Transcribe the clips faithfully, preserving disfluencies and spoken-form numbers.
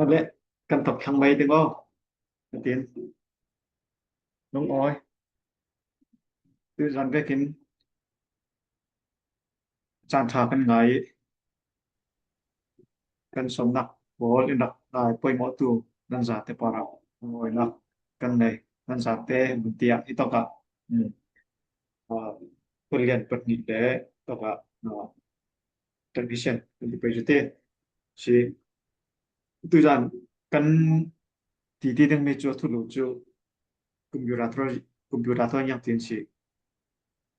Ale, kan tok thlang mai ding aw. Atin. Lungawi. Tuzan vekin caan ṭha kan ngai i kan sawmnak pawl in rak ngai poimawhtu nan zate parah lungawinak kan nei. Nan zate mun tiah hi tokah, um, ah, Kuan Lian pahnih le tokah, ah, technician kan ti pei cu te si. Tuzan kan titi dingmi cu a thulu cu computer thaw, computer thaw niang tin si,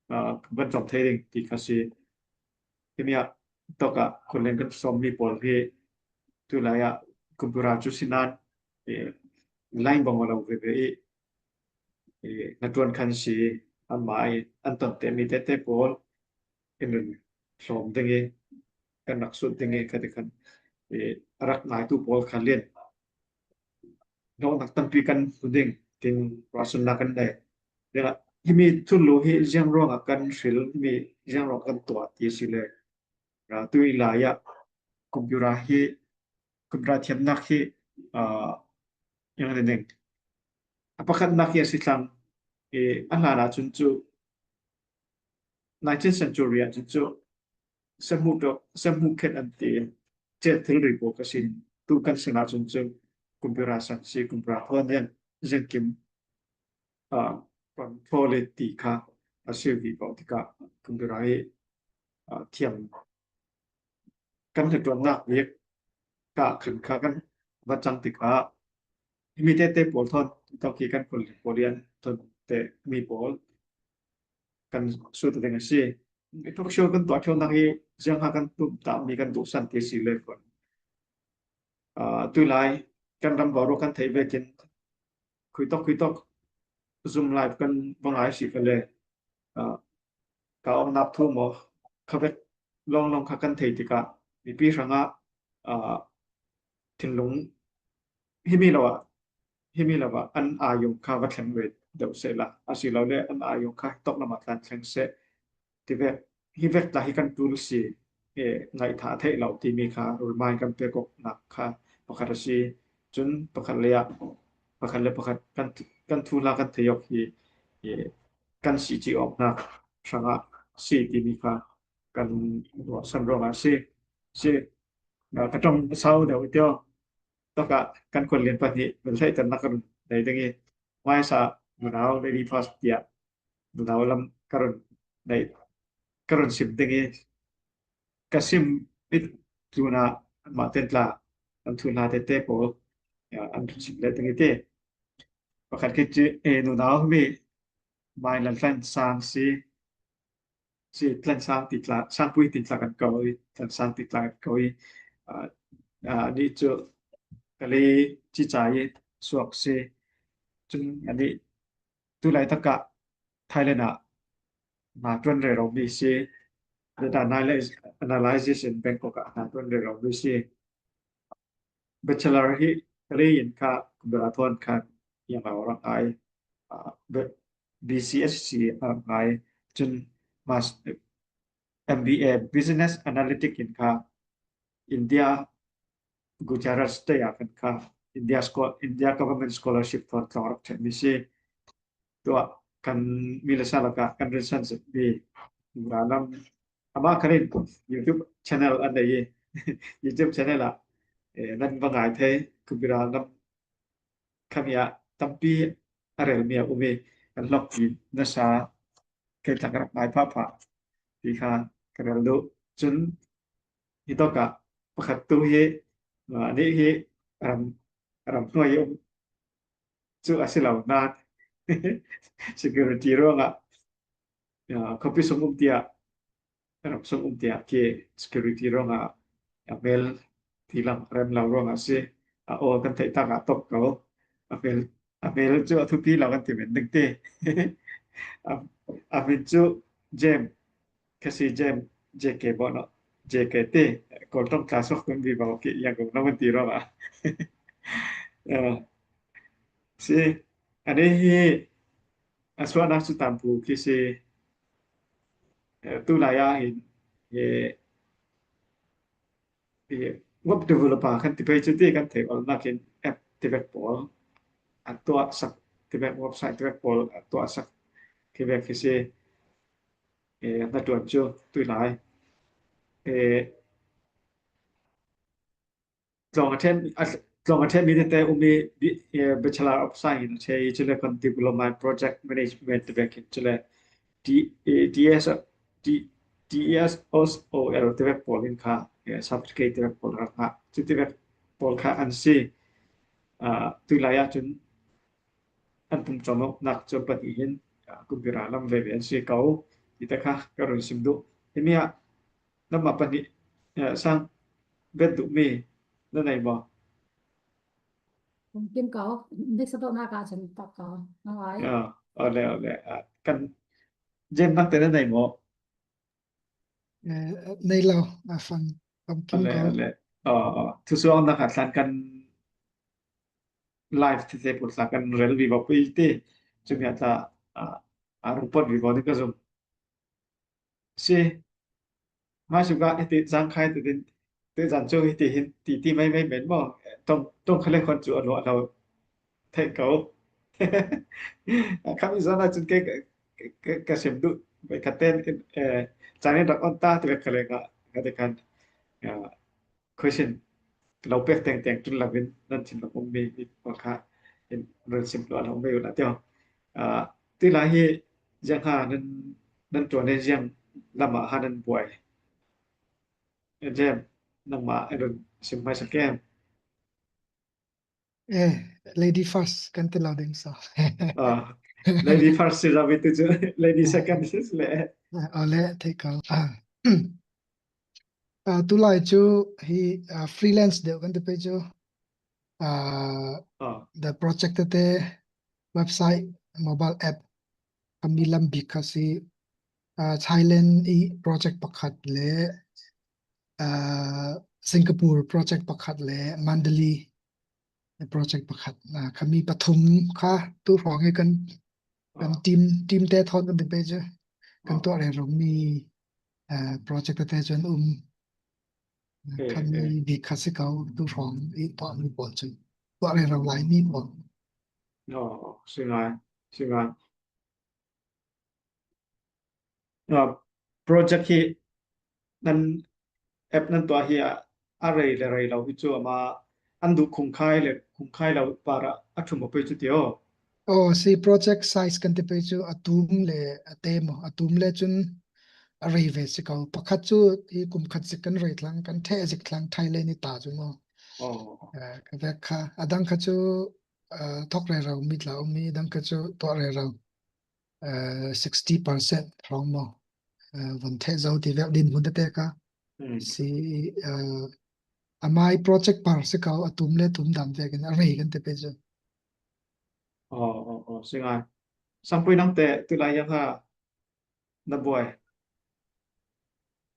ah, kan cawm thei ding ti kha si. Himi ah tokah Kuan Lian kan sawmmi pawl hi tulai ah computer cu si nain, eh, line bang a lo veve i, eh, hnaṭuan khan si, anmah i an ton temi tete pawl in run hlawm ding i kan rak sut ding i kha ti khan, eh, a rak ngaitu pawl kha lian hnawhnak tampi kan hmu ding tin ruahsunnak kan nei. Himi thulu hi ziang ruangah kan hril, himi ziang ruangah kan tuah ti si le, ah, tu i lai ah computer hi, computer thiamnak hi, ah, yang ding a pakhatnak hi a si thlang, eh, a hlan ah cun cu nineteenth century ah cun cu sehmuh ṭawk, sehmuh khen an ti. Cet thilri pawl ka sin. Tu kan sinah cun cu computer san si, computer thaw nen ziangkim, ah, control ti kha a si vivo tikah computer hi, ah, thiam kan hnaṭuannak bik kah khan kha kan va cang tikah himi tete pawl thawn tawk hi kan Kuan Lian pawl i an ton te mi pawl kan sut ding a si. Talk show kan tuah ṭheunak hi ziangha kan tumtahmi kan duhsan ti si le kun, ah, tulai kan ram boruak kan theih vekin khuitawk khuitawk Zoom live kan va ngai si kha le, ah, ka omnak thu maw kha vek lawnglawng kha kan thei tikah mipi hrangah, ah, thinlung himi lo ah, himi lo ah an aa yum kha va thleng ve deuh sehla, asilole an aa yum kha tawk lamah tlan thleng seh. Ti vek, hi vek tla hi kan tul si, eh, ngaihthah theih lo timi kha remind kan pek awknak kha pakhat a si. Cun pakhat le ah, pakhat le pakhat kan, kan thuhla kan thei awk hi, eh, kan si ci awknak hrangah si timi kha kan ruahsan ruangah a si. Si, ah, ka ṭong sau deuh i tio. Tokah kan Kuan Lian pahnih bel theihternak ka run nei ding i, hmaisa nunau Lady First tiah nunau lam ka run nei, ka run sim ding i, ka sim i tlunah anmah ten tla an thuhla tete pawl, ah, an run sim leh ding i ti. Pakhat khi cu, eh, nunau mi Mai Lan Tlan Sang si, si Tlan Sang ti tla, Sangpui ti tla kan ko i, Tlan Sang ti tla kan ko i, ah, ah, nih cu Kali Cica i suak si. Cun anih tulai takah Thailand ah hnaṭuan rero mi si, data analysis in Bangkok ah hnaṭuan rero mi si. Bachelor hi Kali in kha computer thawn khan yang lo rak ngai, ah, B-, B C S C rak ngai, cun mas-, M B A Business Analytic in kha India Gujarat State ah kan kha India scho-, India Government Scholarship thawn tlawng rak ṭhen mi si. Tuah kan mi le sa lakah kan rinsan zetmi Mura lam amah khan in YouTube channel an nei i, YouTube channel ah, eh, nan va ngai thei, Kumira lam khami ah tampi a relmi a um i kan hlawkpi nasa kei tla ka rak ngai phahphah ti kha ka rel duh. Cun hitawkah pakhat tu hi, ah, anih hi ram, ram hnuai i um cu a si lo nain security ruangah, ah, khuapi sung um tiah, ram sung um tiah khi security ruangah a mel tilam a rem lo ruangah a si. A aw kan theih takah tawk ko. A mel, a mel cu a thupi lo kan ti men ding ti. A, a min cu Jem, Khasi Jem, J K bawh no, J K ti, Kawl ṭong tla suak kan vivo khi Yangon lo kan ti ruangah. Ah, si, anih hi a suahnak cu Tampu khi si, eh, tulai ah hin, eh, eh, web developer kan ti pei cu ti kan theih awlnak in app ti vek pawl a tuahsak ti vek, website ti vek pawl a tuahsak ti vek hi si. Eh, hnaṭuan cu tulai, eh, tlawng a ṭhen, a, tlawng a ṭhenmi tete um i, eh, Bachelor of Science in a ṭhe i, cule kan Diploma in Project Management ti vek in, cule D, eh, D S, D, D S O L ti vek pawl in kha, eh, certificate ti vek pawl kha, kha, cu ti vek pawl kha an si. Ah, tulai ah cun an pum cawm awknak cu pahnih hin, ah, computer lam veve an si ko. Hi te kha ka run sim duh. Himi ah nanmah pahnih, eh, sang bet duhmi na nei maw? Kum kim ko, dik sa tawh nak ah cun tak ko. Ngai. Ah, ole, ole. Ah, kan Jem nak te na nei maw? Eh, nei lo, a fang, kam kim Ole, ko. Ole. Oh, oh. Thusuang nak ah tlan kan live tete put tla kan rel vivo pui ti. Cumi ah tla, ah, a rupot vivo ni ka zum. Si. Hmai suka hiti zangkhai ti din, ti zan cu hiti hin ti, ti mai mai men maw. Tong, tong khale khon cu a luah lo. Theih ko. Khami zan ah cun kei ka, ka, ka sim duh. Bai ka ten, eh, caan in rak on ta ti vek ka leng ah, ka te khan, ah, question lo pek tengteng tun lo in nan thin lo um mi, mi pawl kha in run sim lo lo mi un a tio. Ah, ti lai hi ziang ha nan, nan tuan in ziang lam ah ha nan buai. Jem, nangmah in run sim hmai sak em? Eh, lady first kan ti lo ding so. Ah, lady first si rawi tu cu, lady second si le. Ah, ole, theih ko. Ah. Ah, tulai cu hi, ah, freelance deuh kan ti pei cu. Ah, Ah. The project tete website, mobile app, kami lam bik kha si. Ah, Thailand i project pakhat le, ah, Singapore project pakhat le Mandalay project pakhat. Ah, kami pathum kha tu hrawng hi kan, kan Ah. team, team te thawn kan ti pei cu kan Ah. tuah rero mi, ah, project te cun um. Eh, Khan eh. Mi bik kha si ko, tu hrawng i tuahmi pawl cun tuah rero lai mi pawl. Oh, oh, si ngai, si ngai. Ah, project hi nan app nan tuah hi a, a rei le rei lo hi cu amah an duh khungkhai le khungkhai lo par ah a ṭhum a pei cu ti aw. Oh, si project size kan ti pei cu a tum le a tem aw. A tum le cun a rei ve si ko. Pakhat cu hi kum khat zik kan rei thlang, kan ṭheh zik thlang Thailand i ta cu maw? Oh. Eh, ka vek kha. A dang kha cu, eh, thawk rero mi tla um mi, a dang kha cu tuah rero. Eh, sixty percent hrawng maw? Eh, von theh zo ti vek din hun tete kha. Hmm. Si, eh, amai project par si ko, a tum le tum dam vekin a rei kan ti pei cu. Oh, oh, oh, si ngai. Sangpui nang te tulai yang ha na buai.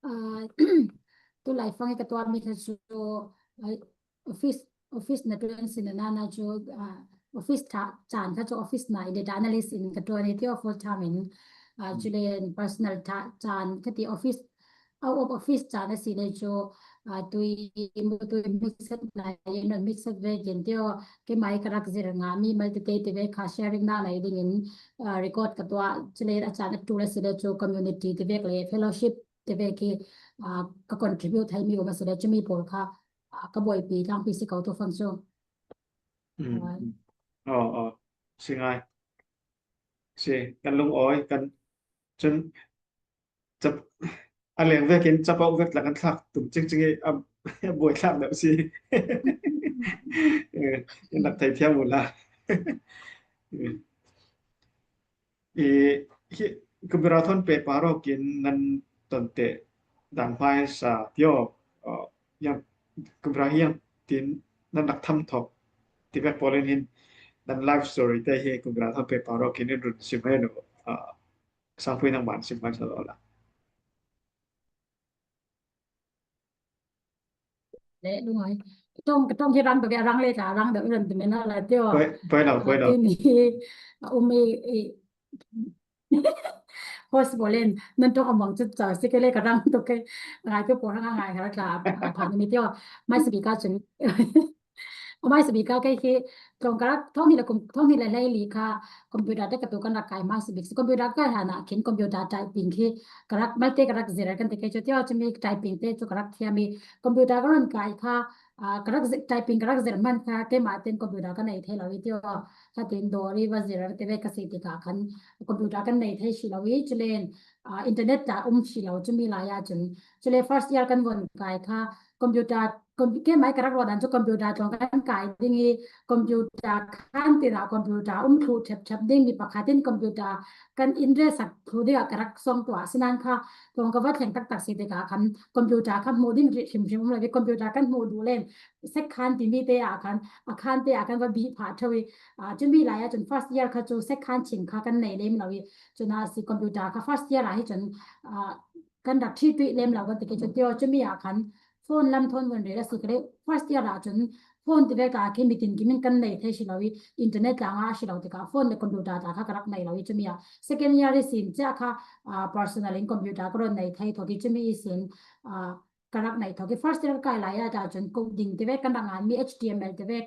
Ah, tulai fang i ka tuahmi kha cu, ah, office, office na tuan sin na na cu, ah, office tha, caan kha cu office na i data analyst in ka tuan i tio full time in, ah, Hmm. cule personal tha, caan kha ti office, out of office caan a si le cu, ah, tui, tui mixed na, you know, mixed vekin tio, keimah i ka rak zir nga mi malte te te ve kha sharing na lai dingin, ah, record ka tuah, cule a caan a tul a si le cu community te vek le fellowship te vek hi, ah, ka contribute hai mi um a si le cu mi pawl kha, ah, ka buaipi tlangpi si ko tu fang cu. Mm, Ah. mm. Oh, oh. Si ngai. Si, kan lungawi, kan cun cap, a leng vekin capo vek tla kan thlak tum cingcing i a, a buai thlak deuh si. Eh, in rak thei thiam u la. Eh. I, hi, kumira thawn pehpar awkin nan ton te dan hmai sa tio, uh, yang kumira hi yang tin nan rak tham thok ti vek pawl in hin nan life story te hi kumira thawn pehpar awkin in run sim hai lo, uh, Sangpui nangmah sim hmasa law la. Le lungai. Tong, tong hi rang bia rang le ta rang da ran de mena la tio. Poi, poi lo, poi lo. Tini, umi, i, Host bawlin nan tawng a mawng chu chau si ke le ka rang tuk ke. Ngai tu pawl hang a ngai har tla a pha ni mi tio. Mai si bi ka chun. Mai si bi ka ke khi tlawng ka rak thawng ni le kum thawng ni le hlei li kha computer te ka tu kan rak kai mai si bi si computer kai hana khin computer typing khi ka rak mai te ka rak zir kan te ke chu tio chu mi typing te chu ka rak thiam i computer ka ron kai kha a ka rak zir typing ka rak zir man kha keimah ten computer ka nei thei lo i tio. Kha tin dawr i va zir te ve ka si ti ka khan computer kan nei thei si lo i chu len a internet ta um si lo chu mi lai a chun chu le first year kan von kai kha computer compu- keimah ka rak ro dan chu computer tlawng kan kai ding i computer khan ti na computer um thlu thep thep ding mi pakhat in computer kan in re sak thlu ding a ka rak sawng tua sinan kha tlawng ka va thleng tak tak si te ka khan computer kha hmu ding ri hrim hrim um lo i computer kan hmu duh len sek khan ti mi te a khan a khan te a kan va bi pha theu i a chu mi lai a chun first year kha chu sek khan ching kha kan nei lem lo i chun a si computer kha first year a hi chun a kan rak thi tui lem lo kan ti ke chu tio chu mi a khan phone lam thawn von re la si ka le first year a chun phone ti ve ka khi mi tin ki min kan nei thei si lo i internet la nga si lo ti ka phone le computer ta kha ka rak nei lo i chu mi a second year i sin cha kha a personal in computer ka ron nei thei tho ki chu mi i sin a ka rak nei tho ki first year kai lai a ta chun coding ti ve kan rak ngan mi H T M L ti ve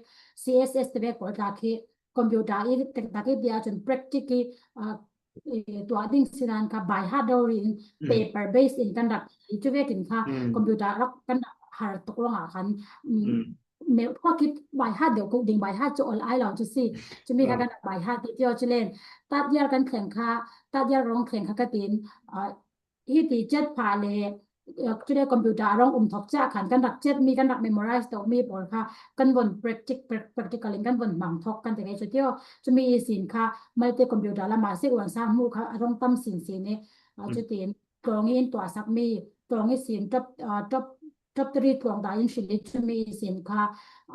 C S S ti ve ko ta khi computer i tek tak i dia chun practice i a e, tua ding sinan kha by heart deuh rin paper based in kan rak i chu vekin kha computer rak kan rak har tuk lawng a khan me kha kit by heart deuh coding by heart chu ol ai lo chu si chu mi kha kan rak by heart ti tio chu len tat yar kan thleng kha tat yar rong thleng kha ka tin a hi ti chet pha le chu le computer a rong um thok cha khan kan rak chet mi kan rak memorize to mi pawl kha kan von practic practical in kan von mang thok kan te ke chu tio chu mi i sin kha malte computer lama se wan sa mu kha a rong tam sin sin e chu tin tlawng in tua sak mi tlawng i sin top top top three tlawng da in hri le chu mi i sin kha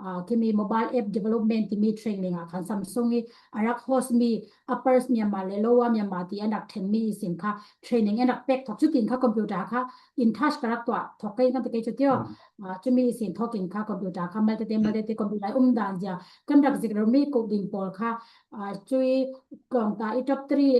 a khi mi mobile app development ti mi training a khan Samsung i a rak host mi uppers Myanmar le lower Myanmar ti an rak then mi i sin kha training an rak pek thok chu tin kha computer kha in touch ka rak tua thok kei kan te kei chu tio a chu mi i sin thok in kha computer kha malte te malte te computer um dan zia kan rak zik lo mi coding pawl kha a chu i tlawng ta i top three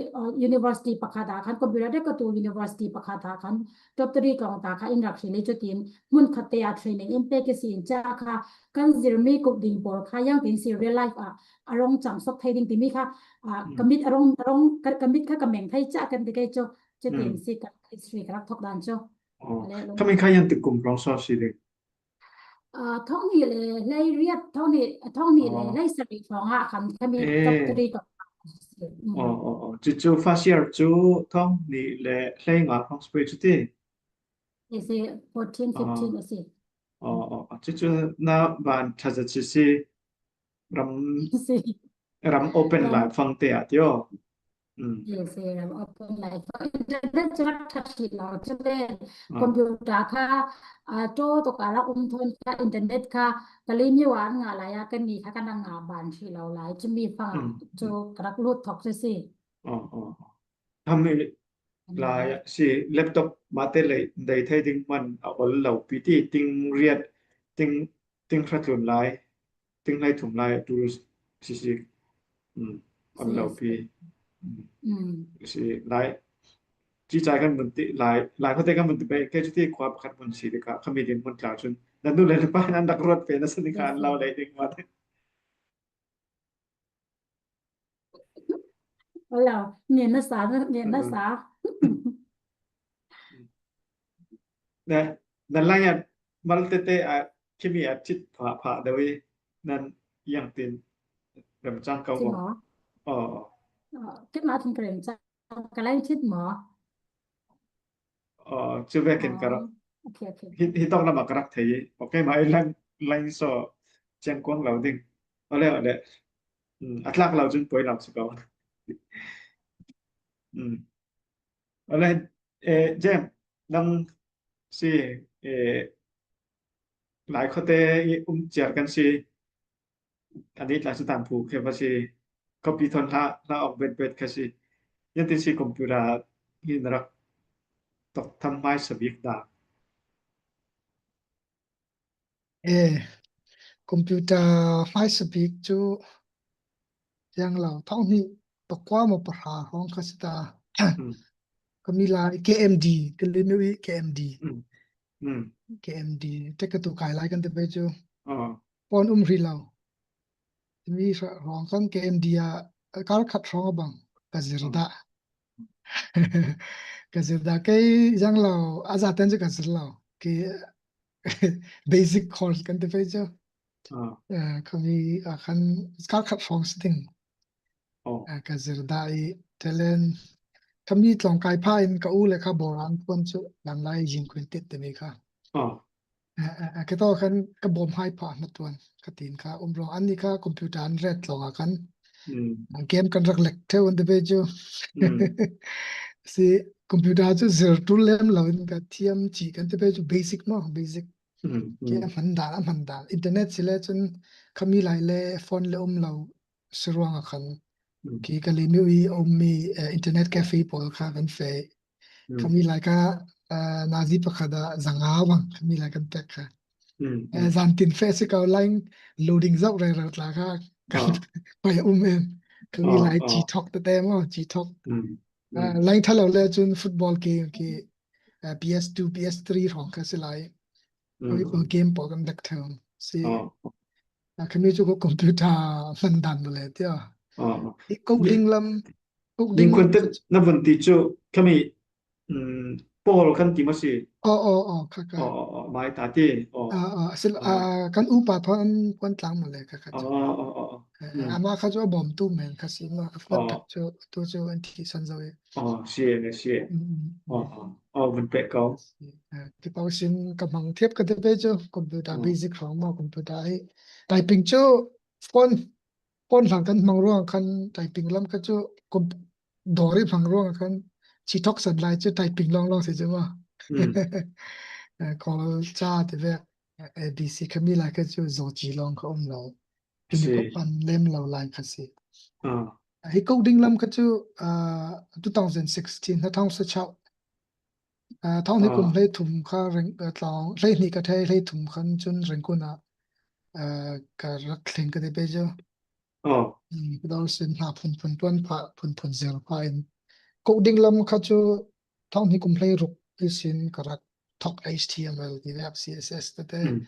university pakhat a khan computer de ka tu university pakhat a khan top three tlawng ta kha in rak hri le chu tin hmun khat te a training in pek i sin cha kha kan zir mi coding pawl kha yang tin si real life a a rong chang sok thei ding ti mi kha a ka mit a rong a rong ka ka mit kha ka meng thei cha kan ti kei chu chu tin si ka history ka rak thok dan chu. Aw, le lo khami kha yan ti kum rong so si ding. A thong ni le hlei riat thong ni thong ni le hlei sari thong a kham khami top three ka. Aw aw aw chu chu first year chu thong ni le hlei nga rong spui chu ti. Isi fourteen fifteen isi. Aw aw chu chu na ban thaza chi si ram isi ram open lai fang te a tio. Isi ram open lai fang internet chu rak that si lo chu le computer kha a to to ka rak um thon kha internet kha ka le mi wan nga lai a kan ni kha kan nga ban si lo lai chu mi fang chu ka rak lut thok chu si. Aw aw. Khami lai si laptop mate lei dei thei ding man a ol lo pi ti ting riat ting ting hra tlun lai ting lai thum lai tu si si ol lo pi si lai chi chai kan mun ti lai lai khote kan mun ti be ke chu ti khua pakhat mun si ti ka khami din mun tla chun nan nu le pa nan dak rot pe na sani kan lo lei ding mate. Alo, nia na sa, nia na sa. Ne, nan lang ya mal te te a khimi a chit pha pha deu i nan yang tin rem chang ka wa. Oh. Kit ma thun ka rem chang ka lai chit mo. Chu vekin ka rak hi hi tawk lamah ka rak thei i ok keimah i lang lang so chiang kuang lo ding. Ole ole a tlak lo chun poi lo si ko. Ole Jem nang si lai khote i um chiar kan si. Ani tla chu tan phu khe va si copy thon hla hla awk bet bet kha si. Yan tin si computer hi na rak tok tham mai sabik da. E computer mai sabik chu yang lo thong hi pakua mo pahra hong kha si ta. Ka mi lai K M D, ka limit i K M D. Mm. Mm. K M D, te ka tu kai lai kan te pe chu. Ah. Phone um ri lo. Mi hrawng kan K M D a, kar khat hrawng a bang, ka zir dah. Ka zir dah kei zang lo, a za ten chu ka zir lo. Ki basic course kan te pe chu. Ah. Eh, ka mi a kan kar khat hrawng sitting. Oh. Eh, ka zir dah i talent. Ka mi tlawng kai pha in ka u le ka bawr an puan chu lam lai zing kuin tit te mi kha. Oh. Eh, eh, eh, ka to kan ka bawm hai pha na tuan ka tin kha um rong an ni kha computer an ret tlawng a kan. Mm. Game kan rak lek theu an te pe chu. Mm. Si computer chu zir tul lem lo in ka thiam chi kan te pe chu basic mo, basic. Mm, mm. Ki a hman dan, a hman dan. Internet si le chun ka mi lai le phone le um lo si ruang a kan. Mm. Ki ka limit i um mi, eh, internet cafe pawl kha kan fe. Mm. Ka mi lai ka, eh, nazi pakhat a zanga bang, ka mi lai kan tek kha. Mm, eh, mm. Zan tin fe si ka line loading zau rai rai tla kha, kan pai um em. Ka mi lai chi thok te te mo, chi thok. Mm, mm. Eh, line tha lo le chun football game ki, eh, P S two, P S three hrawng kha si lai. Mm. Ka mi pawl game pawl kan lek theu. Si. Oh. A, ka mi chu ko computer hman dan mo le tia. Oh. I coding lam, coding lam kun te na vun ti chu ka mi, mm, pawl kan ti ma si. Oh, oh, oh, kha, kha. Oh, oh, oh, mai ta ti. Oh. Ah, ah, sil, ah, kan upa thawn puan tlang mo le kha, kha chu. Oh, oh, oh, oh. Eh, mm. Ama kha chu a bawm tu men kha si ma, a phone tak chu, tu chu an thi san zo i. Oh, si, ne si. Mm, mm. Oh, oh, oh, vun pe ko. Eh, ti pau sin ka mang thiap ka te pe chu, computer basic hrawng mo, computer i. Typing chu phone, phone hlang kan mang ruang kan typing lam ka chu, com-, dawr i mang ruang kan chi thok san lai chu typing long long si chu mo. Mm. Eh, call cha ti ve, eh, A B C ka mi lai ka chu zo chi long ka um lo. Tuni ko pan lem lo lai kha si. Ah. Hi coding lam kha chu, ah, two thousand sixteen, na thong sa chau. Ah, thong ni kum hlei thum kha reng, ah, tlang, hlei ni ka thei, hlei thum khan chun reng kun a, ah, ka rak thleng ka te pe chu. Oh. Mm, ka dau sin hna phun phun tuan pha, phun phun zel pha in. Coding lam kha chu thong ni kum hlei ruk i sin ka rak thok H T M L ti vek, C S S te te, mm,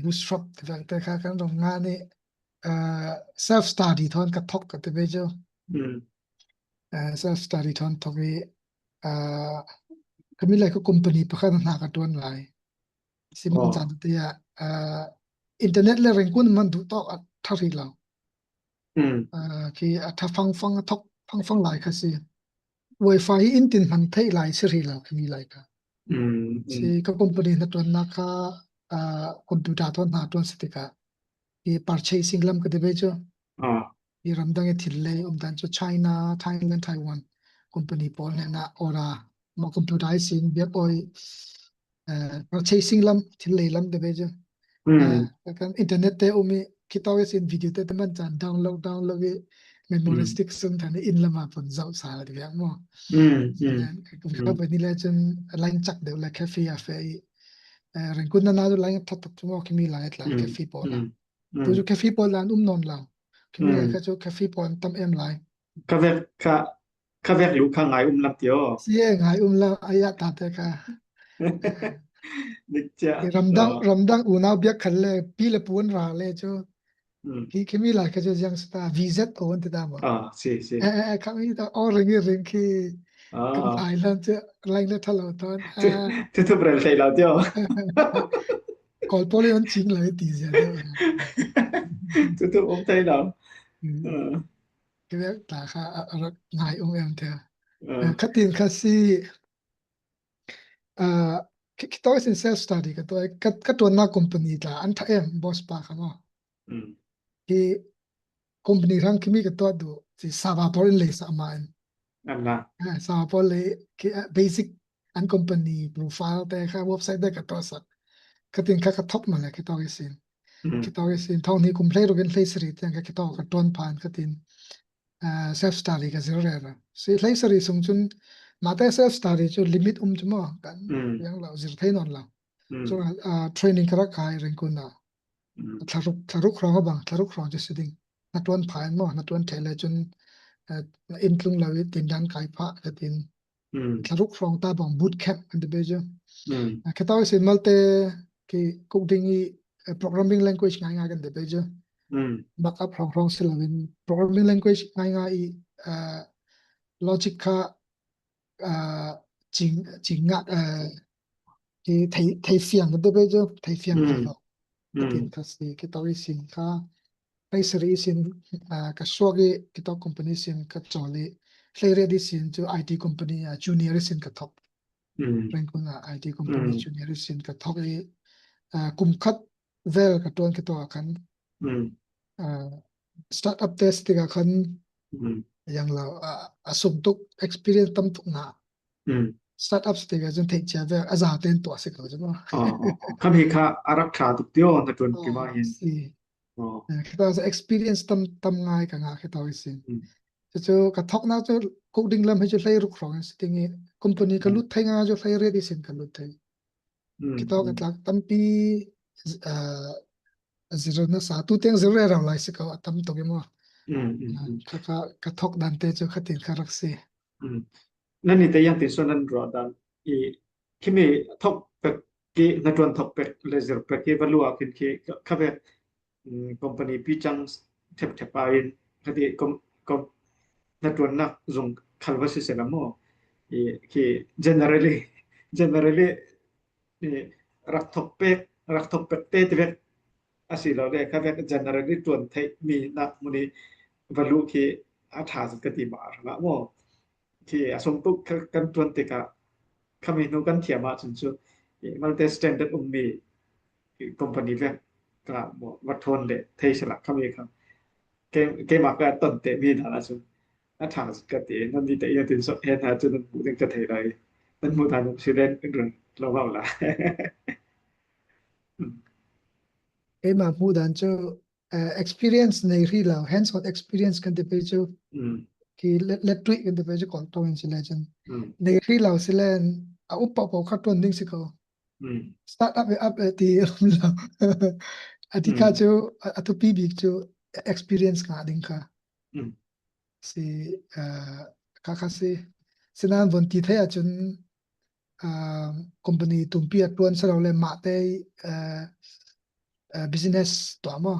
Bootstrap ti vek te kha kan rong nga ni, eh, self study thawn ka thok ka te pe chu. Mm. Eh, self study thawn thok i, eh, ka mi lai ka company pakhat hna ka tuan lai. Simon chan te ya, eh, internet le reng kun man duh tawk a tha ri lo. Mm. Ah, ki a tha fang fang a thok fang fang lai kha si. Wi-Fi hi in tin hman thei lai si ri lo ka mi lai kha. Mm, si mm. Ka company hna tuan na kha, ah, computer thawn hna tuan si ti kha. Ki purchasing lam ka te pe chu. Ah. Ki ramdang i thil lei um dan chu China, Thailand, Taiwan company pawl hna na order mo computer i sin biak oi, eh, purchasing lam, thil lei lam te pe chu. Mm. Eh, kan internet te um i, khitau i sin video te te man chan download, download i memory stick sung than in lama pun zau sa ti biak mo. Mm, mm. Eh, ka company le chun line chak deuh le cafe a fe i. Eh, reng kun na na chu line that tak chu mo ka mi lai tla cafe pawl la. Mm. Tu chu cafe pawl la um non la. Ka mi lai ka chu cafe pawl tam em lai. Ka vek ka Ka vek lu kha ngai um lam ti aw. Si e ngai um lam a ya ta te kha. Nik chia. Ramdang, oh, ramdang unau biak khan le pi le puan ra le chu. Mm. Ki, ki mi lai kha chu ziang sta V Z O an ti ta mo. Ah, si, si. Eh, eh, eh, kha mi ta o ring i ring ki. Ah. Kam ai lam chu lang le tha lo ton. Tu, ah, tu tu brel thei lo ti aw. Kol poli on ching lo ti zia. Tu tu um thei lo. Mm. Ah. Ki vek ta kha a, a rak ngai um em thei. Ah. Eh, khatin kha si, ah, ki, ki toi sin self study ka toi, ka, ka tuan na company ta an tha em boss pa kha mo. Mm. Ki company rang ki mi ka toi du, si sava por in lei sa ma in. An la. Eh, sava por lei, ki, eh, basic an company profile te kha website te ka toi sa. Khatin kha ka thok ma le ki toi sin. Mm. Ki toi sin, thong ni kum hlei ruk in hlei sari te ka ki toi ka tuan phan khatin. Ah, self study ka zir rera. Si hlei sari sung chun, mate self study chu limit um chu mo, kan yang lo, zir thei non lo. Mm. Chu, ah, training ka rak kai reng kun a. Mm. Thlaruk, thlaruk hrawng a bang, thlaruk hrawng chu si ding. Na tuan pha in mo, na tuan thei le chun, ah, in tlung lo i tin dan kai pha, ka tin. Thla ruk hrawng ta bang boot camp kan ti pei cu. Kha tawk ihsin malte khi kuk ding i programming language ngaingai kan ti pei cu. Markup hrawnghrang si loin programming language ngaingai i logic kha cing ngah khi thei fiang kan ti pei cu, thei fiang si lo. Ka tin kha si khi tawk ihsin kha Hlei sarih ihsin ka suak i, kei tawk company sin ka cawl i, hleiriat ihsin cu I T company ah junior ihsin ka thawk. Rangoon ah I T company junior ihsin ka thawk i, kum khat vel ka ṭuan kei tawk ah khan startup te si tikah khan yang lo a sung tuk experience tam tuk ngah. Startup si tikah cun theih cia ve a za tein tuah si ko cu maw? Khami kha a rak ṭha tuk tio hnaṭuan kim ah hin. Khita experience tam tam ngai ka ngah khita ihsin. Cucu ka thawknak cu kuk ding lam hi cu hlei ruk hrawng in si ding i company ka lut thei ngai cu hlei riat ihsin ka lut thei. Khita ka tlak tampi zir na sa tu tiang zir rero lai si ko a tam tuk i maw? Kha ka thawk dan te cu khatin kha rak si. Nannih te iangtin sual nan ruah dan i khimi thawk pek ki hnaṭuan thawk pek le zir pek ki va luah khin khi kha vek company pi cang ṭhepṭhep ah in khati hnaṭuannak zung khal va siseh la maw? I khi generally generally rak thawk pek rak thawk pek te ti vek a si lo le kha vek generally ṭuan theih mi nak mun i va luh khi a ṭha zet ka ti mah hrangah maw? Khi a sung tuk kan ṭuan tikah khami hnu kan thiam ahcun cu malte standard ummi company vek ka va ṭhawn le thei sala khami kha keimah ka ton te mi dan ahcun a ṭha zet ka ti. Nan ni te i tin sok hen ha cu nan hmuh ding ka thei lai. Nan hmuh dan si len in run lo hau la. Keimah hmuh dan cu experience nei hrih lo, hands on experience kan ti pei cu khi lettuih kan ti pei cu Kawl ṭong in si le cun nei hrih lo si len a up pohpoh kha ṭuan ding si ko. Startup i up ti a um lo. A ti kha cu a thupi bik cu experience ngah ding kha si. Kha kha si. Sinan von ti thei ahcun company tumpi a ṭuan si lo le mahte business tuah maw?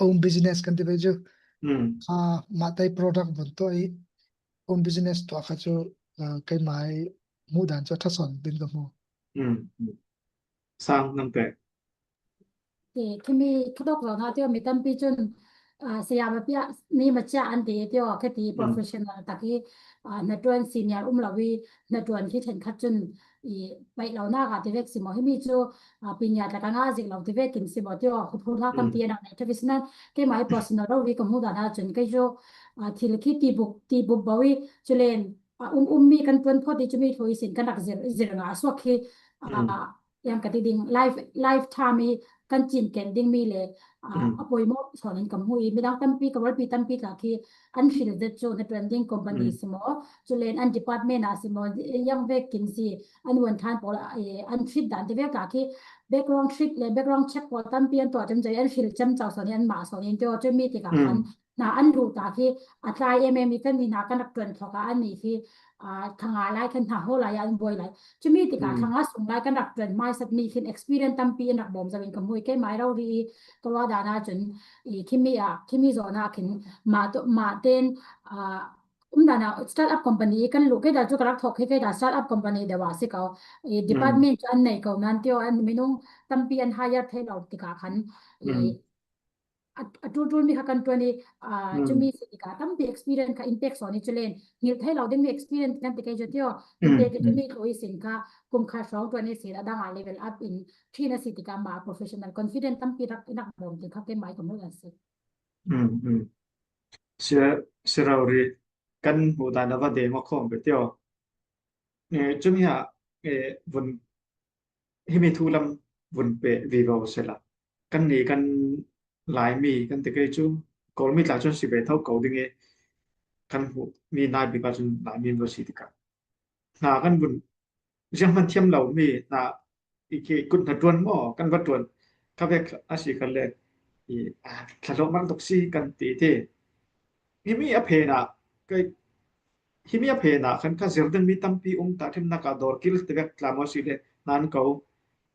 Own business kan ti pei cu. Kha mahte product von tuah i own business tuah kha cu keimah i hmuh dan cu a ṭha sawn din ka hmu. Sang nang te. Khimi khuadawk zawhna tio mi tampi cun saya ma piah ni ma ciah an ti tio khati professional tak i hnaṭuan senior um lo i hnaṭuan khi ṭhenkhat cun i paih lonak ah ti vek si maw? Himi cu pingiat lak a ngah zik lo ti vekin si maw? Tio khuaphurhla tampi an rak nei ṭheu i sinan keimah i personal rori ka hmuh dan ahcun kei cu thil khi tibuk tibuk bo i culen a um ummi kan ṭuan phawt i cumi thawi sin kan rak zir, zir ngah a suak khi yang ka ti ding life, life term i kan cinken dingmi le a poimawh sawn in ka hmu i midang tampi ka rualpi tampi tla khi an hril zet cu hnaṭuan ding company si maw culen an department ah si maw yang vekin si an uan ṭhan pawl an treat dan ti vek tla khi background check le background check pawl tampi an tuah cemco i an hril cemco sawn i anmah sawn in tio cumi tikah khan hna an duh ta khi a tlai em em i kan ni hna kan rak ṭuan thawk ah an ni khi thanga lai khan hna haw lai ah an buai lai. Cumi tikah thanga sung lai kan rak ṭuan hmaisat mi khin experience tampi in rak bawm zo in ka hmu i keimah i rori i ka ruah dan ahcun i khimi ah khimi zawn ah khin mah, mah ten um dan ah startup company i kan luh kei dah cu ka rak thawk khi kei dah startup company deuh ah si ko i department cu an nei ko nan tio an minung tampi an hire thei lo tikah khan i a ṭulṭul mi kha kan ṭuan i cumi si tikah tampi experience kha impact sawn i culen hngilh thei lo dingmi experience kan ti kei cu tio. Impact i cumi thawi sin kha kum kha hrawng ṭuan i sin a dang ah level up in ṭhin a si tikah mah professional confident tampi rak i nak bawm ti kha keimah i ka hmuh a si. Si, si rori kan hmuh dan a va deng aw khawm ve tio. Cumi ah vun himi thu lam vun peh vivo sela kan ni kan Laimi kan ti kei cu Kawlmi tla cun si ve tho ko ding i kan hmuh mi nai bik ahcun Laimi va si tikah hna kan vun zianghman thiam lo mi hna i khi kut hna ṭuan maw kan va ṭuan kha vek a si khan le i thlahlawh mang tuk si kan ti ti. Himi a phen ah kei himi a phenah khan kha zir ding mi tampi um ta, thimnak ah dawr kil te vek tla maw si le, hnan ko,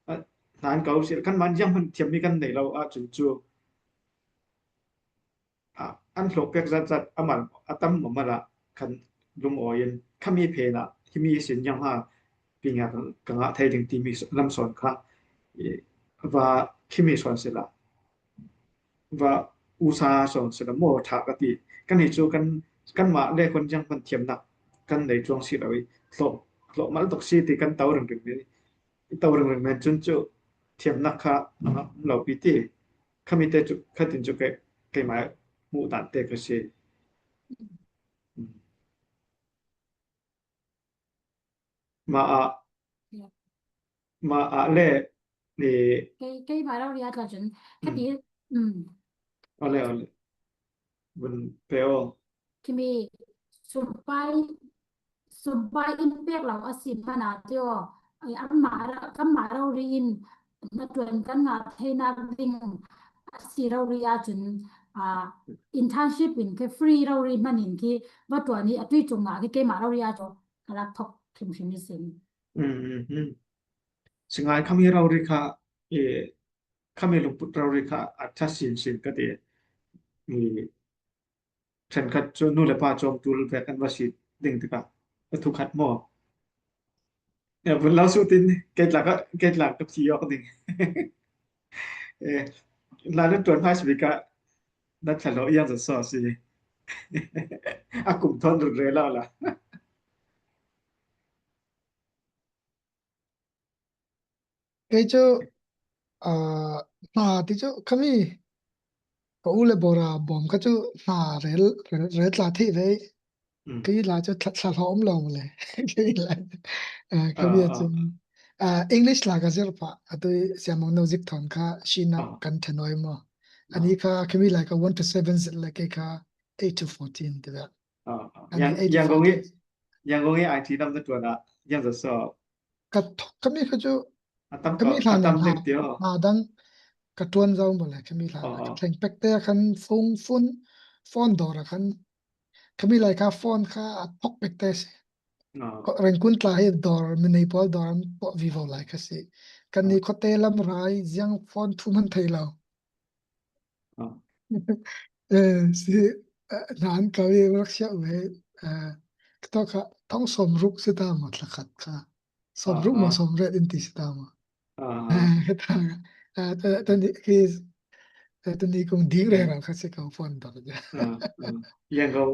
ah, hnan ko si le, kanmah zianghman thiam mi kan nei lo ahcun cu, ah, an hlawh pek zatzat a mal, a tam maw mal ah khan lungawi in, khami phenah himi sin ziangha pinga ka, ka ngah thei ding timi lam sawn kha, eh, va khimi sawn si la, va usa sawn si la maw ṭha ka ti. Kan hi cu kan, kanmah le hun zianghman thiamnak kan nei cuang si lo i, hlawh, hlawh mal tuk si ti kan to ringring i, to ringring men cun cu thiamnak kha a ngah lo pi ti. Khami te cu, khatin cu ke, keimah hmuh dan te ka si. Ma ah, ma ah le, ni, kei, keimah rori ah tla cun, khati, um, ole, ole. Vun pe aw. Khimi sumpai, sumpai in pek lo a si hmanh ah tio, ai, anmah ra-, kanmah rori in hnaṭuan kan ngah theinak ding a si rori ahcun, aa, internship in khi free rori hmanh in khi va ṭuan i a tui cungah khi keimah rori ah cu a rak thok hrimhrim i sin. Um, um, um. Si ngai, khami rori kha, eh, khami lungput rori kha a ṭha sinsin ka ti. I, ṭhenkhat cu nu le pa cawm ṭul vek an va si ding tikah a thukhat maw? Eh, vun lo su tin, kei tla ka, kei tla ka thi awk ding. Eh, hla nan ṭuan hmai si bik ah na thla lo iang zat saw si. A kum thawn run rel lo la. Kei cu, aa, hna ti cu khami ka u le bora bawm kha cu hna rel, rel, rel tla thei ve. Mm. Kei lai cu thla, thla hlawh um lo le. Kei lai, aa, khami ah, ah, cun, ah, aa, English la ka zir pah, atu i siamang no zik thawn kha shin ah, ah, kan ṭhen awi maw? Ah. Ani kha khami lai kha one to seven zet le kei kha eight to fourteen ti ve. Ah, ah. Ani Yang, eight to Yangon i, fourteen. Yangon i I T lam na ṭuan ah, Yang Za So. Ka thok, khami kha cu, a tam khami ko, hlan a tam hna, ding tio. Hna dang ka ṭuan zo maw le, khami hlan, oh, ah, ka, oh, thleng pek te khan phone, phone, phone dawr ah khan, khami lai kha phone kha a thok pek te si. Oh. Ko, Rengkun tla hi dawr, minei pawl dawr an pawh vivo lai kha si. Kan ni, oh, khuate lam rai ziang phone thum an thei lo. Ah. Eh, si, eh, hna an kal i rak siah ve, eh, ka tawk kha thong sawmruk si ta maw, thlakhat kha. Sawmruk maw, ah, ah, sawmriat in ti si ta maw? Ah. Eh, ka ta, eh, ta, ta ni, ki, eh, ta ni kong ding rero kha si ko phone dawr. Ah, ah. Yang ko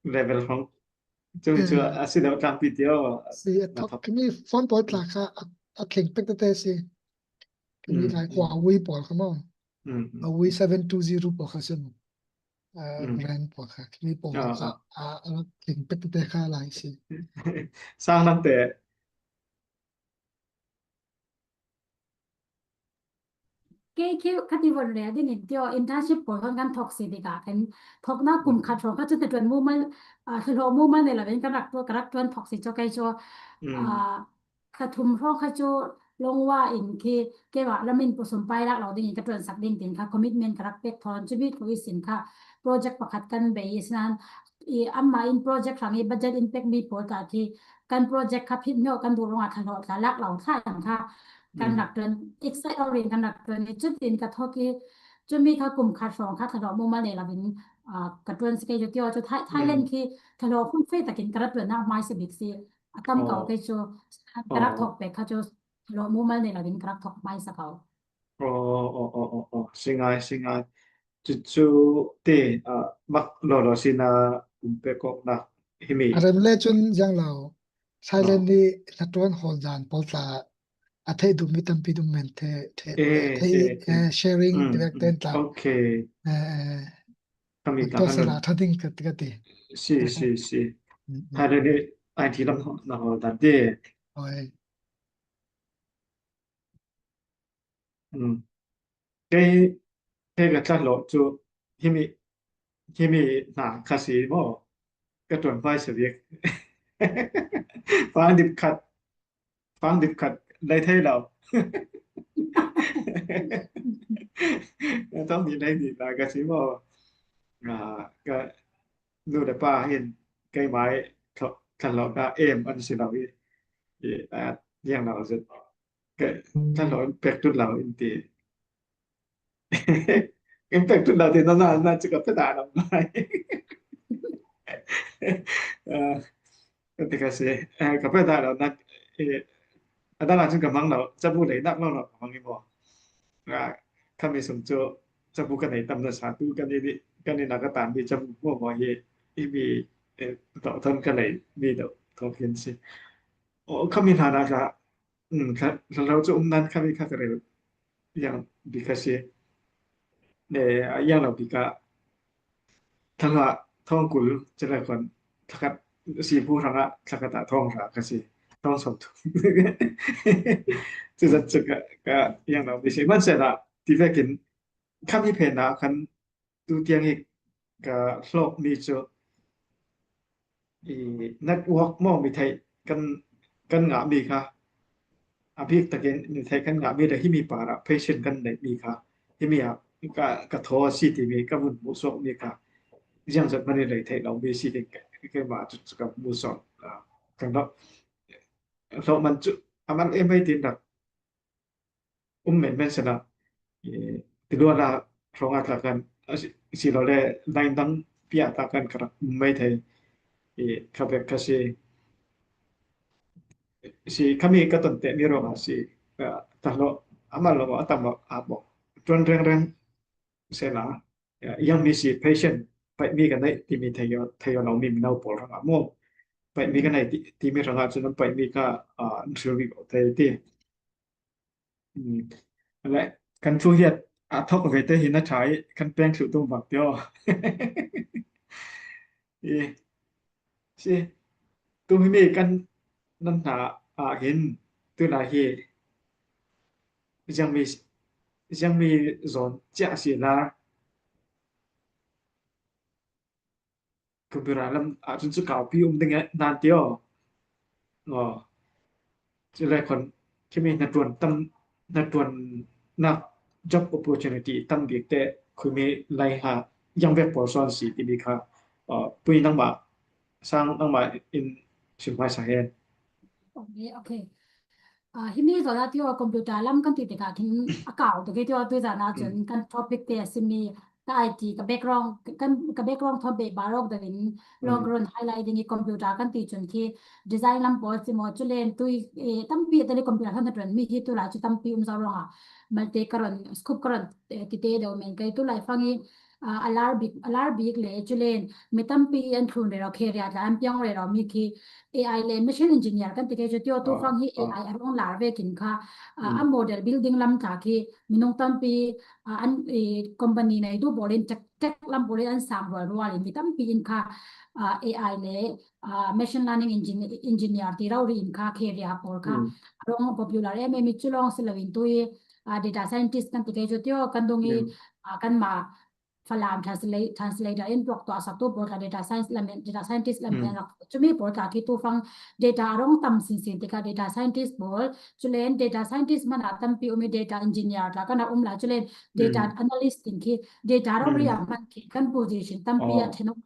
level hong. Cu, cu, eh, a si lo tlangpi tio. Si, a thok, a thok. Khimi phone pawl tla kha a, a thleng pek tete si. Khimi, mm, lai, mm, Huawei pawl kha maw. Mm, mm, Huawei, mm, seven two zero pawl kha si maw. Ah, mm, brand pawl kha. Khimi pawl, ah, kha, ah, a, a thleng pek tete kha lai si. Sang lam te. Kei khi khati von le ding in tio, internship pawl khan kan thok si tikah kan thoknak kum khat hrawng kha cu hnaṭuan mumal, ah, thluachuah mumal nei lo in kan rak ṭuan, ka rak ṭuan thok si cu kei cu, mm, ah, thla thum hrawng kha cu Lawngwa in khi keimah lam in pu sumpai lak lo ding in ka ṭuansak ding tin kha commitment ka rak pek thawn, cumi ko i sin kha project pakhat kan bei i sin an, i amah in project hrang i budget in pek mi pawl ta khi kan project kha phit hnawh kan duh ruangah thluachuah tla lak lo thla in kha kan, mm, rak ṭuan, excite awk in kan rak ṭuan i cutin ka thok i cumi kha kum khat hrawng kha thluachuah mumal nei lo in, ah, ka ṭuan si kei cu tio cu Thai-, Thailand, mm, khi thluachuah hmun fe takin ka rak ṭuannak hmai si bik si. A tam ko, oh, kei cu ka rak, oh, thok pek kha cu thluachuah mumal nei lo in ka rak thok hmai sa ko. Oh, oh, oh, oh, oh. Si ngai, si ngai. Cucu te, ah, mak lawlaw sina um pek awknak himi. A rem le cun ziang lo. Silent, oh, nih hnaṭuan hawl dan pawl tla a theih duhmi tampi dum men the, the, eh, thei, eh, eh, eh, sharing, mm, ti vek, mm, ten tla. Okay. Eh, eh. Khami an tla tuah khan sala ṭha ding ka, ka ti. Si, si, si. Mm, mm. Silent nih I T lam na hawl dan te. Oi. Um. Kei, kei ka tlahlawh cu himi, himi hna kha si maw? Ka ṭuan hmai si bik. Fang dip khat, fang dip khat lei thei lo. Tong ni lei ni lai ka si maw? Ah, ka nu le pa hin keimah i thok, thalawhna em an si lo hi. I, a, yang lo zet. Ka, thalawh in pek tut lo in ti. In pek tut lo ti na, na, na, chu ka pe ta lo mai. Ah, ka ti ka si, eh, ka pe ta lo na, eh, a dang a chun ka mang lo, chabu lei nak lo lo ka mang i mo. Ah, khami sung chu chabu ka nei tam na sa tu ka ni di, ka ni na ka tan di chabu mo mo hi, i mi, eh, to thon ka lei mi do to kin si. O, khami hla na ka, um, ka, ka lo chu um nan khami kha ka rel yang bi ka si. Eh, yang lo bi ka, thalawh thawng kul, chila kon, thakhat, si bu ranga, thakhat a thawng ra ka si, thawng som tu. Chu zat chu ka, ka yang lo bi si. Man se la, ti vekin, khami phe na kan tu tiang i ka hlawk mi chu, i network maw mi theih kan, kan ngah mi kha, a bik takin mi theih kan ngah mi le himi para patient kan neih mi kha, himi a ka, ka thaw si ti mi ka vun muh suak mi kha, ziang zat mani lei theih lo mi si ding ka, ka ma chu, chu ka muh suak, ah, kan lo hlawk man chu a man em mai tin rak um men men sena, eh, ti luana hronga tla kan, a si, si lo le lain dang pia ta kan ka rak um mai thei, eh, ka bek ka si, si khami ka ton te mi ronga si, ah, ta lo, ama lo a tam lo a bo. Tuan reng reng sena, eh, yang mi si patient, pai mi ka nei ti mi thei yo, thei yo lo mi mi nau pol ranga mo. Pai mi ka nei ti, ti mi ranga chu nan pai mi ka, ah, thil mi ko thei ti. Hmm. Le, kan thu hiat a thok ve te hi na thai, kan peng thlu tung bak tio. I, si, tu hi mi kan nan hna a hin, tu na hi, ziang mi, ziang mi zon chia si la, computer lam a chun chu kaupi um ding e nan tio. Aw. Chule khon, khimi na tuan tam, na tuan na job opportunity tam bik te khumi lai ha, yang vek pawl sawn si ti mi kha, uh, pui nangmah, sang nangmah in sim mai sa hen. Okay, okay. Ah, himi zawna tio computer lam kan ti tikah khin a kau tuk hi tio tu zana chun kan topic te a simi ka I T ka background kan ka background thawm beh barawk dangin lawk run highlight ding i computer kan ti chun khi design lam pawl si maw chu len tui, eh, tampi a tali computer thawm na tuan mi hi tu lai chu tampi um zo rawng a malte ka ron scoop ka ron, eh, ti te deuh men kai tu lai fang i, ah, a lar bik, a lar bik le chu len mi tampi an thlun rero khe ria tla an piang rero mi khi A I le machine engineer kan ti ke chu tio tu fang hi A I a rong lar vekin kha, ah, a model building lam tla khi minung tampi, ah, an, eh, company nei tu bawlin tech, tech lam bawlin an sang rual rual in mi tampi in kha, ah, A I le, ah, machine learning engine-, engineer ti rau ri in kha khe ria pawl kha a rong popular em em i chu long si lo in tu i, ah, data scientist kan ti ke chu tio kan dung i, ah, kan ma Falam translate, translator in tuak tuak sak tu pawl kha data science lam en, data scientist lam en rak. Chumi pawl kha khi tu fang data a rong tam sin sin tikah data scientist pawl. Chulen data scientist man a tampi um i data engineer tla kan a um lai. Chulen data analyst in khi data rong ri a man khi kan position tampi a then um.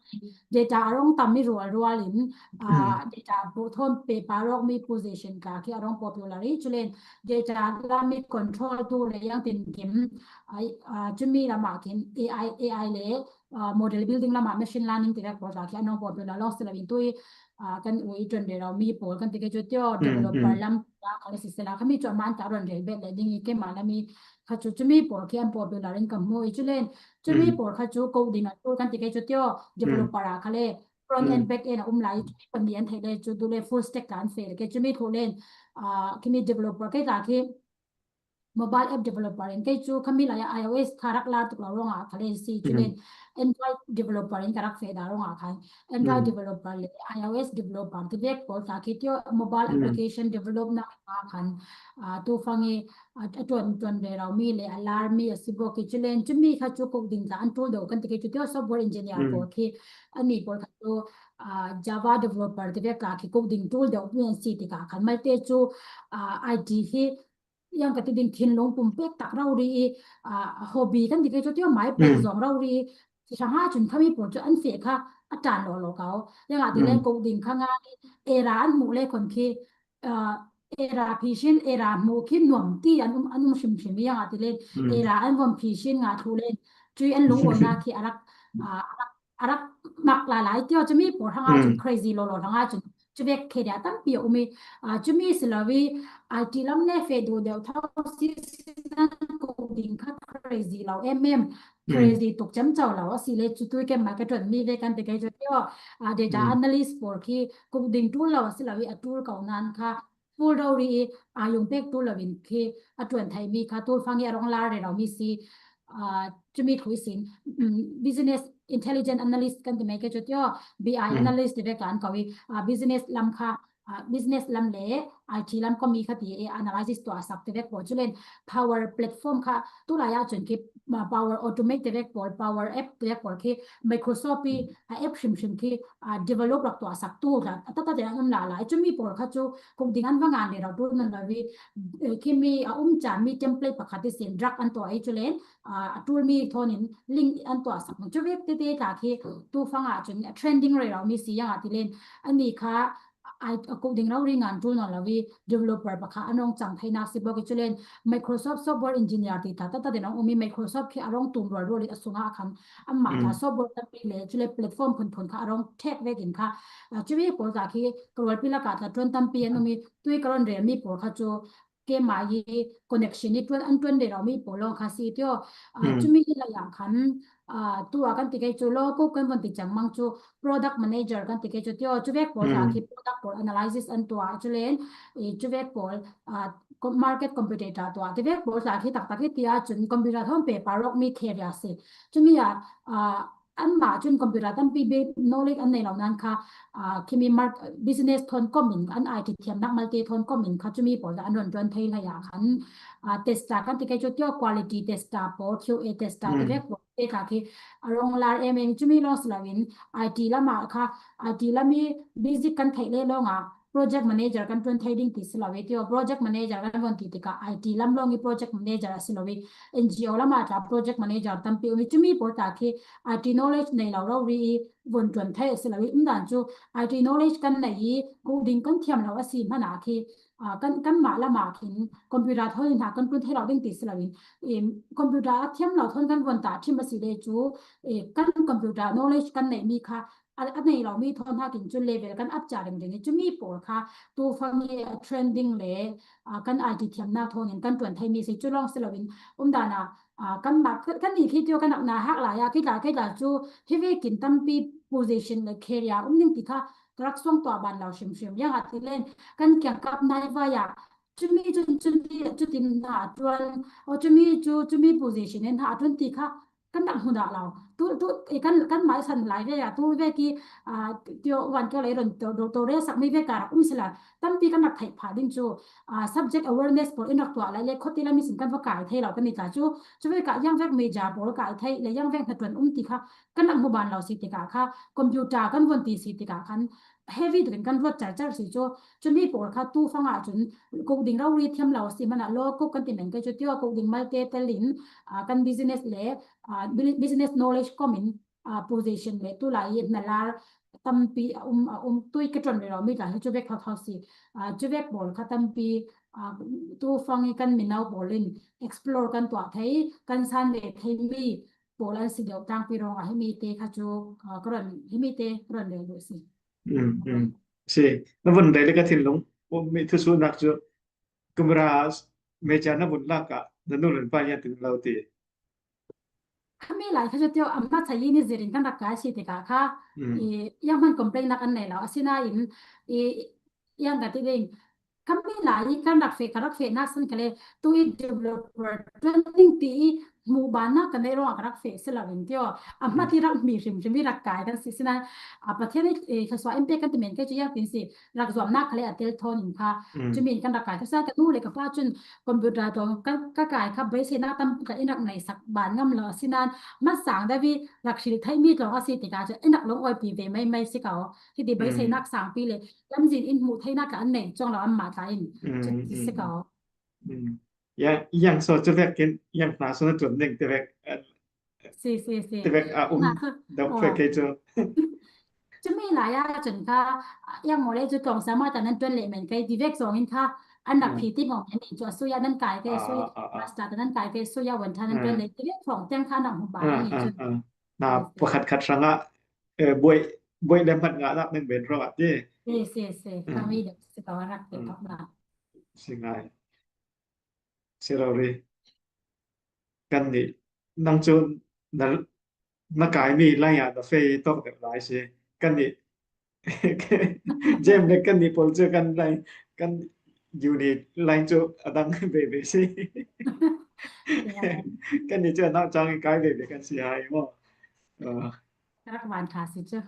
Data a rong tam mi rual rual in, ah, data bu thawm pe pa rong mi position tla khi a rong popular i. Chulen data lam i control tu le yang tin kim, ai, ah, chumi lam a khin A I, A I le, ah, model building lam a machine learning ti vek pawl tla khi a nong popular long si lo in tu i, ah, kan u i tuan rero mi pawl kan ti ke chu tio developer lam a kha le si se la khami chu a man ta ron rel bet le ding i keima lam i kha chu chumi pawl khi an popular in ka hmu i chulen chumi pawl kha chu coding a tu kan ti ke chu tio developer a kha le front end, back end a um lai, chumi pahnih an theih le chu tu le full stack tla an fe le ke chumi thu len, ah, khimi developer ke tla khi mobile app developer in kei chu khami lai a I O S kha rak lar tuk lo rong a kha len si chu len Android developer in ka rak fe da rong a khan Android developer le I O S developer ti vek pawl tla khi tio mobile application develop na a khan, ah, tu fang i, ah, a tuan, tuan rero mi le a lar mi a si bawk i chu len chumi kha chu coding tla an tul deuh kan ti ke chu tio software engineer pawl khi ani pawl kha chu, ah, Java developer ti vek tla khi coding tul deuh mi an si tikah khan malte chu, ah, I T hi yang ka ti ding thinlung pum pek tak rau ri i, ah, hobby kan ti ke chu tio mai pek zong rau ri i, chi hrang a chun khami pawl chu an feh kha a ṭan lo lo kau. Yang a ti len ko ding kha nga era an mu le kon khi era phishing era mu khi nuam ti an um an um shim shim yang a ti len era an vom phishing nga thu len chui an lung ona khi arak arak arak mak la lai tio chumi por hanga chun crazy lo lo hanga chun chuvek kheria tampi a umi chumi silawi I T lam le fe du deuh thau si sinan ko ding kha crazy lo em em crazy tuk cham chau lo a si le chu tui kem ma ka ton mi ve kan te kai chu tio a data analyst por khi ko ding tul lo a silawi a tul kau nan kha full rori a yung pek tul lo in khi a tuan thai mi kha tul fangi a rong lar re lo mi si chumi thui sin business intelligence analyst kan ti mai ke chu tio B I analyst ti ve kan kawi business lam kha business lam le I T lam komi kha ti e analysis tua sak ti vek por chu len Power Platform kha tu lai a chun khi Power Automate ti vek por Power App ti vek por khi Microsoft i a app hrim hrim khi develop rak tua sak tu la a tata te an um la la chumi por kha chu ko ding an va ngan le rau tu nan la vi khi mi a um cha mi template pakhat ti sin drag an tua ei chu len a tool mi thonin link an tua sak chu vek te te ta khi tu fanga chun trending rei rau mi si yang a ti len ani kha ai a ko ding rau ri ngan tu non la vi developer pakhat an rong chang thai nak si bok chu len Microsoft software engineer ti ta ta ta den ong umi Microsoft khi a rong tum rual rual a sunga khan amma ta software tampi le chu le platform phun phun kha a rong thek vek in kha chu vek por ta khi ka rual pi la ka ta tuan tampi an umi tui ka ron rel mi por kha chu keima hi connection ni tuan an tuan de rau mi por long kha si tio chumi hi la yang khan tua kan ti kai chu lo ko kan von ti chang mang chu product manager kan ti kai chu tio chu vek por ta khi product por analysis an tua chu len chu vek por market competitor tua ti vek por ta khi tak tak hi tia chun computer thon pe parok mi kheria si chumi a anmah chun computer tampi be knowledge an nei lo nan kha khimi mark business thon komin an I T thiam nak malte thon komin kha chumi por an ron tuan thei lai a khan tester kan ti kai chu tio quality tester por Q A tester ti vek por te kha khi a rong lar em em chumi long si lo in I T lama kha I T lami busy kan thei le long a project manager kan tuan thei ding ti si lo ve tio project manager kan von ti ti ka I T lam long i project manager a si lo ve N G O lama ta project manager tampi umi chumi por ta khi I T knowledge nei lo rori i von tuan thei si lo i um dan chu I T knowledge kan nei i ko ding kan thiam lo a si hmana khi kan kan ma lama khin computer thoi na kan tuan thei lo ding ti si lo in computer a thiam lo thon kan von ta thim a si le chu kan computer knowledge kan nei mi kha a nei lo mi thon ha kin chu level kan up cha ding ding chu mi por kha tu fangi trending le kan I T thiam na thon in kan tuan thei mi si chu long si lo in um dana kan ma kan ni khi tio kan na hak la ya khi la khi la chu hi ve kin tampi position le career um ning ti kha rak suang tua ban lo shim shim yang a ti len kan kiang kap nai va ya chumi chun chun ti chu tin na tuan o chumi chu chumi position en ha tuan ti kha kan dak hmu dah lo tu tu kan kan mai san lai ve ya tu ve ki tio wan kio le ron to to re sak mi ve ka um sila tampi kan dak thei pha ding chu subject awareness por in rak tua lai le khoti la mi sin kan va kai thei lo kan ni ta chu chu ve ka yang vek media por kai thei le yang vek na tuan um ti kha kan dak hmu ban lo si ti ka kha computer kan von ti si ti ka khan heavy tukin kan ruat char char si chu chumi por kha tu fanga chun ko ding rau ri thiam lo si mana lo ko kan ti men ke chu tio ko ding malte telin kan business le business knowledge komin position le tu lai i nalar tampi a um a um tui ke ton le lo mi ta chu vek tho tho si chu vek por kha tampi tu fangi kan minau bolin explore kan tua thei kan san le thei mi Pawl an si deuh tangpi rawng a himi te kha chu ka rawn himi te ka rawn leh duh si. Si na vun dai le ka thinlung mi thusuhnak chu kumra mecha na vun lak ah na nu le pa hian tin lo ti. Khami lai kha chu tio amma chai ni zirin kan rak kai si te ka kha i yang man complain nak an nei lo asina in i yang ka ti ding Khami lai kan rak fe ka rak fe nak san ka le tu i developer training ti i hmu ban nak kan nei rawng a ka rak fe si lo in tio a hma ti rak mi hrim hrim i rak kai kan si sina a Pathian i thlasua in pe kan ti men ke chu yang tin si rak zuam nak ka le a tel thawn in kha chu min kan rak kai ka sa ka nu le ka pa chun computer tawng ka kai kha beisei nak tam ka in rak nei sak ban ngam lo a sinan ma sang da vi rak hril thei mi tawng a si ti ka chu in rak lawng awi pi ve mai mai si ka aw. Hiti beisei nak sang pi le lamzin in hmuh theihna kha an nei chuang lo anmah tla in chu ti si ka aw. Yang so chu vek kin yang hna so na tuan ning ti vek. Si si si. Ti vek a um deuh vek kei chu. Cumi lai a cun kha, yang maw le cu tlawng sa mah ta nan ṭuan leh men kai ti vek zong in kha, an rak phi ti maw men nih cu a sui a nan kai ve, a sui, master ta nan kai ve, sui a wan ṭha nan ṭuan leh ti vek zong tiang kha an rak hmu ba nih cu. Na pakhat khat hrangah, eh, buai, buai le hmat ngahnak nan men rawh ah ti. Si, si, si. Kha mi deuh si ko a rak ti kawk na. Si ngai. Si lo ri. Kan nih, nang cu na, na kaimi lai ah na fei tawk deuh lai si. Kan nih, Jem le kan nih pawl cu kan lai, kan unit lai cu a dang veve si. Kan nih cu a nak cang i kai veve kan si hai maw? Rak van ṭha si cu.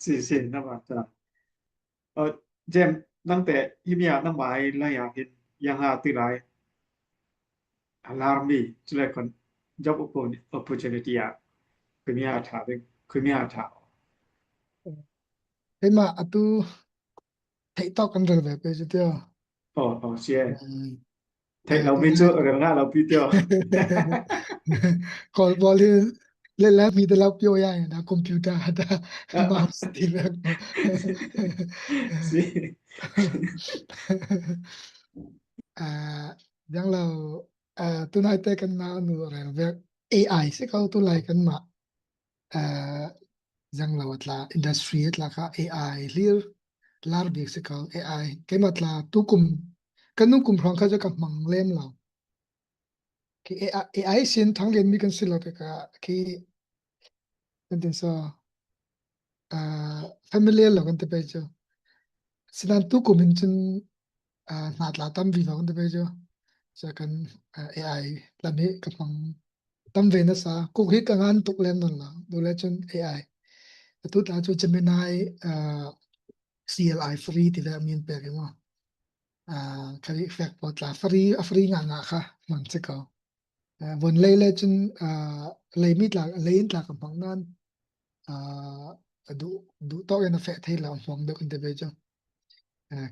Si, si, na van ṭha. Jem, nang teh himi ah nangmah i lai ah hin yang ha ti lai a larmi, cule kan job opportunity ah khuimi a ṭha ding, khuimi a ṭha. Keimah atu theih tawk kan rel ve pei cu tio. Oh, oh, si e. Theih lomi cu rel ngah lopi tio. Kawl pawl hi le le mi te lo pio ya na computer ha ta mouse ti ve. Si. Jang lo, tunai te kan na nu rel ve A I si ko tulai kan ma. Zang lo a tla, industry a tla kha A I hlir lar bik si ko, A I. Keimah tla tukum, kan nu kum hrawng kha cu ka hmang lem lo. Khi A I, A I sin thang lian mi kan si lo te ka, khi kan tin so, familiar lo kan te pei cu. Sinan tukum in cun, hna tla tam vivo kan te pei cu. Cu kan, A I lam hi ka hmang tam ve nasa, kuk hi ka ngan tuk lem nawn lo, dule cun A I. Atu tla cu Gemini, C L I free ti ve min pek i maw. Kha i fek pawl tla free, a free ngah ngah kha man si ko. Von lei le cun, lei mi tla, lei in tla ka hmang nan, a duh, duh tawk in a feh thei lo, a hmuang deuh in te ve cu.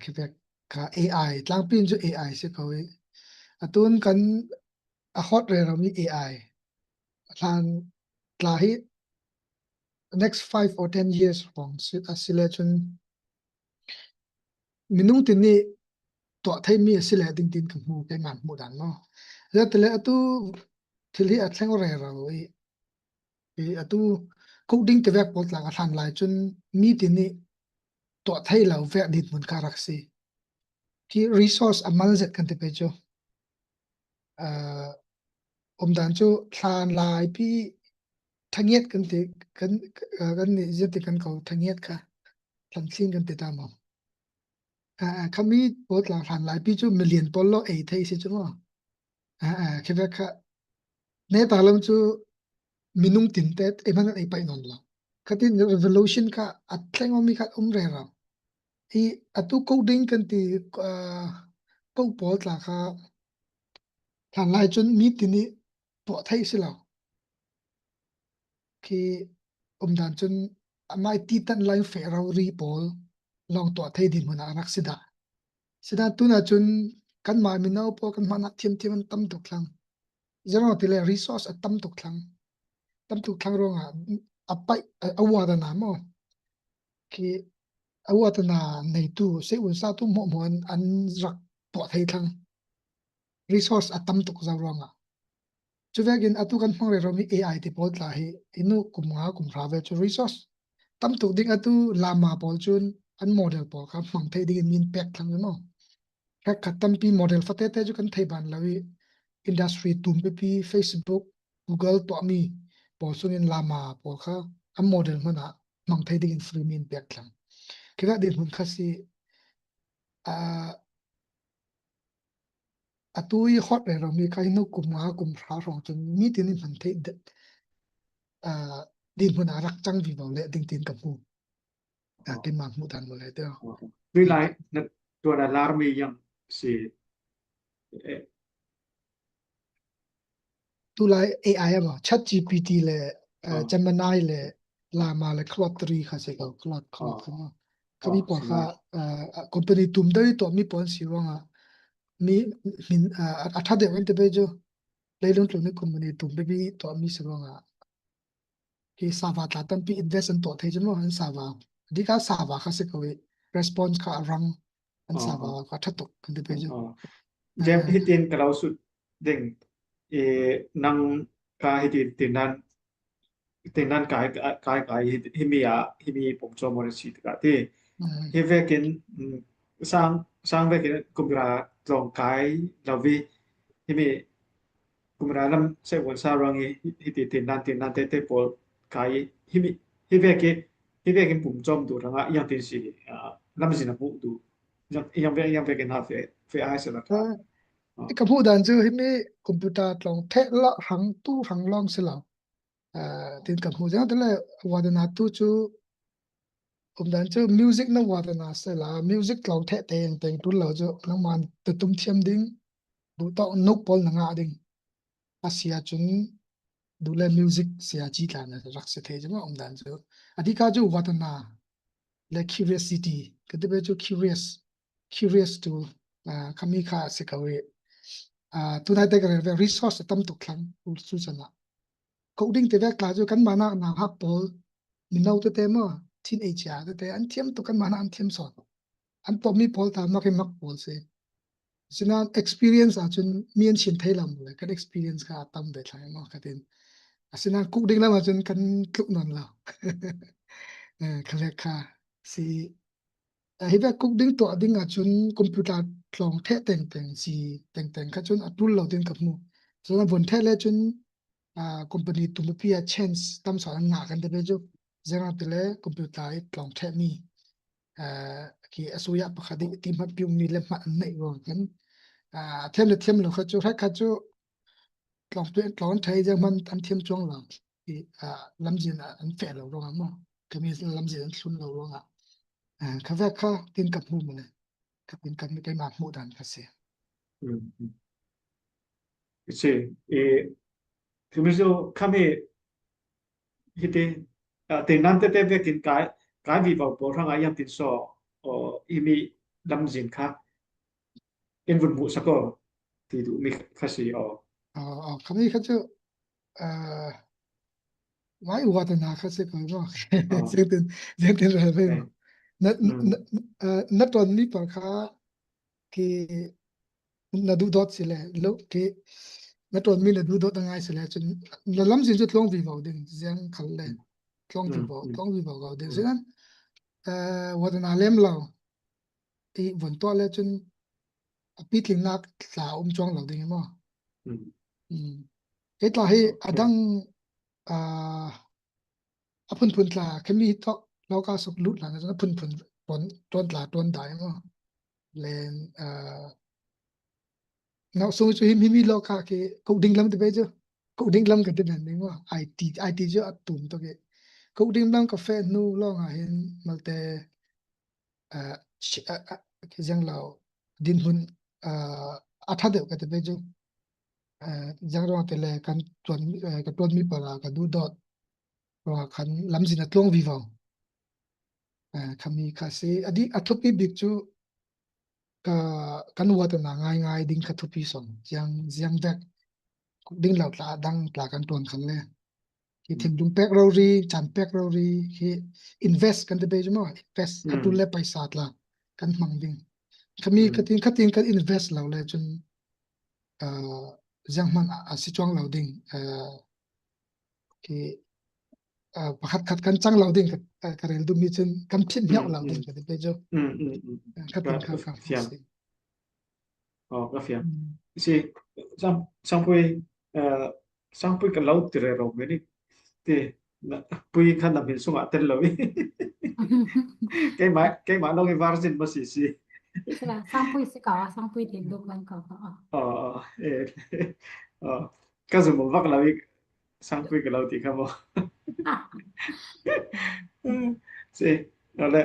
Khi vek kha A I, tlangpi in cu A I si ko i. Atun kan a hot rero mi A I. Hlan tla hi next five or ten years hrawng si, a si le cun minung tin nih tuah theimi a si le ding tin ka hmu, keimah hmuh dan maw. Ziate le atu thil hi a thleng rero i, i atu coding te vek pawl tla ka hlan lai cun mi tin nih tuah thei lo vek dinhmun kha rak si. Khi resource a mal zet kan ti pei cu, um dan cu hlan laipi ṭhangiat kan ti, kan, kan nih ziate kan ko ṭhangiat kha, hlan thlin kan ti ta maw? Kha mi pawl tla hlan laipi cu million pawl law ei thei si cu maw? Khi vek kha neta lam cu minung tinte ei hmanh ei paih nawn lo. Khatin revolution kha a thleng awmi kha um rero. I atu coding kan ti, ko pawl tla kha hlan lai cun mi tin nih tuah theih si lo. Khi um dan cun amah i titan lai feh rori pawl lawng tuah thei dinhmun ah a rak si dah. Sidan tuna cun kanmah mino pawl kan hmanh ah thiamthiam an tam tuk thlang. Zero ti le resource a tam tuk thlang. Tam tuk thlang ruangah a paih, a, a uatana maw? Khi a uatana neitu, sei un satu hmuahhmuah an, an rak tuah thei thlang. Resource a tam tuk zo ruangah. Cuvekin atu kan hmang rero mi A I ti pawl tla hi i nu kum nga kum hra ve cu resource tam tuk ding atu lama pawl cun an model pawl kha hmang theih dingin min pek thlang maw? Hrekkhat tampi model fatete cu kan thei ban lo i industry tum pipi Facebook, Google tuahmi pawl sungin lama pawl kha an model hmanh ah hmang thei dingin free min pek thlang. Khi vek dinhmun kha si, aa, atu i hot rero mi kha i nu kum nga kum hra hrawng cun mi tin i hman theih dinhmun a rak cang vivo le ding tin ka hmu. Keimah hmuh dan maw le tio. Tulai na tuan a larmi yang si, eh, tulai A I a maw, Chat G P T le, eh, Gemini le, Llama le, Claude three kha si ko, Claude, Claude kha maw. Kha mi pawl kha, eh, company tum deuh i tuah mi pawl si ruangah mi, min, eh, a ṭha deuh in te pei cu leilung tlun i company tum deuh i tuah mi si ruangah ki server tla tampi invest an tuah thei cu maw, an server. Dika server kha si ko i response kha a rang an server kha ṭha tuk kan ti pei cu. Jem hitin ka lo sut ding i nang ka hiti tin nan tin nan kai kai kai himi a himi pom chaw mo si ka ti. Hi vekin sang sang vekin kumra tlawng kai lo vi himi kumra lam se won sa rang i hiti tin nan tin nan te te pol kai himi hi veki hi vekin pum chom du ranga yang tin si lam zin a mu du yang ve yang vekin ha fe fe ai se la ka. I ka hmuh dan cu himi computer tlawng theh lah hang tu hang lawng si lo. Tin ka hmuh ziang te le watana tu cu um dan cu music na watana si la music tlawng theh teng teng tul lo cu nangman tutum thiam ding duh tawh nuk pawl na ngah ding a si ahcun duh le music sia ci tla na rak si thei cu um dan cu a dika cu watana le curiosity ka ti cu curious curious tu khami kha si ko i tunai te ka rel ve resource tam tuk thlang tu cu sana ko ding te vek tla cu kan mana na hak pawl mino te te maw teenager te te an thiam tuk kan mana an thiam sawn an pawm mi pawl ta mak i mak pawl si. Sina experience ah cun mi an chim thei lo le kan experience kha a tam ve thlang maw ka tin. Asina kuk ding lam ah cun kan tluh nawn lo. Kha vek kha si. Hi vek kuk ding tuah ding ah cun computer tlawng theh tengteng si tengteng kha cun a tul lo ding ka hmu. Cun a vun theh le cun company tumpi a chance tam sawn an ngah kan ti ve cu ziangahtile computer i tlawng theh mi ki a suya pakhat i ti hmat piu mi le hmat an neih ruang kan thiam le thiam lo kha cu hrekkhat cu tlawng thei ziang hman an thiam cuang lo i lamzin an feh lo ruangah maw kami lamzin an thlun lo ruangah kha vek kha tin ka hmu male ka tin kan keimah hmuh dan kha si. Si i tumi cu khami hiti tin nan tete vekin kai kai vivo pawl hrangah yang tin saw imi lamzin kha in vun hmuh sak aw ti duh mi kha si aw. Khami kha cu mai watana kha si ko maw ziangtin ziangtin rel ve maw na ṭawn mi par kha ki na duhdawt si le lo ki na ṭawn mi na duhdawt a ngai si le cun na lamzin cu tlawng vivo ding ziang khal le tlawng vivo tlawng vivo ko ding si nan watana lem lo i vun tuah le cun a pitlingnak tla um cuang lo ding i maw? Kei tla hi a dang a phunphun tla khami thawh loka suk lut hlan a phunphun ṭuan tla ṭuan dai maw? Len na sung cu himi loka khi ko ding lam ti ve cu ko ding lam ka ti nan ding maw? IT IT cu a tum tuk i ko ding lam ka feh hnu lawngah hin malte ziang lo dinhmun a ṭha deuh ka ti ve cu ziang ruang ti le kan ṭuan ka ṭuanmi pala ka duhdawt ruangah khan lamzin a tluang vivo khami kha si a dih a thupi bik cu ka kan watana ngaingai ding kha thupi sawm ziang ziang vek ding lo tla dang tla kan ṭuan khan le hi thinlung pek rori caan pek rori hi invest kan ti pei cu maw invest a ṭul le paisa tla kan hmang ding khami khatin khatin kan invest lo le cun zianghman a si cuang lo ding khi pakhat khat kan cang lo ding ka rel duhmi cun kan phinh hniauh lo ding ka ti pei cu khatin kha ka fiam. Aw ka fiam si sangpui sangpui ka lo ti rero meni ti pui khan na min sungah tel lo i keimah keimah lo i version ma si si. Sila sangpui si ka sangpui tin duk man ka ka. Aw aw e aw ka zum vak lo i sangpui ka lo ti kha maw? Si le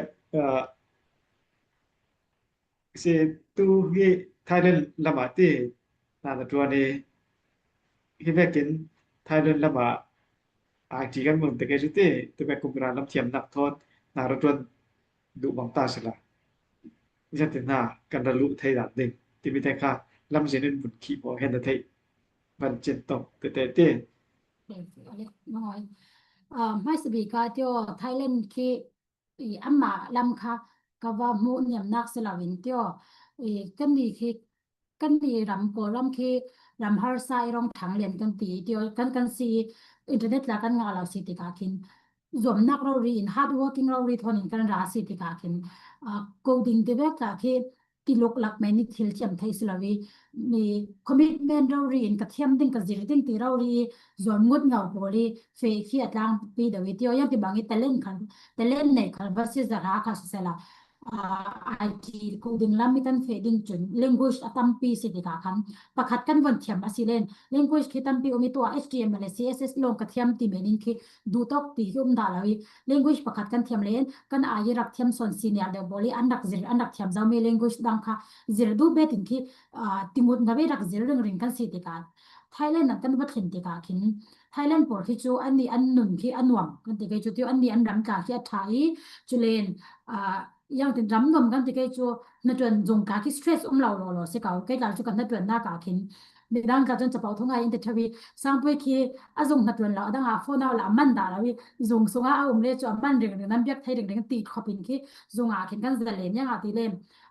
si tu hi Thailand lamah ti na na ṭuan i hi vekin Thailand lamah IT kan mun te ke cu ti tu me kumra lam thiam nak thawt na ra ṭuan duh bang ta sila zati hna kan ra luh thei dan ding timi te kha lamzin in vun khih maw hen na theih van cin tong tete ti. Hmaisa bik ah tio Thailand khi i ama lam kha ka va hmu niamnak si loin tio i kanni khi kanni ram Kawlram khi ram harsa i rong thang lian kan ti tio kan kan si internet la kan ngah lo si tikah khin zuamnak rori in hard working rori thawn in kan ra si tikah khin ko ding ti vek tah khi ti luklak mai ni thil thiam thei si lo i mi commitment rori in ka thiam ding ka zir ding ti rori i zuam ngut ngau pawl i feh khi a tlang pi do i tio yang ti bang i talent khan talent nei khan va si zara kha si sela IT ko ding lam i kan feh ding cun language a tampi si tikah khan pakhat kan von thiam a si len language khi tampi um i tua HTML le CSS lawng ka thiam ti mai ning khi duhtawk ti hi um dah lo i language pakhat kan thiam len kan ai i rak thiam sawn senior deuh bawl i an rak zir an rak thiam zo mi language dang kha zir duh bet in khi timut nga ve rak zir ringring kan si tikah Thailand ah kan va thlen tikah khin Thailand pawl khi cu an nih an nun khi a nuam kan ti kei cu tio an nih an ram tla khi a ṭha i cu len yang tin ram nuam kan ti kei cu hnaṭuan zung tla khi stress um lo lo lo si ko kei tla cu kan hnaṭuan nak ah khin midang tla cun capo thung ai in ti ṭheu i sangpui khi a zung hnaṭuan lo a dang ah phone au la a man dah lo i zung sungah a um le cu a man ringring nan biak thei ringring ti khop in khi zung ah khin kan zalen yang ah ti le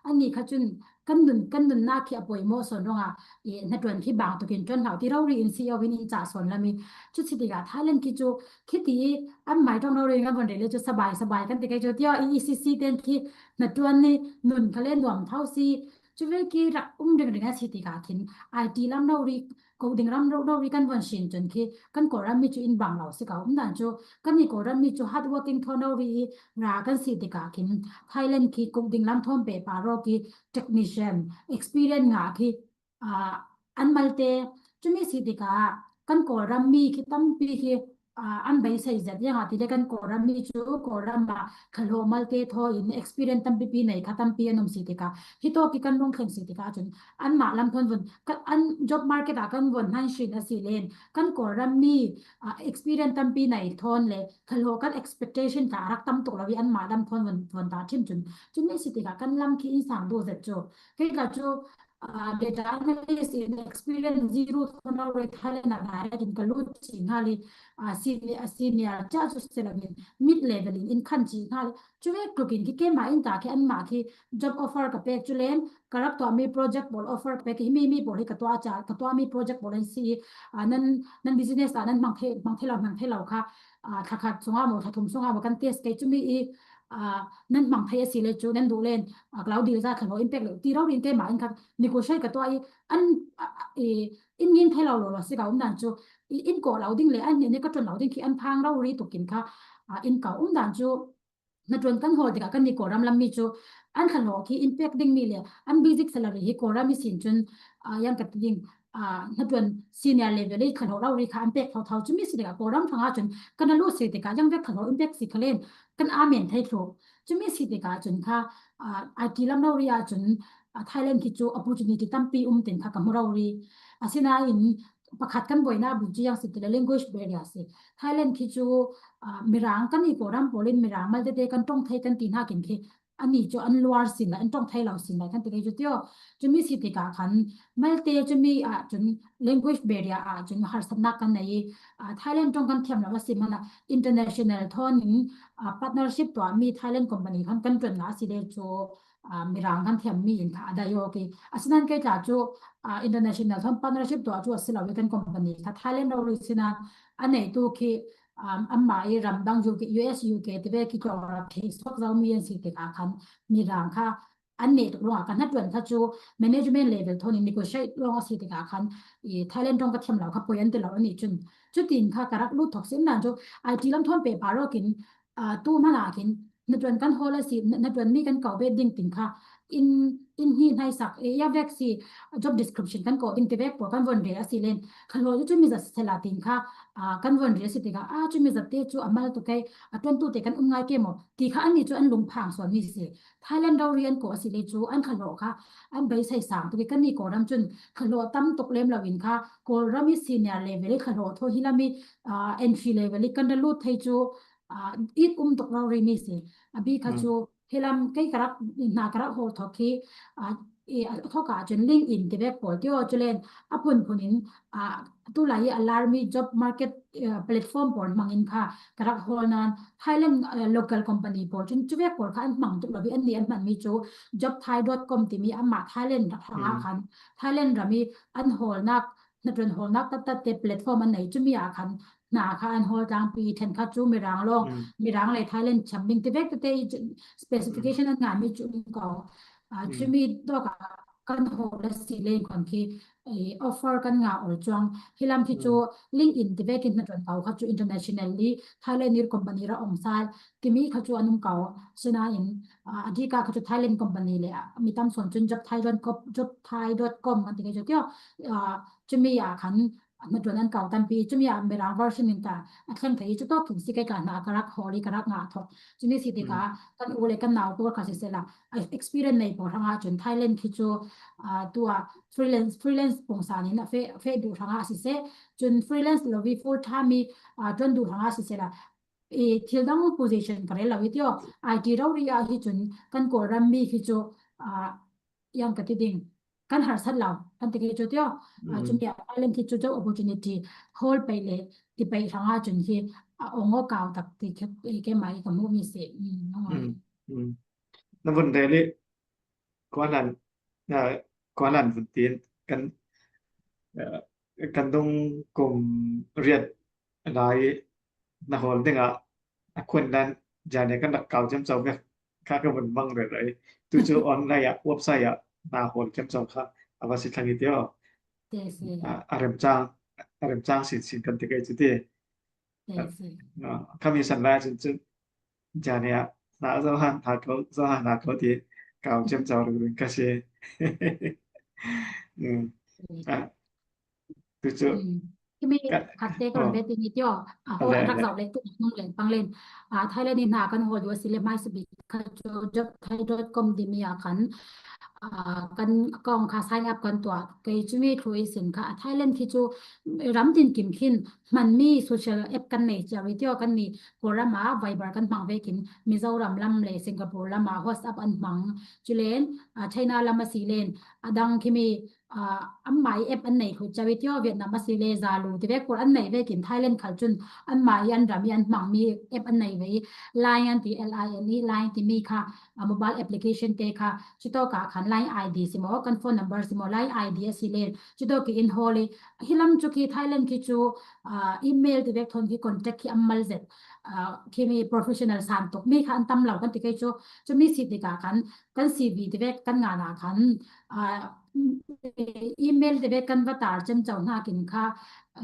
an nih kha cun kan nun kan nunnak khi a pawimawh sawn ruangah i hnaṭuan khi bang tukin ṭuan hlau ti rori in si in in cah sawn lam i cu si tikah Thailand khi cu khiti i an mai ṭawng rori in kan von rel i cu sabai sabai kan ti kei cu tio i ECC ten khi hnaṭuan i nun kha le nuam tho si cu ve khi rak um ringring a si tikah khin IT lam rori ko ding ram rori kan von sin cun khi kan Kawlram mi cu in bang lo si ko um dan cu kan i Kawlram mi cu hard working thawn rori i ra kan si tikah khin Thailand khi ko ding lam thawn pehpar rawk i technician experience ngah khi an malte cumi si tikah kan Kawlram mi khi tampi khi an beisei zet ziangah tile kan Kawlram mi cu Kawlram ah khalawh malte thaw in experience tampipi nei kha tampi an um si tikah hitawk i kan lungthleng si tikah cun anmah lam thawn vun an job market ah kan vun hnan hrin a si len kan Kawlram mi experience tampi nei thawn le khalawh kan expectation tla a rak tam tuk lo i anmah lam thawn vun vun ta ṭhim cun cumi si tikah kan lam khi in sang duh zet cu kei tla cu data analyst in experience zero thawn lo rei Thailand ah direct in ka lut ci hnga li senior senior ca cu si lo in mid level in in khan ci hnga li cu vek tluk in khi keimah in ta khi anmah khi job offer ka pek cu len ka rak tuahmi project bawl offer ka pek hi mi mi pawl hi ka tuah ca ka tuahmi project bawl an si i nan nan business ah nan hmang thei hmang thei lo hmang thei lo kha thlakhat sungah maw thlathum sungah maw kan test kei cumi i nan hmang thei a si le cu nan duh len ka lo dil za thla lo in pek lo ti rori in keimah in kha negotiate ka tuah i an in ngin thei lo lo lo si ka um dan cu in kawh lo ding le an nih ka ṭuan lo ding khi an phang rori tukin kha in ka um dan cu hnaṭuan kan hawl tikah kan ni Kawlram lam mi cu an thla lo khi in pek ding mi le an basic salary hi Kawlram i sin cun yang ka ti ding hnaṭuan senior level i thla lo rori kha an pek thotho cumi si tikah Kawlram hrangah cun kan a lut si tikah yang vek thla lo in pek si kha len kan aa men thei thluh cumi si tikah cun kha IT lam rori ah cun Thailand khi cu opportunity tampi um tin kha ka hmu rori asinain pakhat kan buaina bul cu yang si tile language barrier si Thailand khi cu mirang kan i Kawlram pawl in mirang malte te kan ṭong thei kan ti hnakin khi ani cu an luar sin lai an ṭong thei lo sin lai kan ti kei cu tio cumi si tikah khan malte cumi ah cun language barrier ah cun harsatnak kan nei i Thailand ṭong kan thiam lo a si hmanah international thawn in partnership tuahmi Thailand company khan kan ṭuan ngah a si le cu mirang kan thiammi in kha a dai awk i asinain kei tla cu international thawn partnership tuah cu a si lo i kan company kha Thailand rori sinain a neitu khi anmah i ramdang UK US UK tive khi tlawng rak thei suak zomi an si tikah khan mirang kha an neh tuk ruangah kan hnaṭuan kha cu management level thawn in negotiate ruang a si tikah khan i Thailand ṭong ka thiam lo kha poi an ti lo a nih cun cutin kha ka rak lut thawk si nan cu IT lam thawn pehpar awkin tu hmanah khin hnaṭuan kan hawl a si hnaṭuan mi kan kau bet ding tin kha in in hi hnaisak e ya vek si job description kan kawh ding ti vek pawl kan von rel a si len kha lo cu mi zat sela tin kha kan von rel a si tikah a cu mi zat te cu a mal tu kei a ṭuantu te kan um ngai ke maw ti kha an ni cu an lungphang sual mi si Thailand rori an kawh a si le cu an kha lo kha an beisei sang tuk i kan ni Kawlram cun kha lo tam tuk lem lo in kha Kawlram i senior level i kha lo thaw hi lam i entry level i kan ra lut thei cu it um tuk rori mi si a bi kha cu hi lam kei ka rak hna ka rak hawl thawk hi i a thawkah cun LinkedIn ti vek pawl ti aw, culen a phunphun in, a, tulai hi a larmi job market, eh, platform pawl hmangin kha ka rak hawl nan Thailand, eh, local company pawl cun cuvek pawl kha an hmang tuk lo i annih an hmanmi cu jobthai dot com timi amah Thailand ram hrangah khan Thailand ram i an hawlnak, hnaṭuan hawlnak taktak te platform an nei cumi ah khan hna kha an hawl tlangpi, ṭhenkhat cu Mirang lawng, Mirang le Thailand cham ding ti vek tete i specification an nganmi cu um ko. Ah, cumi tawkah kan hawl a si len khan khi, eh, offer kan ngah awl cuang. Hi lam khi cu LinkedIn ti vekin hnaṭuan ko kha cu internationally Thailand i company ra awng sal timi kha cu an um ko. Sinain, ah, a dikah kha cu Thailand company le, ah, mi tam sawn cun jobthai dot com, jobthai dot com kan ti kha cu tio. Ah, cumi ah khan hnaṭuan an ko tampi, cumi ah Mirang version in ta a thleng thei i cu tawk kin si kei ka hna ka rak hawl i ka rak ngah thawk. Cumi si tikah kan u le kan nau pawl kha sisela, a experience nei pawl hrangah cun Thailand khi cu, ah, tu ah freelance, freelance pungsan in a feh, feh duh hrangah siseh, cun freelance lo i full time i, ah, ṭuan duh hrangah sisela, i thil dang position ka rel lo i tio, I T rori ah hi cun kan Kawlram mi khi cu, ah, yang ka ti ding, kan harsat lo, kan ti khi cu tio. Ah, cumi ah Thailand khi cu job opportunity hawl pei le ti pei hrangah cun khi a ong aw kau tak ti khi, eh, keimah i ka hmuhmi si. Mm, mm, mm. Na vun rel i kualan, ah, kualan vun tin kan, ah, kan dung kum riat lai na hawl dingah a khun nan zan kan rak kau ciamco vek kha ka vun mang rero i. Tu cu online ah, website ah na hawl ciamco kha a va si thlang i tio. A, a remcang, a remcang sin sin kan ti kei cu ti. A, a, khami san lai cun cun zan ah na zo han ha ko, zo han ha ko ti kau ciamco ringring ka si. Mm. A, tu cu. Himi khatte ka run ve ti ni tio. A, ho rak zau le tu nung len pang len. A, Thailand i hna kan hawl duh a si le hmai si bik kha cu jobthai dot com timi ah khan, a, kan account kha sign up kan tuah. Kei cumi thlu i sin kha a Thailand khi cu ram tin kim khin hmanmi social app kan nei cio i tio, kan mi Kawlram ah Viber kan hmang vekin Mizoram lam le Singapore lam ah WhatsApp an hmang. Culen, a, China lam a si len a dang khimi, ah, anmah i app an nei khut cio i tio, Vietnam a si le Zalo ti vek pawl an nei vekin Thailand khal cun anmah i an ram i an hmangmi app an nei ve i Line an ti, L I N E, Line timi kha, ah, mobile application te kha cutawkah khan Line I D si maw, kan phone number si maw, Line I D a si len cutawk i in hawl i hi lam cu khi Thailand khi cu, ah, email ti vek thawn khi contact khi an mal zet, ah, khimi professional san tuk mi kha an tam lo kan ti kei cu, cumi si tikah khan kan C V ti vek kan ngan ah khan, ah, email te ve kan va tar ciamco hnakin kha,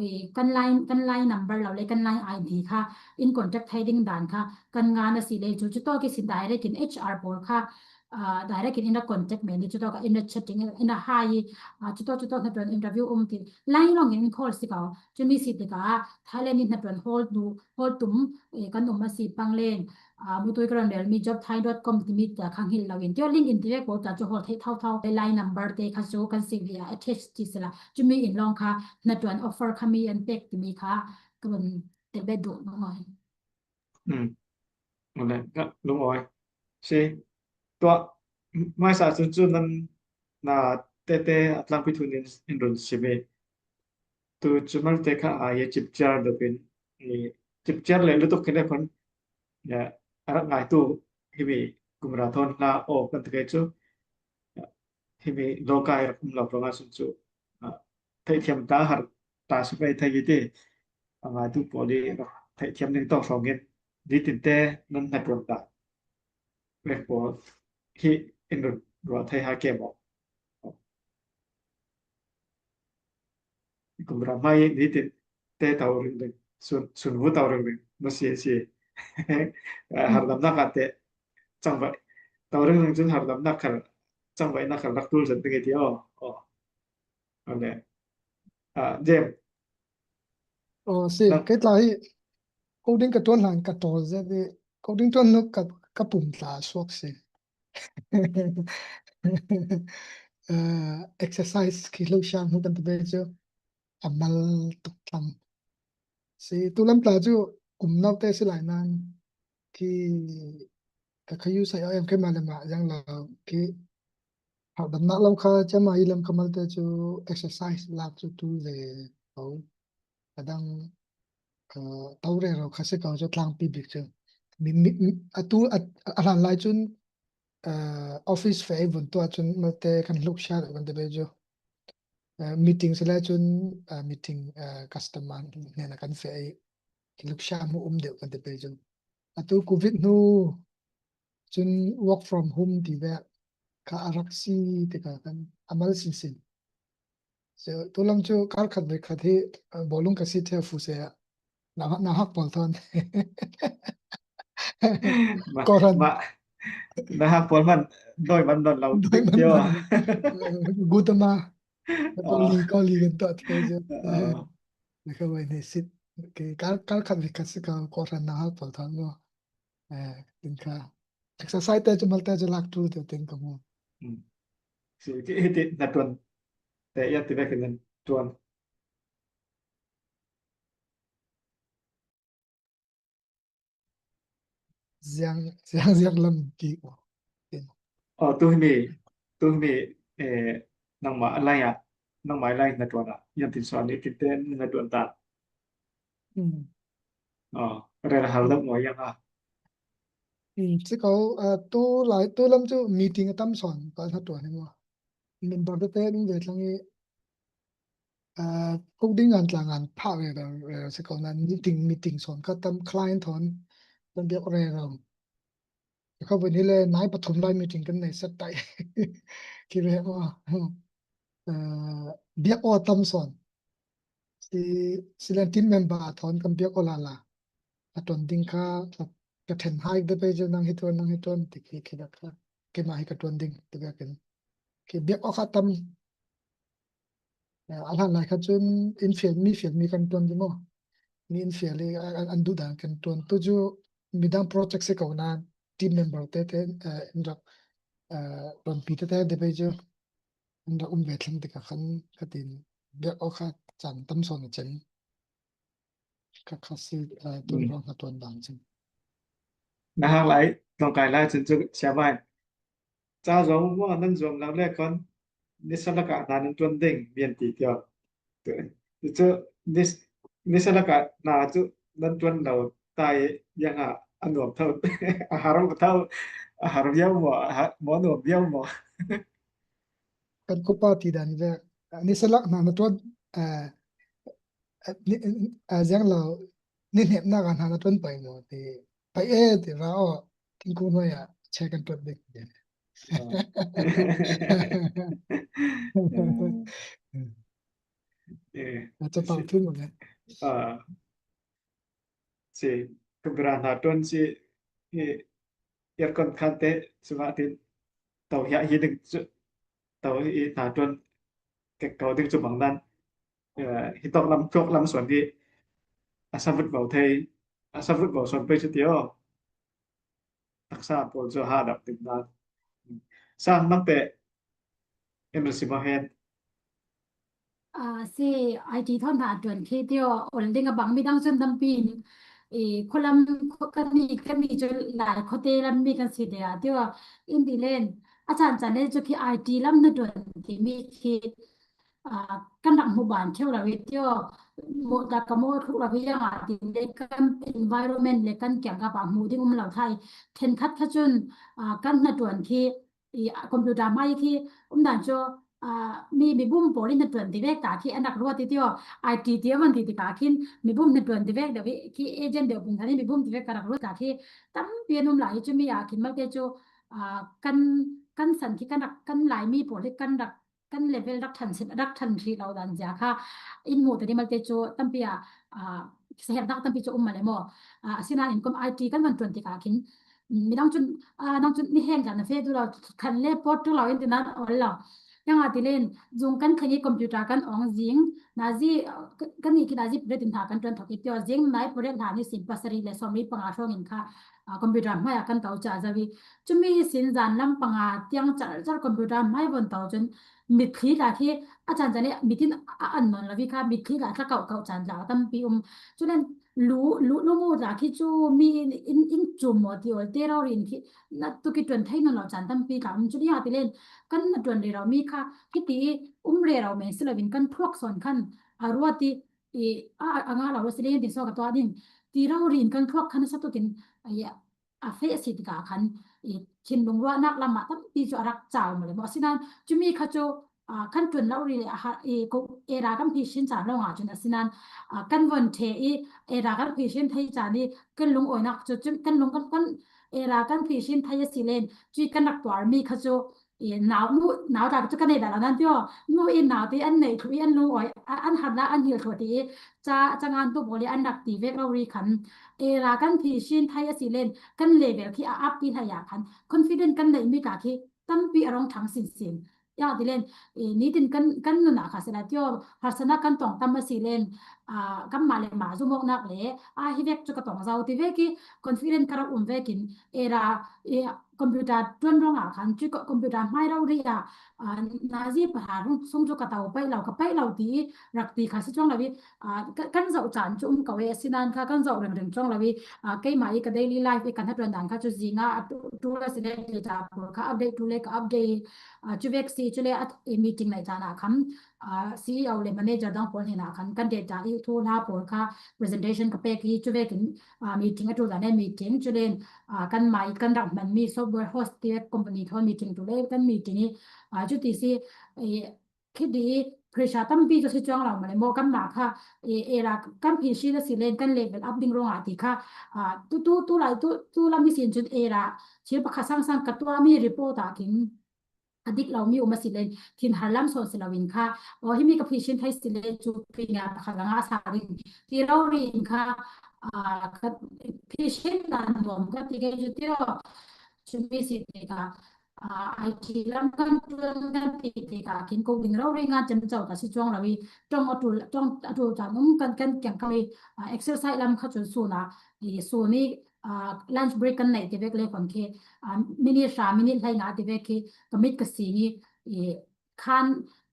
eh, kan line, kan line number lo le kan line I D kha in contact thei ding dan kha kan ngan a si le cu, cutawk i sin direct in H R pawl kha, ah, direct in in a contact men i cutawk in a chatting in a hai i, ah, cutawk, cutawk hnaṭuan interview um ti line lawng in call si ko. Cumi si tikah Thailand i hnaṭuan hawl tu, hawl tum, eh, kan um a si pang len. Ah, mutui ka ron relmi jobthai dot com timi ta kha hngilh lo in tio, LinkedIn ti vek pawl ta cu hawl theih thotho, line number te kha cu kan C V ah attach ti sila, cumi in lawng kha hnaṭuan offer kha mi an pek timi kha ka van tel bet duh ngawi. Hmm. Mule, ka lungawi. Si, tua, hmaisa cun cu nan na tete a tlangpi thu nin in run simi. Tu cu malte kha aa ye cipciar deuh in, i cipciar le lutuk khin le khun, ya, a rak ngaitu himi kumra thawn hna aw kan ti kei cu, ya, himi lawka i rak um lo ruangah cun cu, ah, theihthiam ta har ta si pei thei i ti, a ngaitu pawl i rak theihthiam ning tawk hrawngin nitin te nan hnaṭuan ta. Vek pawl hi in run ruah thei ha ke maw? Kumra hmai nitin te to ringring, sun, sun vu to ringring, masi si. Harlamnak ah te cangvaih to ringring cun harlamnak khal, cangvaihnak khal rak tul zat ding i ti aw. Aw. Aw le. Ah, Jem. Aw, si, kei tla hi coding ka ṭuan hlan ka ṭawl zet i, coding ṭuan hnu ka, ka pum tla suak si. Eh, exercise khi lo siang hnu kan ti ve cu a mal tuk thlang. Si, tu lam tla cu kum naute si lai nan khi ka khayu sai em keimah le mah yang lo khi Hau dam nak lo kha cama i lam kamal te cu exercise lak cu tu ve ko. Kadang, uh, to rero kha si ko cu tlangpi bik cu. Mi, mi, mi, atu, a, a hlan lai cun, uh, office feh i vun tuah cun malte kan hluk sia deuh kan ti ve cu. Uh, meeting si lai cun, uh, meeting, uh, customer hnenah kan feh i hluk sia hmuh um deuh kan ti ve cu. Atu covid hnu cun work from home ti ve kha a rak si tikah kan a mal sinsin. So, tu lam cu kar khat ve khat hi, uh, bawlung ka si ṭheu fu se ah na, na hak pawl thawn. Ma, Koran. Ma, na hak pawl man doi man don lo. Doi man don. Gutama. Ko li, ko li kan tuah te cu. Na ka wai ne sit. Okay, kar, kar khat ve khat si ka koran na hak pawl thawn mo. Eh, tin kha. Exercise te cu malte cu lak ṭul te tin ka mu. Hmm. Si, ti, ti, na tuan. Te ya ti ve kin tuan. Ziang, ziang, ziang lam ki. Oh, tu mi, tu mi, eh, nangmah lai ah, nangmah lai na tuan ah, yan tin suan ni tin te na tuan ta. Hmm. Oh, rel hal deuh maw yang a. Hmm, si ko, ah, tu lai, tu lam cu meeting a tam sawn, ka hna tuan hi maw? Member te te in ve thlang i, ah, kuk ding ngan tla ngan phah ve rel, rel si ko nan meeting, meeting sawn ka tam client thawn, kan biak rel rel. Ka kha vun hi le nai pathum lai meeting kan nei set tai. Ki ve maw? Ah, biak aw tam sawn. Si, si lan team member a thawn kan biak aw lala. A tuan ding kha ka, ka ṭhen hai de pei cu nang hi tuan, nang hi tuan ti khi khi dak kha. Keimah hi ka tuan ding ti biak in. Khi biak aw kha tam. Eh, a hlan lai kha cun in fial mi, fial mi kan tuan ding maw? Mi in fial i, a, a, an duh dan kan tuan. Tu cu midang project si ko nain team member te te, eh, in rak, eh, tuanpi te te de pei cu in rak um ve thlang tikah khan ka tin biak aw kha caan tam sawn a cen. Ka kha si, eh, tuan ruang kha tuan bang cen. Na hak lai, tlawngkai lai cun cu siabai. Ca zuam maw, nan zuam lo le kon, nisa lakah hna nan tuan ding, mian ti tiang. Cu, cu, nis-, nisa lakah hna cu nan tuan lo ta i, yang ah a nuam tho, a har tho, a har viau maw, a har, maw nuam viau maw? Kan kupa ti dan ve, nisa lak hna na tuan, eh, eh, ni, eh, ziang lo, ni hnemnak ah hna na tuan pei maw ti. Pai e ti ra aw, thingkung hnuai ah che kan tuat ding. Ah. Eh. Na capo si. Thum nge. Ah. Si, ka bra hna tuan si, i, aircon khan te, sungah tin, to hiah hi ding cu, to hi hna tuan, ka ko ding cu bang nan, eh, hi tawk lam, tawk lam suan hi, a savut vo thei, a savut vo suan pei cu ti aw. Taksa pawl cu ha dap ding nan. Sang nang te, em ra si maw hen? Ah, si, I T thawn hna tuan khi tio, ol ding a bang midang cun tampi in, i, khualam, khu-, kan ni, kan ni cu lai khuate lam mi kan si te a tio, in ti len, a caan caan le cu khi I T lam na tuan ti mi khi, ah, kan rak hmu ban kheu lo i tio, mo-, dah ka maw thuk lo i yang a ti le kan environment le kan kiangkap ah hmu ding um lo thai. Then khat kha cun, ah, kan hna tuan khi, i, ah, computer hmai khi um dan cu, ah, mi, mibum pawl in hna tuan ti vek ta khi an rak ruat i tio, I T ti a van ti ti ka khin mibum hna tuan ti vek deuh i khi agent deuh pung than in mibum ti vek ka rak ruat ta khi tampi an um lai i cu mi a khin malte cu, ah, kan, kan san khi kan rak, kan lai mi pawl hi kan rak kan level rak ṭhan si, rak ṭhan hrih lo dan zia kha in hmuh te dih malte cu tampi ah, ah, saherhnak tampi cu um mah le maw? Ah, asinain kum I T kan van tuan tikah khin, mm, midang cun, ah, nang cun ni heng kan na feh tu lo, khan le pawt tu lo in tinan ol lo. Yang a ti len, zung kan khan i computer kan ong zing, nazi, ah, ka-, kan nih khi nazi pret in hna kan tuan thok i tio, zing nai pret hna ni sin pasarih le sawmli panga hrawng in kha, ah, computer hmai ah kan to ca zo i, cumi sin zan lam panga tiang car car computer hmai von to cun, mitthli tla khi a caan caan i mitin a an nawn lo i kha mitthli tla tla kauh kauh caan tla tampi um. Cu len lu, lu, lu mu ta khi chu mi in, in, in chum mo ti ol te rau rin khi na tu ki tuan thei non lo chan tampi ka um chu ni a ti len kan na tuan ri rau mi kha khi ti um re rau men si lo vin kan thuak son khan a rua ti i a, a, a nga lo si len ti so ka tua ding ti rau rin kan thuak khan sa tu kin a ya a fe si ti ka khan i thinlung ruahnak lam ah tampi cu a rak cau ma le maw? Asinan cumi kha cu, aa, kan ṭuan lo rih le a har, i, ko, era kan phihsin caan lo nga cun asinan, aa, kan von ṭhe i era kan phihsin thei caan i kan lungawinak cu, cu kan lung kan, kan era kan phihsin thei a si len cui kan rak tuarmi kha cu i nau, nu, nau ta cu kan ei dah lo nan ti aw. Nu i nau ti an neih thluh i an lungawi, a, an harnak an hngilh thluh ti i ca, cangan tu pawl i an rak ti vek lo rih khan era kan phihsin thei a si len kan level khi a ap ti hlei ah khan confident kan neihmi ka khi tampi a rong thang sinsin. Ya ti len, eh, nitin kan, kan nunah kha sila tio, harsatnak kan tong tam a si len, ah, kanmah le mah zumawknak le, ah, hi vek cu ka tong zo ti vek i confident ka rak um vekin, era, eh, computer tuan ruangah khan, cu computer hmai rori ah, ah, nazi pahra sung cu ka to paih lo, ka paih lo ti i rak ti kha si cuang lo i, aa, ka, kan zoh caan cu um ko e, asinan kha kan zoh ringring cuang lo i, aa, keimah i ka daily life i kan hnaṭuan dan kha cu zing ah a tu, tu le si le data pawl kha update tu le ka update, aa, cu vek si cu le a, i meeting neih caan ah khan, aa, C E O le manager dang pawl hnenah khan kan data i thu hla pawl kha presentation ka pek i cu vekin, aa, meeting a ṭul dan e meeting cu len, aa, kanmah i kan rak hmanmi software host ti vek company thawn meeting tu le kan meeting i, aa, cu ti si i, khi di pressure tampi cu si cuang lo male maw kanmah kha, e, era kan phihsin a si len kan level up ding ruangah ti kha, aa, tu, tu, tu lai, tu, tu lam ihsin cun era thil pakhat sangsang ka tuahmi report ah khin a dik lomi um a si len thinhar lam sawn si loin kha, aw, himi ka phihsin thei si len cu pin ah pakhat zanga a sa ding ti rori in kha, aa, ka phihsin nan nuam ka ti kei cu tio, cumi si ti ka, aa, I T lam kan ṭuan kan ti tikah khin ko ding rori ngan cem co ka si cuang lo i, ṭong a ṭul, ṭong a ṭul caan um kan, kan kiang kam i, aa, exercise lam kha cun sun ah, i sun i, aa, lunch break kan neih ti vek le khon khi, aa, minute hra, minute hleinga ti vek khi ka mit ka sing i, i khan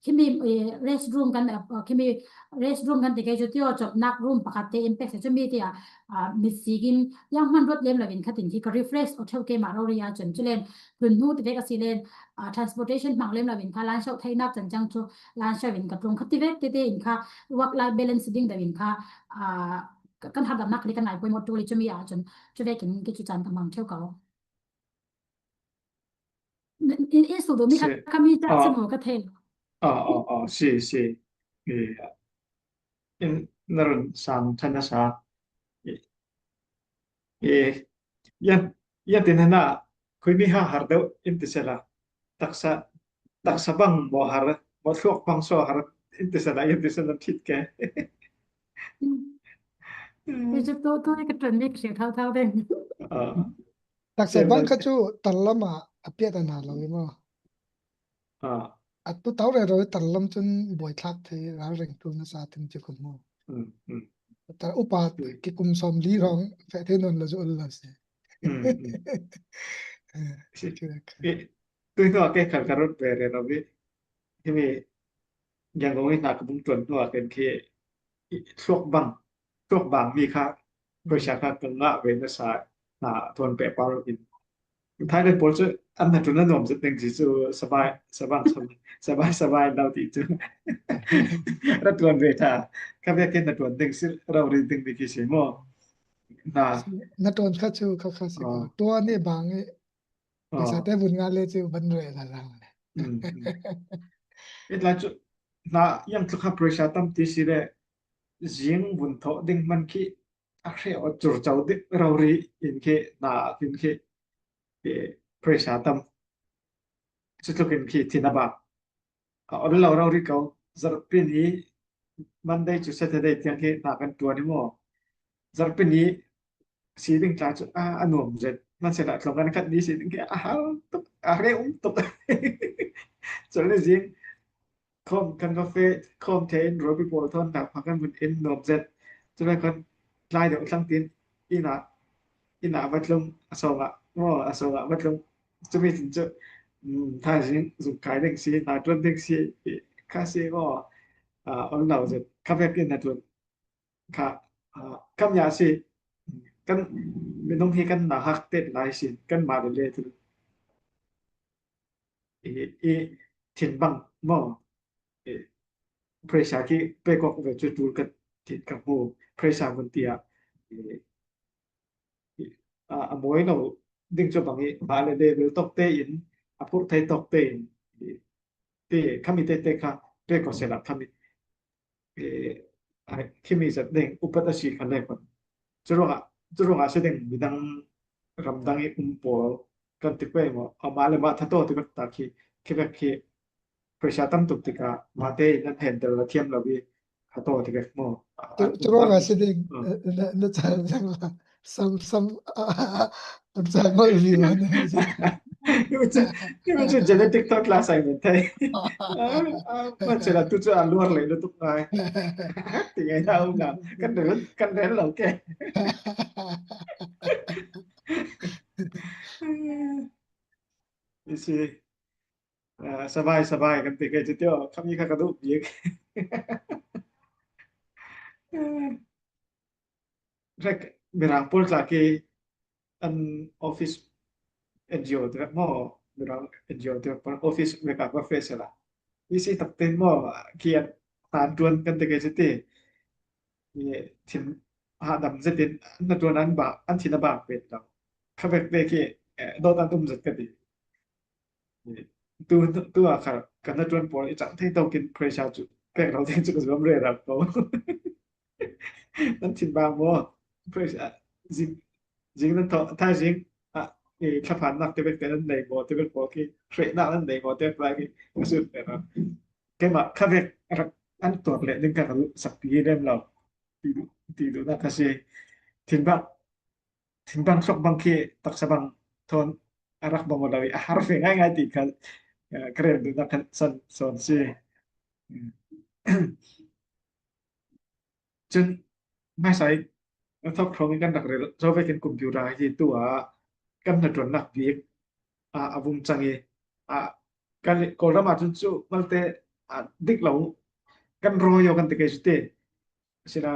khimi, i restroom kan, aa, khimi restroom kan ti kei cu tio cawpnak room pakhat te in pek si cu mi ti ah, aa, mit sik in yang hman ruat lem lo in khatin khi ka refresh aw ṭheu keimah rori ah cun cu len hlun hnu ti vek a si len, aa, transportation hmang lem lo in kha lan sauh theinak can cang cu lan sauh in ka tlung kha ti vek tete in kha work life balance ding deuh in kha, aa, ka, kan harhdamnak khali kan ngai pawimawh ṭul i cumi ah cun cu vekin ki cu caan ka hmang ṭheu ko. In, in, in suk duhmi kha si. Kha mi ca si maw ka thei. Ah, ah, ah, si, si. Eh, in na run sang ṭhan a sa. Eh, eh, yan, yan tin hana khui mi ha har deuh in ti sela. Taksa, taksa bang maw har, maw thluak bang so har in ti sela, yan ti sela thit ke. Ni cu tu, tu ka ṭuan mi ka hrial thau thau ding. Ah. Taksa bang kha cu tarlam ah a piat a na lo i maw? Ah. A tu tau rero i tarlam cun buaithlak thei ralring tu na sa tin ci khun maw? Mm, mm. Tar upa kikum sawm li rong feh thei nawn lo cu ul lo si. Mm, mm. Eh, si. Cu kha. Eh, tui hnu ah kei khal ka rut ve rero i. Himi Yangon i hna ka bung ṭuan hnu ah kan khi i thluak bang, thluak bang mi kha, phaisa kha ka ngah ve nasa hna tuan peh pau lo in. Thailand pawl cu an hnaṭuan a nuam zet ding si cu sabai, sabai, sabai, sabai lo ti cu. Ra tuan ve ṭha. Kha vekin hnaṭuan ding si, rori ding mi khi si maw? Hna. Hnaṭuan kha cu kha kha si ko. Ah. Tua ni bang i Phaisa te vun ngah le cu van reh la lang le. Mm, mm. I tla cu hna yang tluk kha pressure tam ti si le zing vun thawh ding hman khi a hreh aw cur co dih rori in khi hna khin khi, eh, pressure tam. Cutluk in khi thin a bak. A ol lo rori ko, zarhpi ni Monday cu Saturday tiang khi hna kan ṭuan i maw? Zarhpi ni si ding tla cu a, a nuam zet. Hmanhsehlaw tlawng kan khat ni si ding khi a hal tuk, a hreh um tuk. Cun le zing khawm kan va feh, khawm the in rualpi pawl thawn hna kha kan vun in nuam zet. Cun le khan tlai deuh thlang tin inn ah, inn ah va tlung, a sawng ah, maw, a sawng ah va tlung. Cumi cun cu, um, thaizing zung kai ding si, hna ṭuan ding si, kha si maw, ah, ol lo zet. Kha vekin hna ṭuan kha Kamya si kan minung hi kan na hak tet lai sin kan ma le le tu i i thin bang mo, pressure ki pekok ve chu tul ka thin ka mu, pressure mun tia a moi lo ding chu bang i ma le le vel tok te in, a phur thei tok te in, ti khami te te kha pekok se la khami khimi zat ding upat a si kha le kon. Churunga churunga se ding midang ramdang i um pawl kan ti pei mo, ama le ma thato ti bek ta khi khi bek khi pressure tam tuk tika mate nan handle la thiam lo i thato ti bek mo. Churunga se ding na chal jang la sam sam an chal mo vi ma. Ni ma chu genetic thot la sai men thai. Ma chela tu chu a luar le lutuk ngai. Ti ngai na u na. Kan ren kan ren lo ke. Isi. Sabai sabai kan ti ke chu tio khami kha ka du bik. Rek mirang pol tla ke an office N G O te mo, mirang N G O te office me ka ba fe sela. Isi tak ten mo kian tan tuan kan te ke chu ti. Ni thin ha dam zetin na tuan an ba an thin a ba pe lo. Kha bek te ki dot an um zet ka ti. Tu tu a kha kan na tuan pawl i chang thei tokin pressure chu pek lo ding chu ka zuam re rap ko. Nan thin bang mo, pressure zing zing nan tho tha zing a i thlaphan nak te bek te nan nei mo te bek pawl ki hre nak nan nei mo te bek ki ka sut pe na. Keima kha bek rak an tuak le ding ka ka sak pi lem lo. Ti ti du na ka si thin bang thin bang sok bang khi taksa bang thon a rak bang lo i a har fe ngai ngai ti kha karen du na kan san son si. Chun mai sai thok thong kan rak rel so ve kin computer hi tu a kan na tuan nak bik a a vung chang i a kan kol rama chun chu malte a dik lo kan ro yo kan te ke chu te sina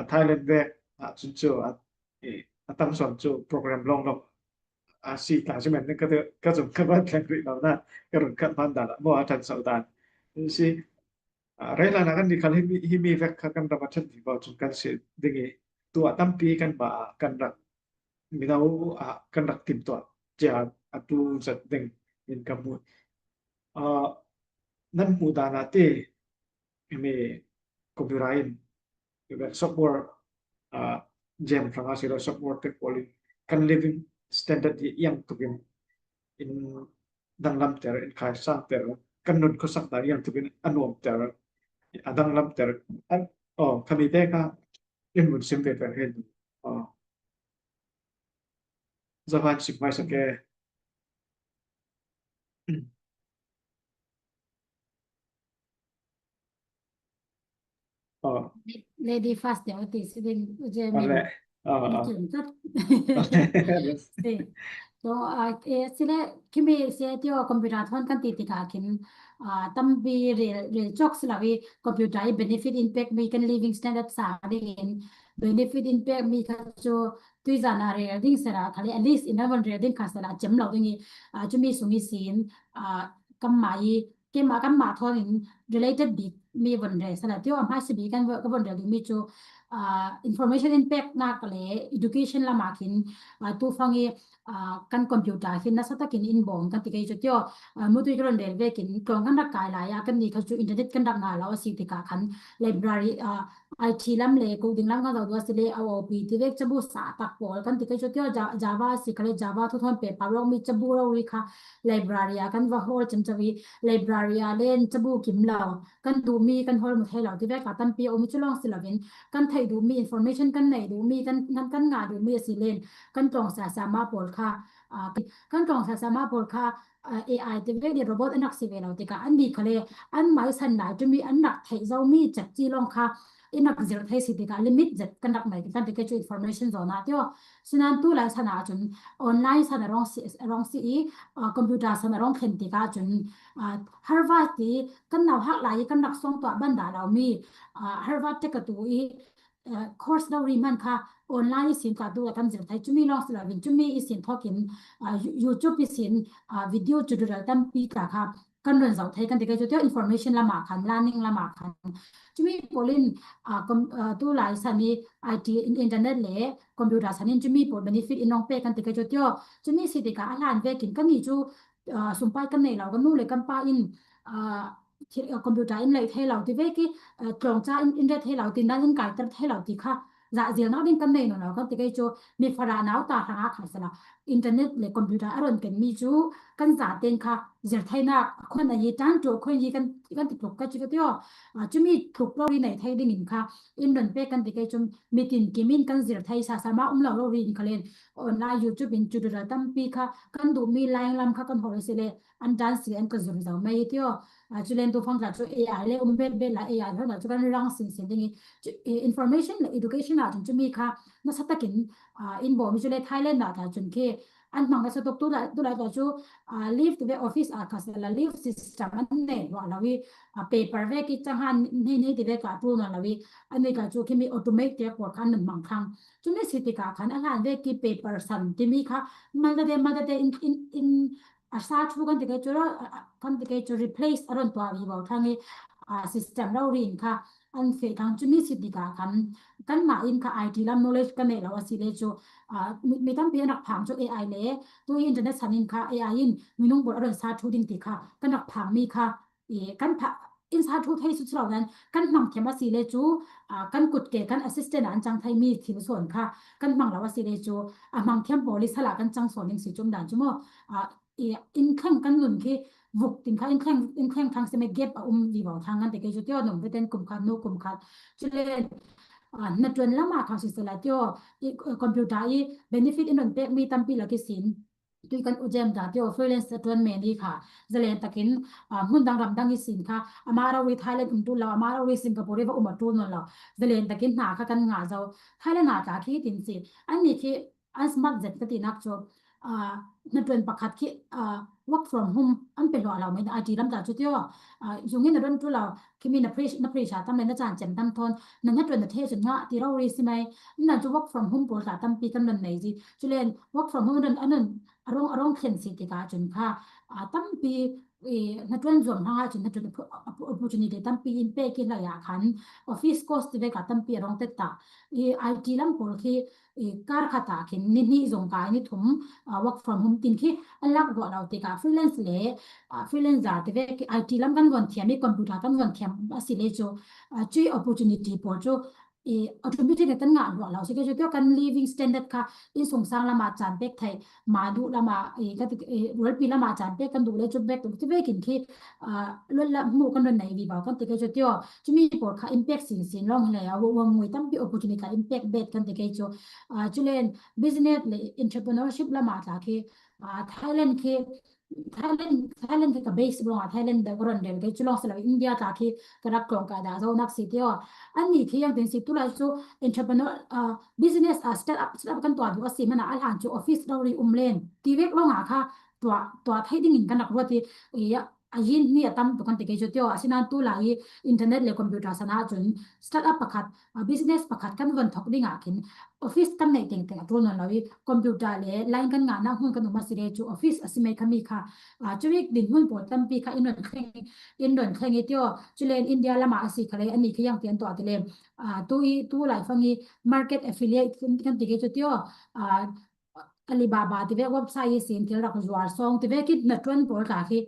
Thailand vek a chun chu a tam son chu program long long a si ta chu men ka ka chun ka ba thleng ri lo na ka run khat man da la mo a than sau dan si. Rei la na kan ni kal hi mi hi mi vek kha kan da ba than di ba chun kan si ding i tu a tampi kan ba kan rak mino a kan rak tim to chia a tu zat ding in ka mu. Nan mu da na te mi computer in software a jam ranga siro software te kolin kan living standard i yang tukin in danglam ter in khai sang ter kan nun ko sak da yang tukin anuam ter a danglam ter an o kami te ka in mun sim ve ter hen o zaman sim mai sa ke. Lady first deuh a ti si ding u je mi. Kin kat. Si. So a e si le khimi si a tio computer thon kan ti ti ka kin a tampi rel rel chok si la wi computer i benefit in pek mi kan living standard sa ding in benefit in pek mi ka chu tui zan a rel ding sera khali at least in a von rel ding kha sera chem lo ding i a chu mi sung i sin a kam ma i keima kan ma thon in related bik mi von rel sala tio a hmai si bik kan von rel ding mi chu a information in pek nak le education lama khin a tu fang i a kan computer khin nasa takin in bawng kan ti kei chu tio a mutui ka ron rel vekin tlawng kan rak kai lai a kan ni kha chu internet kan rak nga lo a si ti ka khan library a I T lam le kuk ding lam kan lo dua si le a O P ti vek chabu sa tak pawl kan ti kei chu tio Java si ka le Java thu thon pe pa rong mi chabu ro ri kha library a kan va hol chem chawi library a len chabu kim lo kan duh mi kan hol mu thei lo ti vek a tampi a um chu long si lovin kan theih duh mi information kan nei duh mi kan kan kan ngah duh mi a si len kan tlawng sa sa ma pawl kha a kan tlawng sa sa ma pawl kha a AI te vek ni robot a nak si ve lo ti ka an ni kha le an mai san lai tu mi an nak theih zo mi chat chi long kha i nak zir thei si ti ka limit zet kan rak mai kan ti ke chu information zo na tio sinan tu lai sana chun online sana rong si rong si i computer sana rong khen ti ka chun Harvard ti kan nau hak lai kan rak song to ban da lo mi Harvard te ka tu i course lo ri man kha online i sin ka tu kan zir thai, cumi long si lo vin, cumi i sin thokin YouTube i sin video tutorial tampi ta kha kan ron zau thai kan ti kai chu tio, information lama khan, learning lama khan. Cumi polin tu lai sani IT, internet le computer sanin cumi pol benefit in nong pe kan ti kai chu tio. Cumi si ti ka a hlan vekin kan ni chu sumpai kan nei lo, kan nu le kan pa in computer in lei thei lo ti veki, tlawng cha in, in ret thei lo ti nan in kai ter thei lo ti kha za zil nak ding kan nei no lo kan ti kai chu mi fara nau ta hrang a kha sala internet le computer a ron ken mi chu kan za ten kha zir thei nak khon a hi tan tu khon hi kan, kan ti tluk ka chu tio. Cumi tluk lo ri nei thei ding in kha in ron pe kan ti kai chu mi tin kimin kan zir thei sa sa ma um lo lo ri in kha len online YouTube in tutorial tampi kha kan duh mi lain lam kha kan hol si le an dan si an ka zum zau mai tio. Chulen tu fang tla chu AI le um bel bel la AI hon chu kan rang sin sin ding i information le education a chun chu mi kha nasa takin in bo mi chu le Thailand na ta chun khi an hmang nasa tok tu la, tu la ta chu leave ti ve office a kha sala leave system an nei lo lo i paper veki chang han nei nei ti ve ka tu na lo i an ni ka chu khi mi automate te ko khan nan mang khang. Chu mi si ti ka khan a hlan veki paper san ti mi kha mal da de, mal da de in, in, in a sa thu kan ti kai chu lo, kan ti kai chu replace a ron tua vi bo thang i system lo ri in kha an fe thang chu mi si ti ka khan kan ma in kha IT lam knowledge kan nei lo a si le chu mi, mi tampi an rak phang chu AI le tu internet san in kha AI in mi nung bol a ron sa thu ding ti kha kan rak phang mi kha i kan pha in sa thu thei su chlo nan kan hmang thiam a si le chu kan kut ke kan assistant an chang thai mi thil son kha kan hmang lo a si le chu a hmang thiam poli sala kan chang son ding si chum dan chu mo. I in khang kan nun khi vuk tin kha in khang, in khang thang se me gap a um vi bo thang kan ti kai chu tio, nung veten kum khat nu kum khat chu le na tuan lama kha si sala tio computer i benefit in ron pek mi tampi la ki sin. Tui kan u jem ta tio freelance a tuan me ni kha zalen takin hmun dang ram dang i sin kha ama ro ri Thailand um tu lo, ama ro ri Singapore va um a tu non lo zalen takin hna kha kan nga zo. Thailand na ta khi tin si an ni khi an smart zet ka ti nak chu na tuan pakhat khi work from home an pe lo lo mai na IT lam ta chu tio zungin a ron tu lo khi mi na pre, na pressure tam le na chan chem tam thon na, na tuan na the chun nga ti ro ri si mai. Na chu work from home pol ta tampi kan ron nei ji chulen work from home ron anon a rong, a rong thlen si ti ka chun kha tampi na tuan zuam hang a chun na tuan opportunity tampi in pe ki lai a khan office cost ti ve ka tampi a rong te ta. I IT lam pol khi kar khat a khin ni hnih zong kai ni thum work from home tin khi an lak ruah lo ti ka freelance le freelance za ti ve khi IT lam kan von thiam i computer kan von thiam a si le chu chu opportunity pol chu automatic kan ngah ruah lo si ke chu tio kan living standard kha in sungsang lama chan pek thei, ma duh lama ka ti rualpi lama chan pek kan duh le chu bek tu ti ve kin khi lol la mu kan ron nei vi ba kan ti ke chu tio. Chu mi pol kha impact sin sin long le a wo ngui tampi opportunity ka impact bet kan ti ke chu chulen business le entrepreneurship lama ta khi Thailand khi Thailand, Thailand khi ka base long a Thailand da ka ron del ke chu long sala India ta khi ka rak long ka da zo nak si tio. An ni khi yang tin si tu lai chu entrepreneur business a start up, start up kan tua du a si mana a hlan chu office lo ri um len ti vek long a kha tua, tua thei ding in kan rak ruat i a yin ni a tam tu kan ti ke chu tio a sinan tu lai internet le computer sana chun start up pakhat business pakhat kan von thok ding a khin office kan nei teng teng a tul non lo i computer le line kan ngah na hun kan um a si le chu office a si mai kha mi kha chu week din hun pol tampi kha in ron thleng, in ron thleng i tio chulen India lama a si kha le an ni khi yang tian tua ti le tu i tu lai fang i market affiliate kan ti ke chu tio Alibaba ti ve website i sin thil rak zuar song ti ve kit na tuan pol ta khi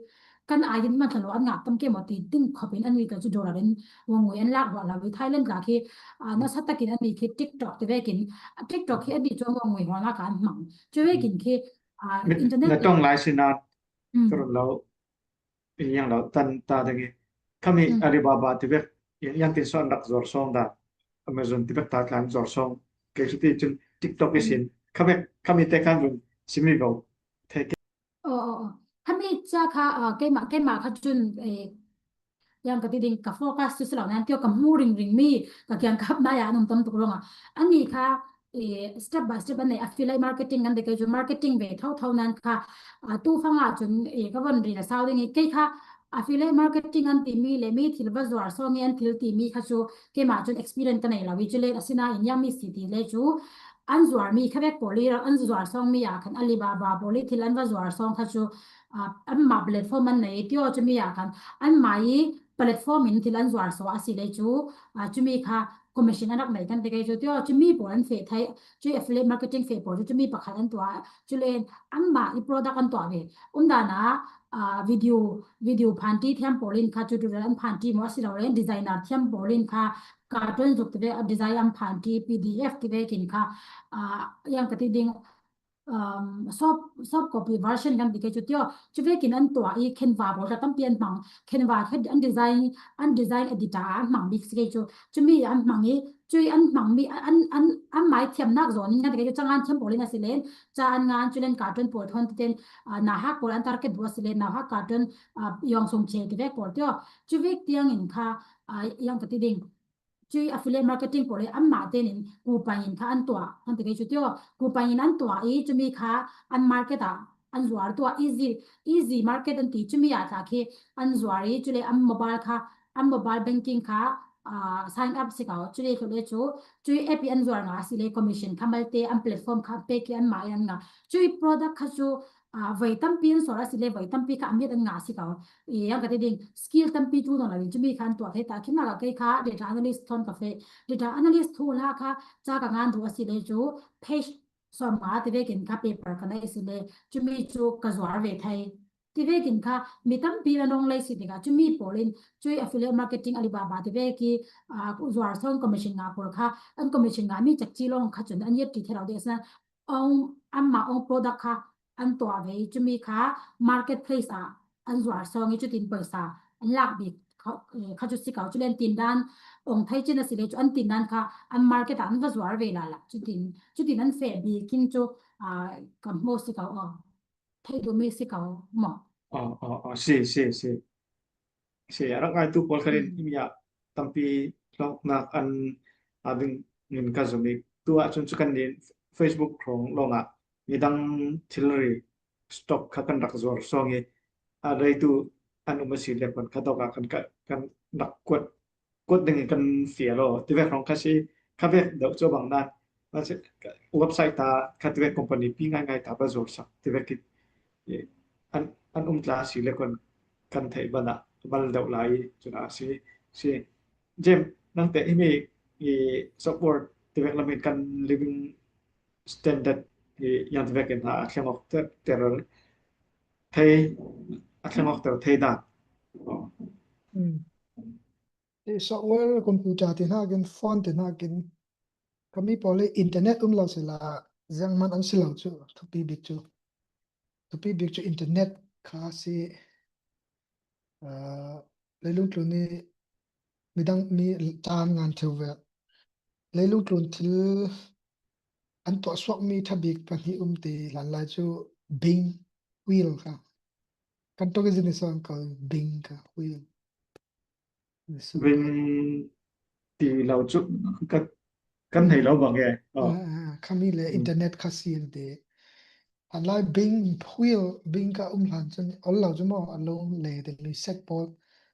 kan ai din ma thalo an ngak tam ke mo ti ding khopin an wi ka chu dollar in wangwi an lak ruah lo i Thailand la khi nasa takin an ni khi TikTok ti ve kin TikTok khi an ni chuang wangwi hol a kan hmang chu ve kin khi internet na tong lai sina ka ron lo in yang lo tan ta dang i khami Alibaba ti ve yang tin so an rak zuar song da Amazon ti ve ta tlan zuar song ke chu ti chun TikTok i sin khami, khami te kan run simi vo the ke. Khami cha kha keima, keima kha chun yang ka ti ding ka focus chu silo nan tio ka mu ring ring mi ka kiang kap na ya num tam tuk long a. Ani kha step by step an nei affiliate marketing kan ti ke chu marketing ve tho tho nan kha tu fanga chun ka von ri la sau ding i kei kha Affiliate marketing an ti mi le mi thil va zuar sawng i an thil ti mi kha chu keimah chun experience ka nei lo i, chule asinain yang mi si ti le chu an zuar mi kha vek pawl i an zuar sawng mi ah khan Alibaba pawl i thil an va zuar sawng kha chu, ah, anmah platform an nei tio, chumi ah khan anmah i platform in thil an zuar sawng a si le chu, ah, chumi kha commission an rak nei kan ti kei chu tio, chumi pawl an feh thei, chu affiliate marketing feh pawl chu chumi pakhat an tuah, chule anmah i product an tuah ve. Umdana, ah, video, video phanti thiam pawl in kha tutorial an phanti maw a si lo le, designer thiam pawl in kha cartoon zuk ti ve, design an phanti, P D F ti vekin kha, ah, yang ka ti ding, um, soft, soft copy version kan ti kei chu tio. Chu vekin an tuah i Canva pawl kha tampi an hmang. Canva kha an design, an design editor a hmang bik si kei chu. Chumi an hmang i, chu i an hmang mi, an, an, anmah i thiam nak zawn in kan ti kei chu, chang an thiam pawl in a si len, cha an ngan chu len cartoon pawl thawn ti ten, ah, nauhak pawl an target bu a si len, nauhak cartoon, ah, yawng sung che ti vek pawl tio. Chu vek tiang in kha, ah, yang ka ti ding. Chu affiliate marketing pawl le anmah tenin coupon in kha an tuah, an ti kei chu tio. Coupon in an tuah i, chumi kha an market ah an zuar tuah, easy, easy market an ti, chumi ah tla khi an zuar i, chule an mobile kha, an mobile banking kha, ah, sign up si kau, chule chu le chu, chu app i an zuar nga si le commission kha malte an platform kha pek i anmah i an nga. Chu i product kha chu, ah, voi tampi an sawr a si le voi tampi kha a miat an nga si kau. I, yang ka ti ding, skill tampi tu dong lo in chumi kha an tuah thei ta, khi nak a kei kha data analyst thawn ka feh. Data analyst thu la kha cha ka ngan du a si le chu page sawm nga ti vekin kha paper ka nei si le chumi chu ka zuar ve thei. Ti vekin kha mi tampi an ong lei si ti kha chumi pawl in chu affiliate marketing Alibaba ti vek i, ah, zuar sawng commission nga pawl kha an commission nga mi chak chi long kha chun an yet ti thei lo de sa. Ong, anmah ong product kha an tuah ve i, chumi kha marketplace ah an zuar sawng i, chutin pawisa an lak bik kha, eh, kha chu si kau, chu len tin dan ong thei chin a si le chu an tin dan kha an market ah an va zuar ve la la, chutin, chutin an feh bik in chu, ah, ka hmu si kau, aw. Thei duh mi si kau maw? Aw, aw, aw, si, si, si. Si, a rak ngaitu pawl khanin, mm, i mi ah tampi hlawknak an, a ding in ka zum i. Tu ah chun chu kan nin Facebook hrawng lawngah midang thilri stock kha kan rak zuar sawng i, a reitu an um a si le khan kha dawkah kan, kan, kan rak kuat, kuat ding in kan fial aw. Ti vek hrawng kha si, kha vek deuh chu a bang nan, a si, website ta kha ti vek company pi ngaingai ta va zuar sak ti vek i, i, an, an um tla si le khan kan theih banah bal deuh lai i, cun a si, si. Jem, nangte himi i software ti vek lamin kan living standard i yang ti vekin ha a thleng awk ter, ter thei, a thleng awk ter thei dan. Aw. Mm. I software, computer ti hnakin, phone ti hnakin, ka mi pawl i internet um lo sila, ziang man an si lo chu, thupi bik chu. Thupi bik chu internet kha si, ah, leilung tlun i midang mi caan ngan theu ve. Leilung tlun thil an tuah suak mi tha bik pahnih um ti hlan lai chu Bing, Wheel kha. Kan ṭawng i zin i sawn kal Bing kha, Wheel. Bing ti lo cu ka, kan hei lo bang e. Oh. Ah, ah, khami le, mm, internet kha si an ti. A lai Bing, Wheel, Bing kha um hlan cun ol lo cu maw, a lung le te lui sek pawl.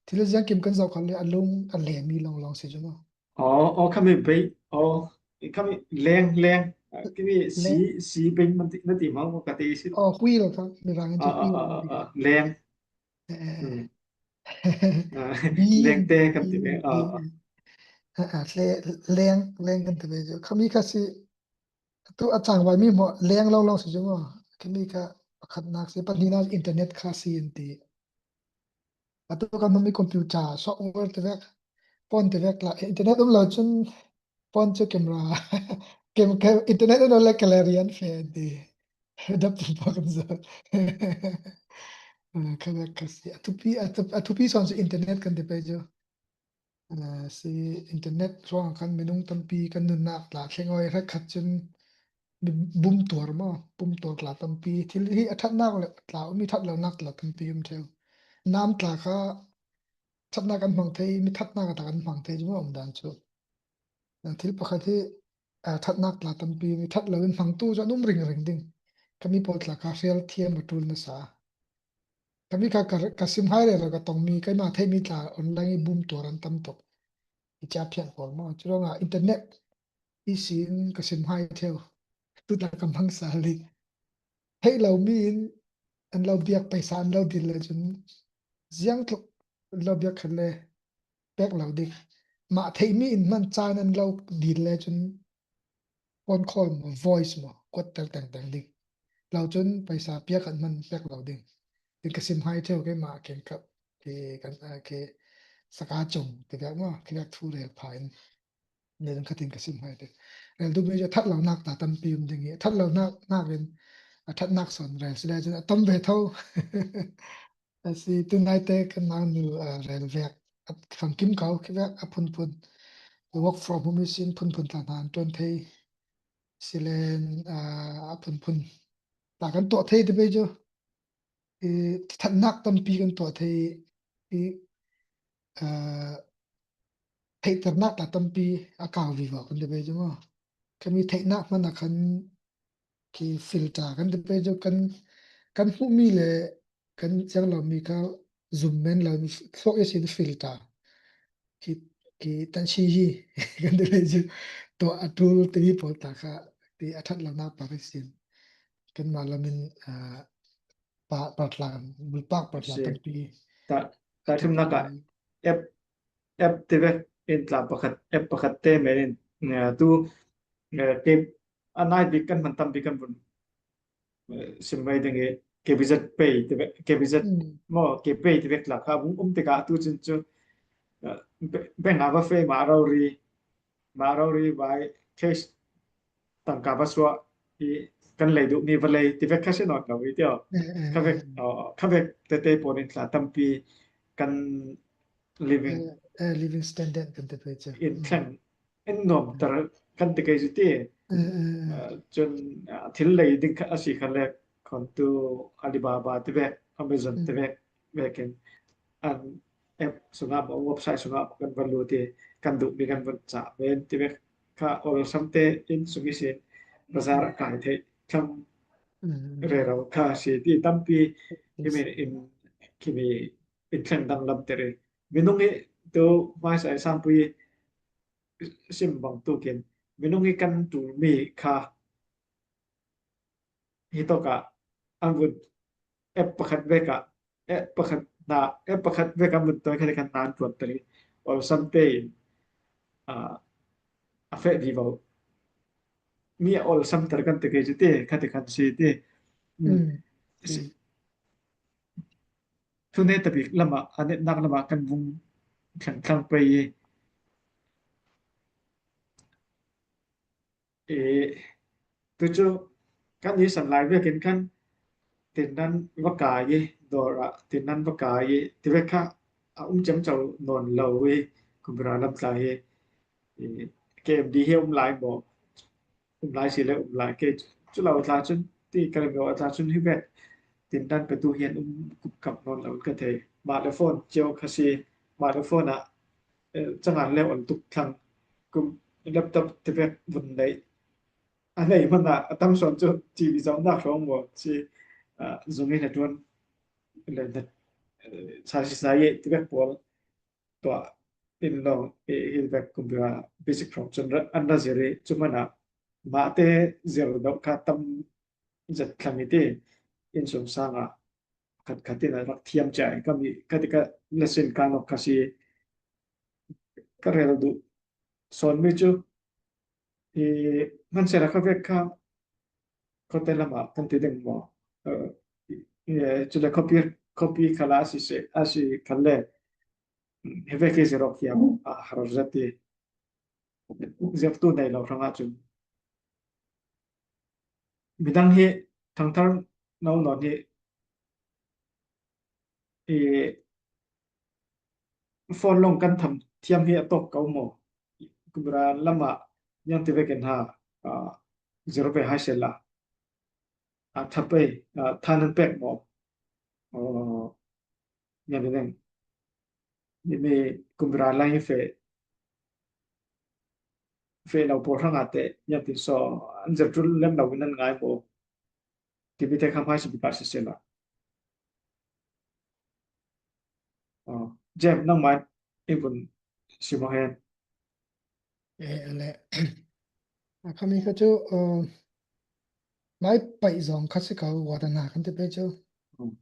Thil ziang kim kan zoh kha le a lung a le mi long long si cu maw. Oh, oh, khami bei, oh, khami leng, leng. Ah, khami si, leng, si bei man ti, na ti mau ka ti si. Oh, Wheel kha, mi rang in cu, ah, ah, Wheel, ah, ah, Wheel. Ah, leng. Eh, eh, eh. Mm. Ah, bi, lengte kan ti bi, ve. Ah, bi, ah. Ah, ah, le, leng, leng kan ti ve cu. Khami kha si, tu a cangvai mi maw, leng long long si cu maw. Khami kha pakhatnak si, pahnihnak internet kha si an ti. Atu kan hmami computer, software ti vek, phone ti vek la, internet um lo cun phone cu camera, cam-, cam-, internet um lo le gallery an feh an ti. Dap tum pawh kan zoh. Ah, kha vek kha si. A thupi, a thu-, a thupi sawn cu internet kan ti pei cu. Ah, si internet ruang khan minung tampi kan nunnak tla thleng aw i hrekkhat cun mi bum tuar maw, bum tuar tla tampi. Thil hi a ṭhatnak le tla um i ṭhat lonak tla tampi um ṭheu. Nam tla kha ṭhatnak kan hmang thei, mi ṭhatnak a tla kan hmang thei cu maw um dan cu. Thil pakhat hi, ah, ṭhatnak tla tampi um i ṭhat lo in hmangtu cu an um ringring ding. Khami pawl tla kha hrial thiam a ṭul nasa. Kami kha ka, ka sim hai le lo ka tong mi, keima thei mi tla online i bum tuar an tam tok. I chia phian kol mo. Chulong a internet i sin ka sim hai theo. Tu ta ka mang sa li. Thei lo mi in an lo biak paisa an lo dil le chun. Ziang tluk an lo biak khan le pek lo ding. Ma thei mi in man chan an lo dil le chun. Phone call maw, voice maw, kuat tel teng teng ding. Lo chun paisa piak an man pek lo ding. Tin ka sim hai theo keima keng kap. Ke kan, a, ke saka chung, ke vek maw, ke vek thu rel pha in. Ne dang khatin ka sim hai te. Rel du mi jo that lo nak ta tampi um ding i. That lo nak, nak in, a that nak son rel si le chun a tam ve tho. A si tu nai te kan nang nu, a, rel vek. A fang kim kau ke vek a phun phun. Work from home i sin phun phun ta nan ton thei. Silen, a, a phun phun. Ta kan to thei te be jo. I that nak tampi kan to thei. I, a, theihternak tla tampi a kau vivo kan ti ve cu maw? Kami theihnak hmanh ah khan khi filter kan ti ve cu kan, kan hmuhmi le kan siang lomi kha zum men lo, thluak ihsin filter khi, khi tan si hi kan ti ve cu tuah a ṭul timi pawl tla kha ti a ṭhat lonak par ihsin kanmah lamin, ah, pa, partlan, bulpak partlan tampi. Ta, ta thimnak ah app, app te vek in tla pakhat, app pakhat te men in, eh, tu, eh, ke, a nai bik kan hman tam bik kan vun, eh, sim mai ding i, K B Z Pay te vek, K B Z maw, K Pay te vek tla kha vung um tikah tu cun cu, eh, be-, bank ah va fei mah rori, mah rori vai cash tangka va suah i kan lei duhmi va lei ti vek kha si nawn lo i tio. Kha vek, aw, kha vek tete pawl in tla tampi kan living, eh, eh, living standard kan ti pei cu in thleng in nuamter kan ti kei cu ti. Eh, eh, eh. Ah, cun, ah, thil lei ding kha a si kha le khon tu Alibaba ti vek, Amazon ti vek, vekin an app sungah maw, website sungah maw kan va lut i kan duhmi kan vun cah men ti vek kha olsam te inn sung ihsin bazar a kai theih thlang rero kha si ti tampi himi in, himi in thleng danglam ter i minung i tu hmaisa i sampui sim bang tukin minung i kan ṭulmi kha hi tawkah an vun app pakhat vekah, app pakhat hna, app pakhat vekah an vun tawi kha le khan hna an ṭuanter i olsam tein, ah, a feh vivo. Mi a olsamter kan ti kei cu ti, kha ti khan si ti. Mm. Si. Thune tabik lamah, a netnak lamah kan vung thleng thlang pei i, i, tu cu kan i san lai vekin khan tindan va kai i, dawr ah tindan va kai i, ti vek kha a um ciamco nawn lo i, kumpira lam tla hi, i, K M D hi a um lai maw? Um lai si le um lai ke cu lo tla cun ti ka ring lo a tla cun hi vek tindan petu hi an um kup kap nawn lo ka thei. Mah le phone cio kha si, mah le phone ah, eh, cangan le on tuk thlang kum laptop ti vek vun neih a nei hmanh ah a tam sawn cu T V zohnak hrawng maw si, ah, zung in a ṭuan le, eh, sa si sa ye ti vek pawl tuah in lawng i hi vek kumpira basic hrawng cun rat an ra zir i cu hmanh ah mahte zir deuh kha tam zet thlang i ti innsungsang ah khat khat in a rak thiam cia i ka mi ka ti ka lesson ka nok kha si ka rel duh sawnmi cu i hmansehla kha vek kha khuate lamah kan ti ding maw? Eh, i, i, cule khuapi, khuapi khalah a si seh, a si khalle hi vek hi zirh awk hiam a har zet i zirhtu nei lo hrangah cun midang hi thangthar no nawn hi i phone lawng kan tham thiam hi a tawk ko maw? Kumra lamah niang ti vekin ha, ah, zero ve hai sela. Ah, tha pei, ah, tha nan pek maw? Oh, niang ni neng. Ni mi kumra lai hi fe, fe lo pawl hrangah te niang tin saw an zirh ṭul lem lo in an ngai maw? Timi te kha hmaisa bik ah sisela. Jem, nangmah in vun sim aw hen. E, a le. A, khami kha chu, uh, mai paih zawng kha si ko, wadana kan ti pei chu. Hmm.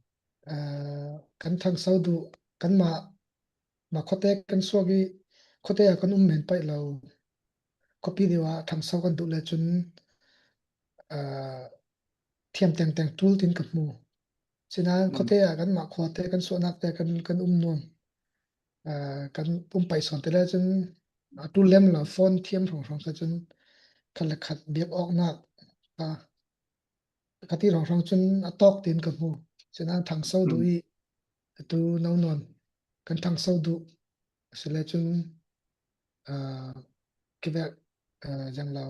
Uh, kan thangso duh, kanmah, mah khuate kan suak i, khuate a kan um men paih lo. Khuapi deuh a thangso kan duh le chun, uh, thiam tengteng tul tin ka hmu. Sina, hmm, khuate a kanmah khuate kan suahnakte kan, kan um nuam. Ah, kan um paih sawn te le chun, a tul lem lo phone thiam hrawnghrang kha chun khat le khat biak awknak kha, kha ti hrawnghrang chun a tawk tin ka hmu. Sina thangso duh, hmm, i a tu no nawn kan thangso duh. Si le chun, ah, kivek, ah, zang lo,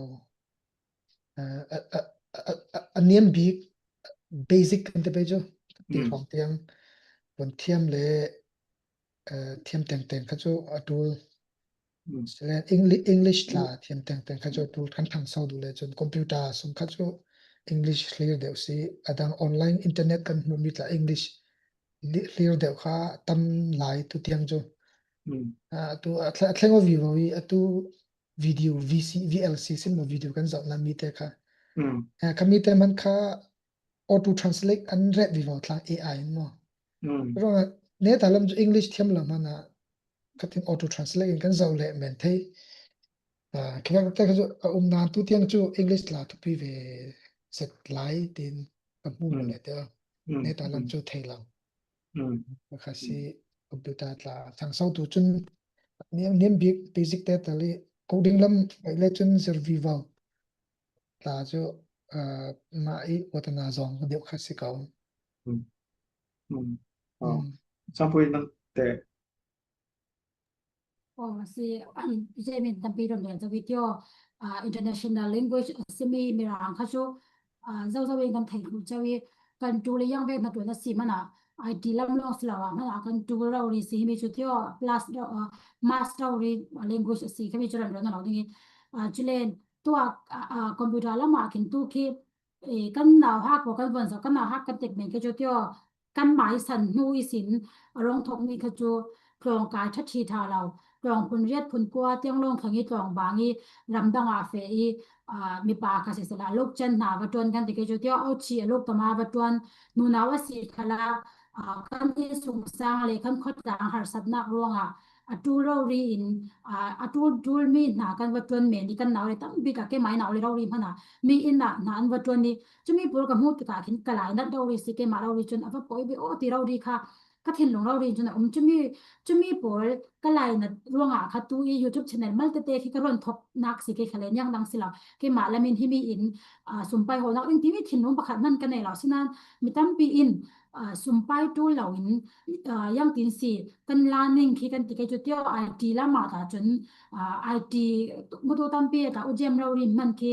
ah, a, a, a, a, a niam bik, basic kan te pei chu, ti, mm, hrawng tiang, vun thiam le, ah, thiam tengteng kha chu a tul. Mm. Si le English, English tla, mm, thiam tengteng kha chu a tul, kan thangso duh le chun computer sung kha chu English clear deuh si, a dang online internet kan hmu mi tla English li-, clear deuh kha tam lai tu tiang chu. Mm. Ah, tu a thle-, a thleng aw vivo i, a tu video V C, V L C sin maw video kan zohna mite kha. Mm. Ah, kha mite man kha auto translate an ret vivo tlang A I maw. Mm. Rong a, ne ta lam chu English thiam lam hana, kha tin auto translate in kan zoh le men thei. Ah, kha te kha chu a um nan tu tiang chu English la thupi ve set lai tin ka hmu, mm, le te. Mm. Ne ta lam, mm, chu thei lo. Mm. Kha si, mm, computer tla thangso tu chun niam, niam bik basic te tali coding lam ai le chun zir vivo. Tla chu, ah, mah i wadana zawng deuh kha si ko. Mm. Mm. Oh. Mm. Sampui nang te. Oh, si, um, Jem in tampi ron len zawi tio, ah, international language, ah, si mi, Mirang kha chu, ah, zo zo in kan thei hlu zawi, kan tu le yang ve na tu na si mana, I T lam long si lawa, mana kan tu rau ri si mi chu tio, plus, ah, master ri language si kha mi chu ran ran na lo ding i, ah, chulen, tua, ah, ah, computer lama kin tu khi, eh, kan nauhak ko kan von zo, kan nauhak kan tek men kha chu tio, kan mai san hnu i sin, a rong thok mi kha chu, tlawng kai tha thi tha lo, tlawng phun riat phun kua tiang long khang i tlawng bang i, ramdang a fe i, ah, mipa kha sisela, lok chen hna va tuan kan ti kha chu tio, au chi a lok tama va tuan, nunau a si khala, ah, kan i sung sang le kan khot tang harsatnak ruang a, a tul rori in, ah, a tul tul mi hna kan va tuan men i kan nau le tam bik a ke mai nau le rori hmana, mi in na, na an va tuan i, chumi pawl ka hmuh tikah khin ka lainat rori si keimah rori cun a va pawi ve aw ti rori kha ka thinlung rori cun a um. Chumi, chumi pawl ka lainat ruangah kha tu i YouTube channel mal tete khi ka ruan thoknak si kei khale niang dang si lo. Keimah lamin himi in, ah, sumpai hawnak ding timi thinlung pakhat hman ka nei lo. Sinan mi tampi in, ah, sumpai tul lo in, ah, yang tin si kan la ning khi kan ti kei cu tio I T lamah ta cun, ah, I T mutu tampi ta u Jem rori hman khi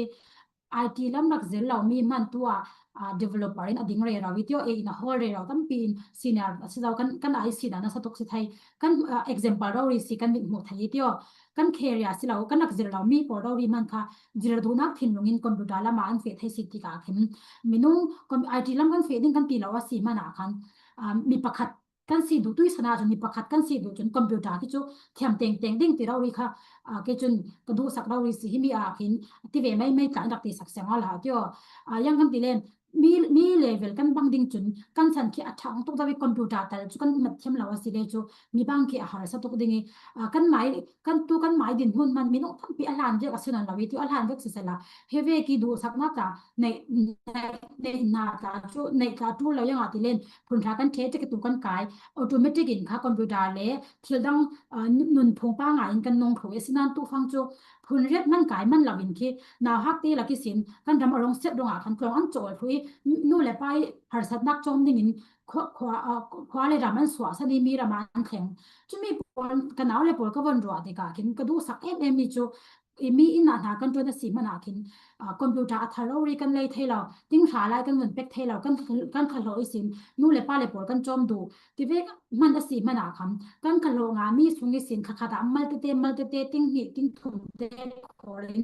I T lam rak zir lo mi hman tu ah, ah, developer in a ding rero i tio, e in a hawl rero tampi in senior a si zo kan, kan I C dah nasa tuk si thei. Kan, ah, example rori si kan mit hmuh thei i tio. Kan career si lo, kan rak zir lo mi pawl rori hman kha zir duhnak thinlung in computer lamah an feh thei si tikah khin minung com-, I T lam kan feh ding kan ti lo a si hmanah khan, ah, mi pakhat kan si duh tuisan ah cun mi pakhat kan si duh cun computer khi cu thiam tengteng ding ti rori kha, ah, kei cun ka duhsak rori si himi ah khin ti ve mai mai tla in rak ti sak siang a la tio. Ah, yang kan ti len mi, mi level kan bang ding cun kan san khi a thang tuk dau i computer tal cu kan mat thiam lo a si le cu mi bang khi a harsa tuk ding i, ah, kan mai, kan tu kan mai din hmun man minung tampi a hlan vek a si nawn lo i tio a hlan vek sisela he vek i duhsaknak tla neih, neih, neihna tla cu, neih tla ṭul lo iangah ti len phun hra kan ṭhe ṭek i tu kan kai. Automatic in kha computer le thil dang, ah, nun phung panga in kan nung thlu i sinan tu fang cu phun riat man kai man lo in khi nauhak te lak ihsin kan ram a rong siat ruangah khan tlawng an cawl thlu i nu le pa i harsatnak cawm dingin khua, khua, ah, khua le ram an suahsan i mi ram ah an thleng. Cumi pawl ka nau le pawl ka von ruah tikah khin ka duhsak em em mi cu i mi in ah hna kan ṭuan a si hmanah khin, ah, computer a thar rori kan lei thei lo, ting hra lai kan vun pek thei lo, kan, kan kha hlawh ihsin nu le pa le pawl kan cawm duh ti ve hman a si hmanah khan kan kha hlawh nga mi sung ihsin kha khat ah mal tete, mal tete, ting hnih, ting thum te khawl in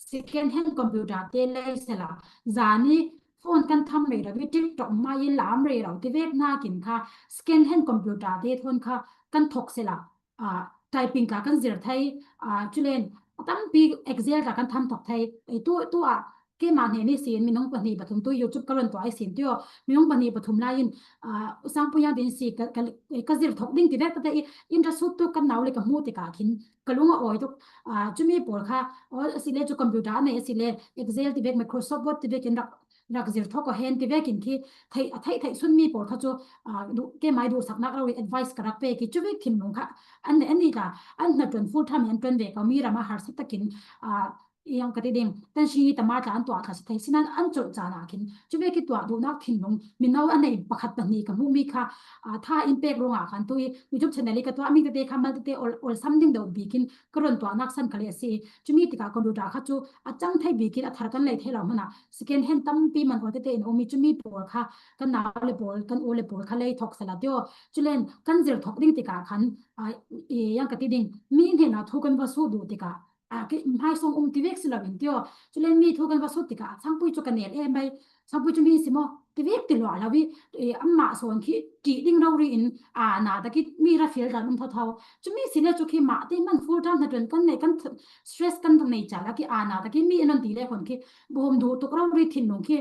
second hand computer te lei sela, zan i phone kan tham rero i TikTok hmai i lam rero ti vek nakin kha second hand computer te thawn kha kan thok sela, a, typing tla kan zir thei, a, culen a tampi Excel tla kan tham thok thei. E, tu, tu a, keima hne ni sin, minung pahni pathum tu YouTube ka run tua ai sin tio, minung pahni pathum lai in, a, Sangpu yang din si ka, ka, ka zir thok ding ti vek ta te i, in ra sut tu kan nau le ka hmu te ka khin, ka lung a oi tuk, a, cumi pawl kha, o, a si le cu computer a nei a si le, Excel ti vek, Microsoft Word ti vek in rak, rak zir thok a hen ti vek in khi, thei, a thei, thei sun mi pawl kha cu, a, du, keimai duhsak nak lo i advice ka rak pe ki, cu vek thinlung kha, an, an ni tla, an hna tuan full time an tuan ve ka mi ram a harsa takin, a, yang ka ti ding, tan si tama tla an tuah kha si thei, sinan an colh caan ah khin, cu vek i tuah duhnak thinlung, mino a nei pakhat pahnih ka hmuh mi kha, a, tha in pek ruangah khan tu i YouTube channel i ka tuah mi tete kha mal tete ol, ol sam ding deuh bikin ka run tuahnak san ka le a si. Cumi tikah computer kha cu a cang thei bikin a thar kan lei thei lo hmanah second hand tampi man aw tete in um i cumi pawl kha kan nau le pawl, kan u le pawl kha lei thok sala tio. Culen kan zir thok ding tikah khan, a, i, yang ka ti ding, mi hnenah thu kan va sut duh tikah, a, ki, hmaisawng um ti vek si lo in tio. Culen mi thu kan va sut tikah, Sangpui cu ka nel e mai, Sangpui cu mi si maw? Ti vek ti luah lo i, e, amah sawn khi ṭih ding rori in, a, na taki mi ra fial dan um thotho. Cumi si le cu khi mah te man full time hna ṭuan kan nei, kan th-, stress kan nei ca la khi, a, na taki mi an on ti le khon khi, bawm duh tuk rori thinlung khi,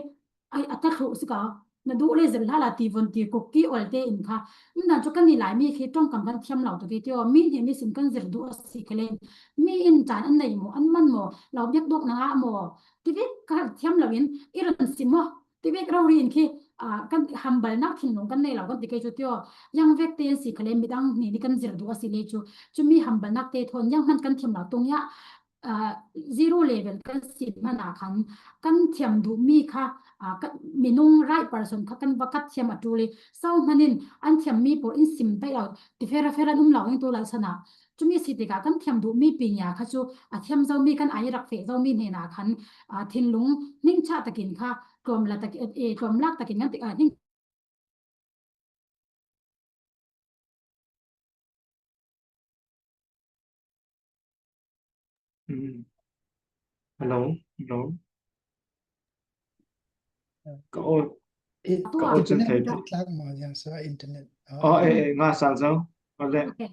ai, a ta thluh si ka, na duh le zir hlala ti vun ti kuk ki ol te in kha. Ndan cu kan ni lai mi khi ṭongkam kan thiam lo tuk i tio, mi hne mi sin kan zir duh a si ka len. Mi in caan an nei maw, an man maw, lo biak duak na ngah maw, ti vek ka thiam lo in, i run si maw, ti vek rori in khi, a, kan hambalnak thinlung kan nei lo kan ti kei cu tio, yang vek te an si ka len, midang hni ni kan zir duh a si le cu, cumi hambalnak te thawn yang hman kan thiam lo tung ya, a, zero level kan si hmanah khan kan thiam duh mi kha, a, kan, minung right person kha kan va kat thiam a ṭul i, so hman in an thiam mi pawl in sim peih lo, ti fera fera an um lo in tu lai sanah. Cumi si tikah kan thiam duh mi pinya kha cu a thiam zo mi kan ai rak feh zo mi hnenah khan, a, thinlung ningchah takin kha tlawm la tak, e, tlawm lak takin kan ti, a, ning Mm. Hello, hello. Ka aw, I ka aw cun thei ti. Tlak maw, yang sa internet. Oh, eh, eh, nga sal zo. Ole. Okay.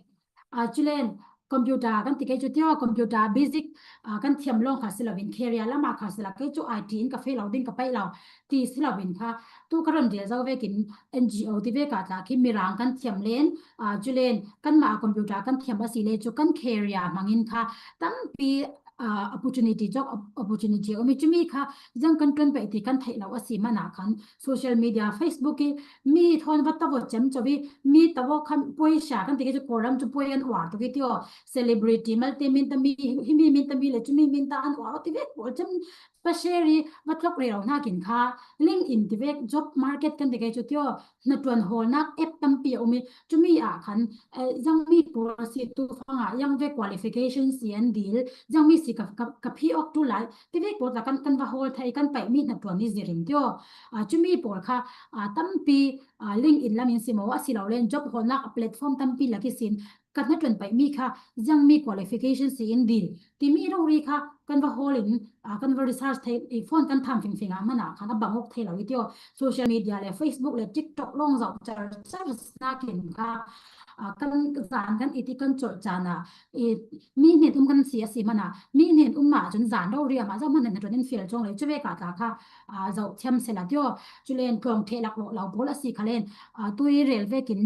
Ah, culen, computer kan ti kei cu tio, computer basic, ah, kan thiam lawng kha si lo in, career lamah kha si lo, kei cu I T in ka feh lo ding ka paih lo ti si lo in kha, tu ka run rel zo vekin N G O ti vek ah tla khi mirang kan thiam len, ah, culen kanmah computer kan thiam a si le cu kan career hmangin kha tampi, ah, opportunity cawk op-, opportunity a um i cumi kha zang kan ṭuan paih ti kan theih lo a si hmanah khan social media, Facebook i mi thawn va tavo cem co i mi tavo khan puai sha kan ti kei cu Kawlram cu puai an uar tuk i tio, celebrity malte min ta mi, himi min ta mi le cumi min ta an uar ti vek pawl cem pa share i va tlok rero hnakin kha LinkedIn ti vek job market kan ti kei cu tio, hnaṭuan hawlnak app tampi a um i cumi ah khan, eh, zangmi pawl si tu fangah yang vek qualification si an dil, zangmi si ka, ka, ka phi awk tu lai ti vek pawl tla kan, kan va hawl thei kan paih mi hnaṭuan i zirin tio, ah, cumi pawl kha, ah, tampi, ah, LinkedIn lam in si maw a si lo len job hawlnak a platform tampi lak i sin ka hnaṭuan paih mi kha zangmi qualification si in dil timi rori kha kan va hawl in, ah, kan va research thei, i phone kan tham fingfing ah hmanah khan a bang awk thei lo i tio. Social media le Facebook le TikTok lawng zoh char char nakin kha, ah, kan zan kan i ti kan colh caan ah, i mi hnen um kan si a si hmanah mi hnen um mah cun zan rori amah zoh hman hnaṭuan in fial cawng le cu vek ah tla kha, ah, zoh thiam sela tio. Culen tlawng theh lak lo, lo pawl a si kha len, ah, tui rel vekin,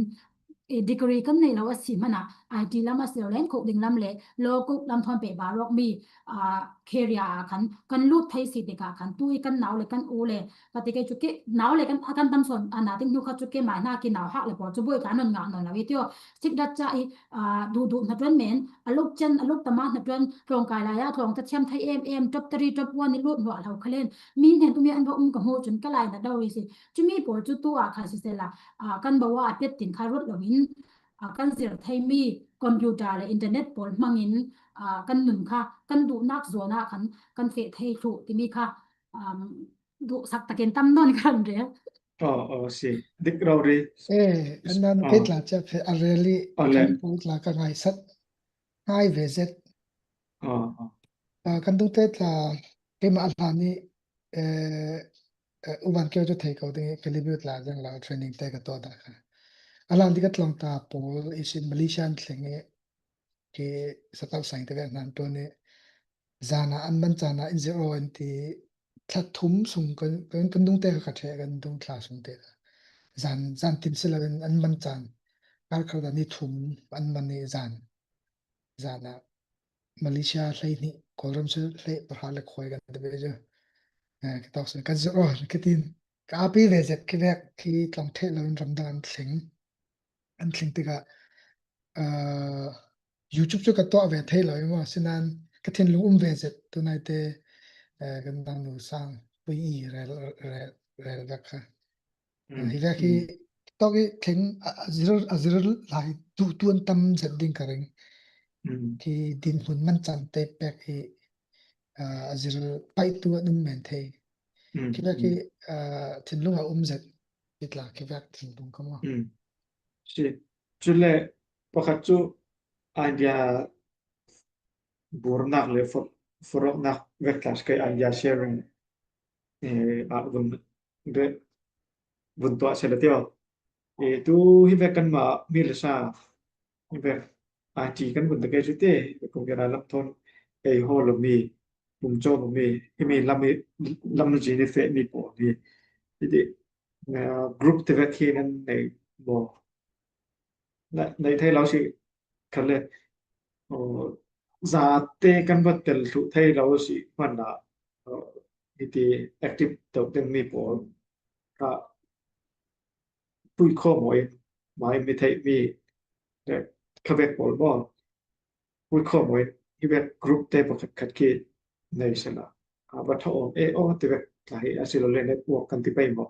eh, degree kan nei lo a si hmanah I T lam a si lo len, coding lam le law court lam thawn pehbar awk mi, ah, career ah khan kan lut thei si tikah khan tu i kan nau le kan u le ka ti kei cu ke, nau le kan, a kan tam sawn, a na ting hnu kha cu keimai hna ki nau hak le pawl cu buai tla non ngah non lo i tio. Sikdat ca i, ah, duhduh hnaṭuan men, a luk cen, a luk tama hnaṭuan, tlawngkai lai ah tlawng ta thiam thei em em, top three, top one i lut hnuah lo kha len, mi hnen um i an va um ka hmuh cun ka lainat do i si. Cumi pawl cu tu ah kha sisela, ah, kan bawa a pet tin kha ruat lo in, ah, kan zir theimi computer le internet pawl hmangin, ah, kan nun kha, kan duhnak zuan ah khan kan feh thei thluh timi kha, um, duhsak takin tam nawn kan rel. Oh, oh, si. Dik rori. Eh, an nan ah. Kei tla cia fe a rel i oh, le. Kan pu tla ka ngaisat. Ngai ve zet. Oh, oh. Ah, kan dungte tla keimah a hlan i, eh, eh, U Van Kio cu thei ko ding i ka libiu tla zang lo training te ka tuah dah kha. a lan ding ka tlawng ta pawl i sin Malaysia an thleng i ki satau sang te ve nan to ni zana an man zana in zero an ti thla thum sung kan kan kan dung te ka kha the kan dung thla sung te zan zan tin sila an man zan kar kar da ni thum an man ni zan zana Malaysia hlei ni Kawlram se hlei parha le khoi kan te ve jo ka tawk se kan zero ka tin ka api ve zet ki vek ki tlawng the lo in ram dang an thleng an thleng te ka YouTube chu ka tuah ve thei lo i maw sinan ka thinlung um ve zet tunai te kan dang nu sang pui i rel rel rel vek kha hi vek hi tawk i thleng a zir a zir lai tu tu an tam zet ding ka ring ki din hun man chan te pek hi a zir pai tu an um men thei ki vek hi thinlung a um zet ki tla ki vek thinlung ka maw si chule pakhat chu idea burnak le foroknak vek tla kai idea sharing a vun ve vun tua se le tio e tu hi vek kan ma mi le sa hi vek a ti kan vun te ke chu te ko ke ra lap thon e ho lo mi bum cho lo mi hi mi lam lam ji ni fe mi po ni ti group te vek hi nan nei bo nei thei lo si khat le zate kan va tel thlu thei lo si hmanna hiti active deuh ding mi pawl kha pui khaw mawi mai mi theih mi kha vek pawl maw pui khaw mawi hi vek group te pakhat khat khi nei sela a va tha awm e aw ti vek tla hi a si lo le network kan ti pei maw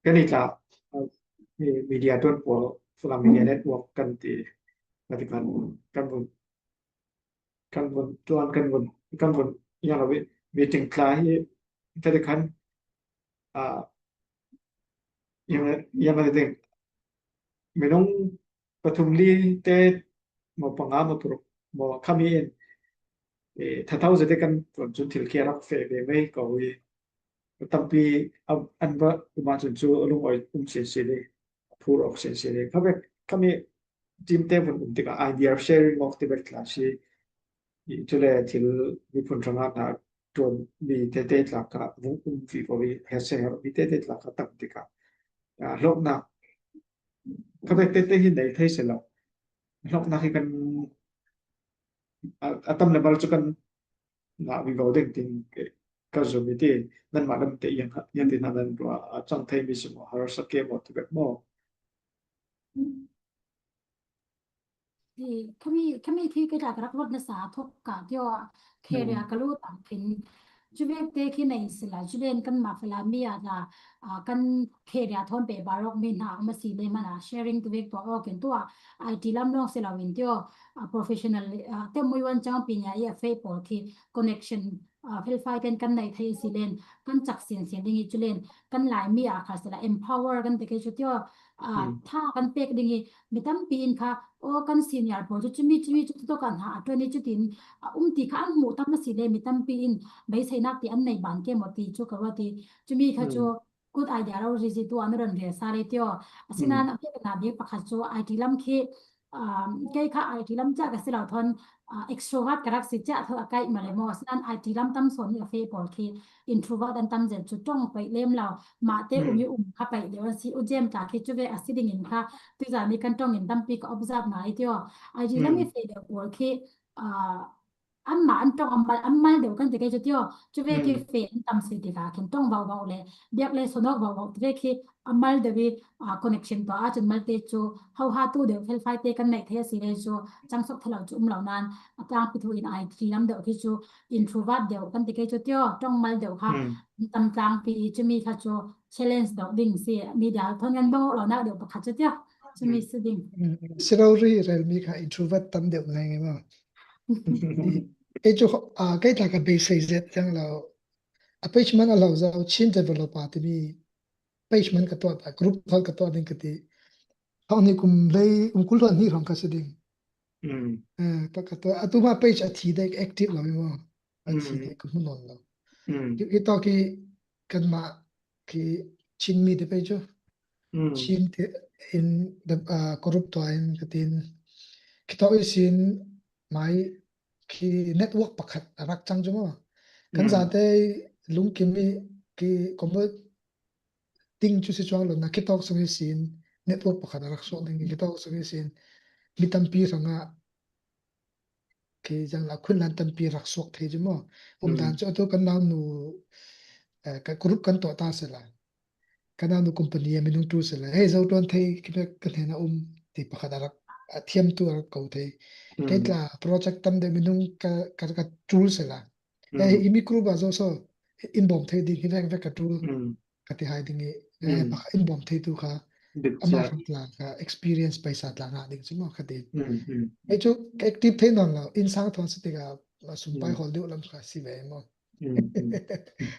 kan i tla media tuan pawl fula media network kan ti kan ti kan kan vun kan vun tuan kan vun kan vun yang lo meeting tla hi ka ti khan a yang yang ka ti minung pathum li te maw panga maw paruk maw khami in thathau zate kan tuan chun thil kia rak fe ve mai ko hi tampi an va uma chun chu lungawi um sin sin ni phur awk sin sin ni kha vek khami team te vun um tika idea sharing awk ti vek tla si chule thil mi phun ranga na tuan mi te te tla ka vung um fi ko hi he se mi te te tla ka tam tika hlokna kha vek te te hi nei thei se lo hlokna hi kan a tam le bal chu kan nga vi vo ding ting ka zo mi ti nan ma lam te yang yang ti nan nan rua a chang thei mi si mo har sa ke mo ti vek mo khami khami khi ka ka rak vot na sa thok ka tio kheria ka lu tam phin chu vek te khi nei sila chu len kan ma fela mi a la kan kheria thon pe barok mi na ma si le mana sharing tu vek to o ken to a IT lam long sila win tio professional te mui wan chang pi nya i a fe por khi connection felfai ten kan nei thei si len kan chak sin sin ding i chu len kan lai mi a kha sila empower kan te ke chu tio tha kan pek ding i mi tampi in kha o kan senior pawl chu chumi chumi chu to kan ha a tuni chu tin um ti kha an mu tam si le mi tampi in beisei nak ti an nei ban ke mo ti chu ka wa ti chumi kha chu good idea lo ri ji tu an ron ve sa le tio asinan a pek na bi pakhat chu IT lam khi kei kha IT lam cha ka sila thon extrovert ka rak si cha tho a kai ma le mo asinan IT lam tam so ni a fe pawl khi introvert an tam zel chu tong pai lem lo ma te um i um kha pai le wan si u jem ta khi chu ve a si ding in kha tu za ni kan tong in tampi ka observe na i tio IT lam i fe le pawl khi an ma an tong an mal an mal deuh kan ti ke chu tio chu ve khi fe an tam si ti ka kin tong vau vau le biak le sonok vau vau ti ve khi a mal deuh i connection to a chun mal te chu hau ha tu deuh fel fai te kan nei thei si le chu chang sok thalo chu um lo nan a tang pi thu in IT lam deuh khi chu introvert deuh kan ti ke chu tio tong mal deuh kha tam tlang pi chu mi kha chu challenge deuh ding si media thon ngan bang lo na deuh pakhat chu tio chu mi si ding sirori rel mi kha introvert tam deuh ngai ngai ma e chu a kai ta ka beisei zet chang lo a page man a lo zau Chin developer ti mi page man ka to ta group thal ka to ding ka ti hong ni kum lei um kul hon ni rong ka si ding eh ta ka to a tu ma page a thi dek active lo mi mo a thi dek ka hmu non lo ki to ki kan ma ki Chin mi te page Chin te in, ah, corrupt tua in ka tin. Kitok i sin mai ki network pakhat a rak chang cu maw. Kan zate lungkim i ki combo ting cu si cuang lo na kitok sung i sin network pakhat a rak suak ding i kitok sung i sin mi tampi hrangah ki zang la khun lan tampi rak suak thei cu maw. Um dan cu atu kan nau nu, eh, ka group kan tuah ta si la. Kan nau nu company a minung tu si la. Hei, zo tuan thei ki pek kan hena um ti pakhat a rak, a thiam tu a rak ko thei. Kei tla project tam de minung ka, ka, ka tul si la. Hei, i mi group a zo so in bawm thei ding hi vek vek ka tul. Ka ti hai ding i, eh, pakhat in bawm thei tu kha. Ama hrang tla ka experience paisa tla ngah ding cu maw ka ti. Hei cu ka active thei nawn lo, in sang thawn si tikah, ma sumpai hawl deuh lam kha si ve maw.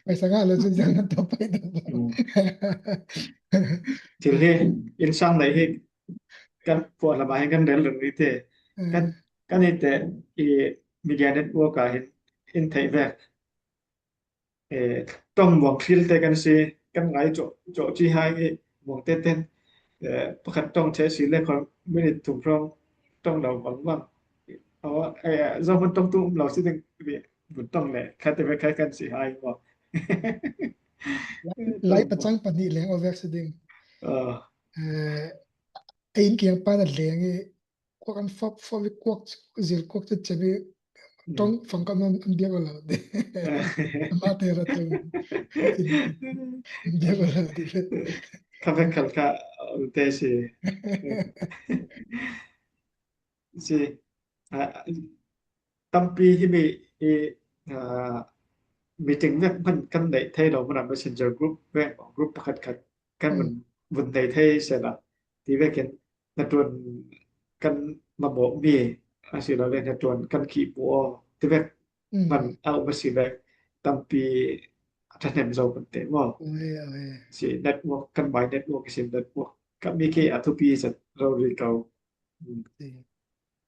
Paisa ngah lo cu ziang nan tawh pai ding maw. Thil hi in sang nei hi kan puah lamah hin kan rel reng rih te. Kan, kan hi te i media network ah hin in theih vek. Eh, tong muang thil te kan si, kan ngai cawh, cawh ci hai i muang te ten, eh, pakhat tong che si le khon minute thum hrawng tong lo bang bang. Aw, eh, zo hun tong tu um lo si ding, vun tong le khat te ve khai kan si hai maw. Lai pacang pahnih leng awk vek si ding. Eh, a inn kiang pan a leng i kuak an fop fop i kuak zil kuak cecep i tong fangkam an biak aw lo. Amate ra tong an biak aw lo. Kha vek khal kha te si. Si, ah, tampi himi i, ah, meeting vek hman kan neih thei lo hmana messenger group vek group pakhat khat kan vun, vun neih thei sela ti vekin hnaṭuan kan mamawh mi a si lo le hnaṭuan kan khih bu aw ti vek hman a um a si le tampi a ṭhahnem zo kan te maw. Si network kan bai network si network ka mi khi a thupi zat rori ko.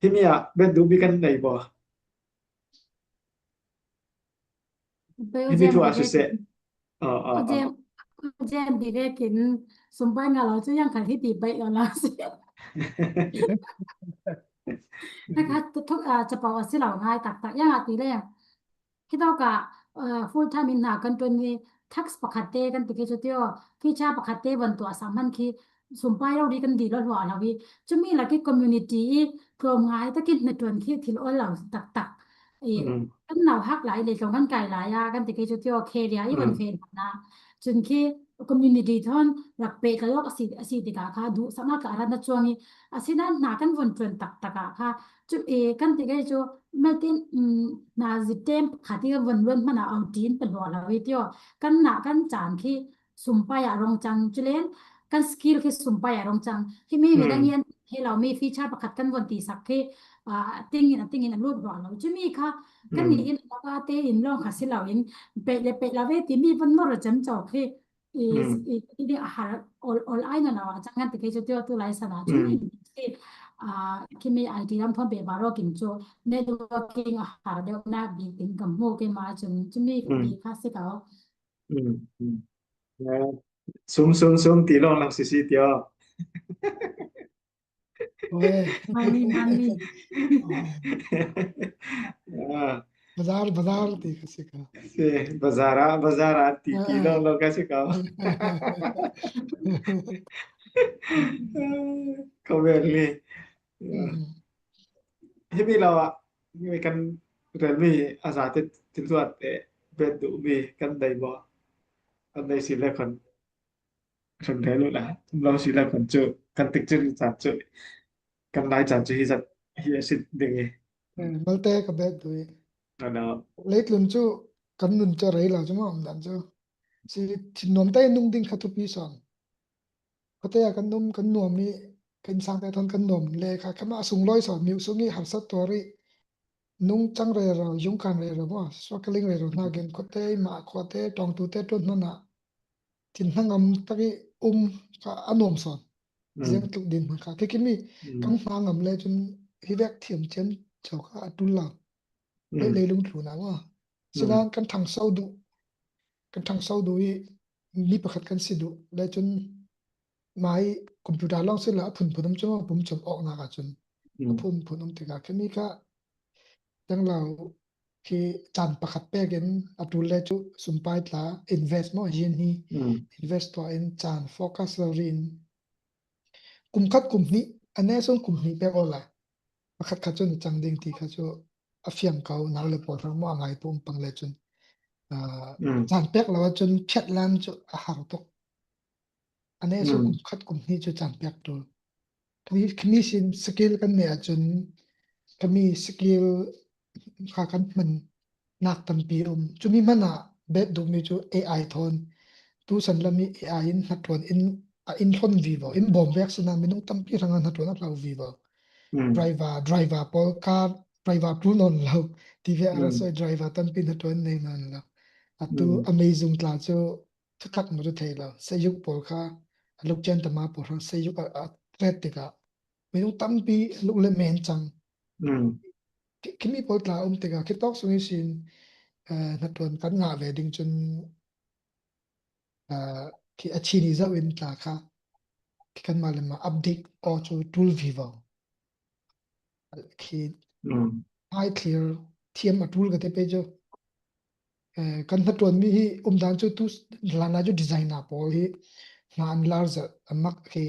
Himi ah bet duhmi kan nei maw? Himi thu ah siseh. Jem, jem bi vekin sumpai nga lo cu yang khat hiti bai lo lo si. Kha kha thuk a capau a si lo ngai taktak yang a ti le. Hitawkah, uh, full time in hna kan ṭuan i tax pakhat te kan ti khi cu tio, feature pakhat te van tuah sang hman khi sumpai lo dih kan dih lo hluah lo i cumi lak i community i tlawm ngai takin hna ṭuan khi thil awl lo taktak i kan nau hak lai le tlawm kan kai lai a kan ti khi cu tio kheria i van fe hna cun khi community thawn rak peh ka lawk a si, a si tikah kha duhsaknak ka a rat na cuang i asinain hna kan von ṭuan taktak ah kha cu e kan ti khi cu Malte in, um, hna zitem pakhat i ka von luan hmanh ah autin pe hluah lo i tio. Kan nah kan caan khi sumpai ah rong cang, culen kan skill khi sumpai ah rong cang. Himi mi kan ngian he lo mi feature pakhat kan von tisak khi, ah, a tingin, a tingin a lut hluah lo. Cumi kha kan nih in a te in lawng kha si lo in peh le peh lo ve timi von mor a cem cawk khi i, i, i ding a har ol, ol ai na lo a chang kan ti kei cu tio tu lai sana cu mi si, ah, khi mi I T lam phone pe ba ro king cu networking a har deuh na bi ting kam hmu ke ma cun cu mi bi kha si ko. Sum, sum, sum ti lo lang si si tio. Oi. Mani, mani. Ah. Bazar, bazar ti ka si ka. Si, bazar ah, bazar ah ti ti lo lo ka si ka. Ka vel ni. Himi lo ah, mi kan rel mi a za te thil tuat te bet duh mi kan dei bo. Kan dei si le kan Kan rel uh la, um lo si lo kan cu, kan tikcin caan cu, kan lai caan cu hi zat hi a si ding i. Malte ka bet duh i. Leitlun cu kan nun cu rei lo cu maw, um dan cu. Si thin nuam te nung ding kha thupi sawn. Khuate ah kan um, kan nuam i, kan sang te thawn kan nuam le kha, kha mah a sunglawi sawn, miu sung i harsat tuar i, nung cang rero, zungkan rero maw, struggling rero hna gen khuate, mah khuate, ṭawngtu te ṭuan hmanh ah, thin hnangam tak i um kha a nuam sawn. Ziang tluk din hmang kha. Khi kimi kan hna ngam le cun hi vek thiam ciam co kha a ṭul lo. Lei, leilung tlun ah maw. Sinain kan ṭhangso duh, kan ṭhangso duh i mi pakhat kan si duh le cun mai computer lawng si lo a phunphun um chu maw, pum chom awknak ah cun a phunphun um tikah khi mi kha tenglo khi caan pakhat pek in a ṭul le cu sumpai tla invest maw, hi in hi invest tuah in caan focus lo ri in kum khat kum hnih a ne sung kum hnih pek awla pakhat khat cun cang ding ti kha cu a fiang ko, nau le pawl hrang maw a ngai pum pang le cun caan pek lo ahcun phiat lam cu a har tuk. A ne sung kum khat kum hnih cu caan pek ṭul. Khami sin skill kan neih ahcun khami skill kha kan hman nak tampi um. Cumi hmanh ah bet duhmi cu A I thawn tu san lam i A I in hnaṭuan in a in hlon vivo, in bawm vek sinah minung tampi hrangah hnaṭuan a hlau vivo. Driver, driver pawl car driver ṭul nawn lo. Tivek a ra soi driver tampi hnaṭuan nei nawn lo. Atu amazing tla cu thutak maw cu thei lo. Sayuk pawl kha a lukcian tama pawl hrang sayuk a ret tikah minung tampi luk le men cang. Khimi pawl tla um tikah khitawk sung ihsin hnaṭuan kan ngah ve ding cun khi a chini zoh in tla kha khi kanmah le mah update aw cu ṭul vivo. Khi high clear thiam a ṭul ka te pei cu kan hnaṭuanmi hi umdan cu tu hlanlai cu designer pawl hi hna an lar zat a mak khi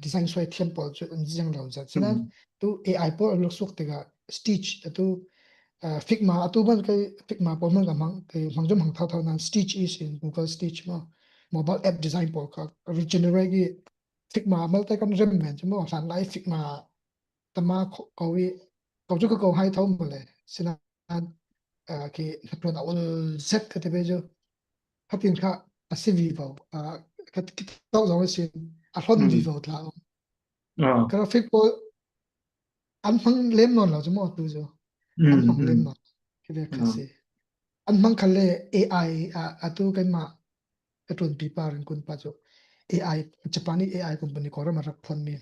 design suai thiam pawl cu an ziang lo zat. Sinan tu A I pawl an luksuak tikah Stitch atu Figma atu hman kei Figma pawl hman ka hmang kei hmang cu hmang thotho nan Stitch ihsin Google Stitch maw mobile app design pawl kha regenerate i Figma malte kan rem men cu maw hlanlai Figma tama ko i ko cu ka ko hai tho maw le sinan khi hnaṭuan a ul zet ka ti ve cu. Hatin kha a si vivo. Ka tawk zong a sin a hlon vivo tla. Graphic pawl an hmang lem nawn lo cu maw tu cu. An hmang lem nawn. Khi ve kha si. An hmang kha le A I a tu keimah ka ṭuanpi pa ringkun pa cu A I Japan i A I company Kawlram a rak phuanmi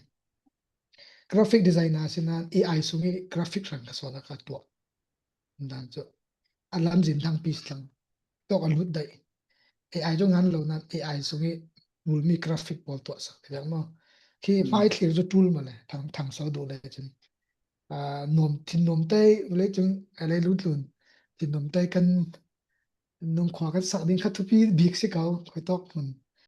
graphic designer sinan A I sung i graphic hrang ka sawn a ka tuah. Dan cu a lamzin thangpi si thlang tawk a lut daih. A I cu ngan lo nan A I sung i rulmi graphic pawl tuah sak ti vek maw. Khi hmai thlir cu ṭul maw le thang thang so duh le cun nuam thin nuam tei vawlei cun a lei lut lun thin nuam tei kan nung khua kan sak ding kha thupi bik si ko khui tawk hmun.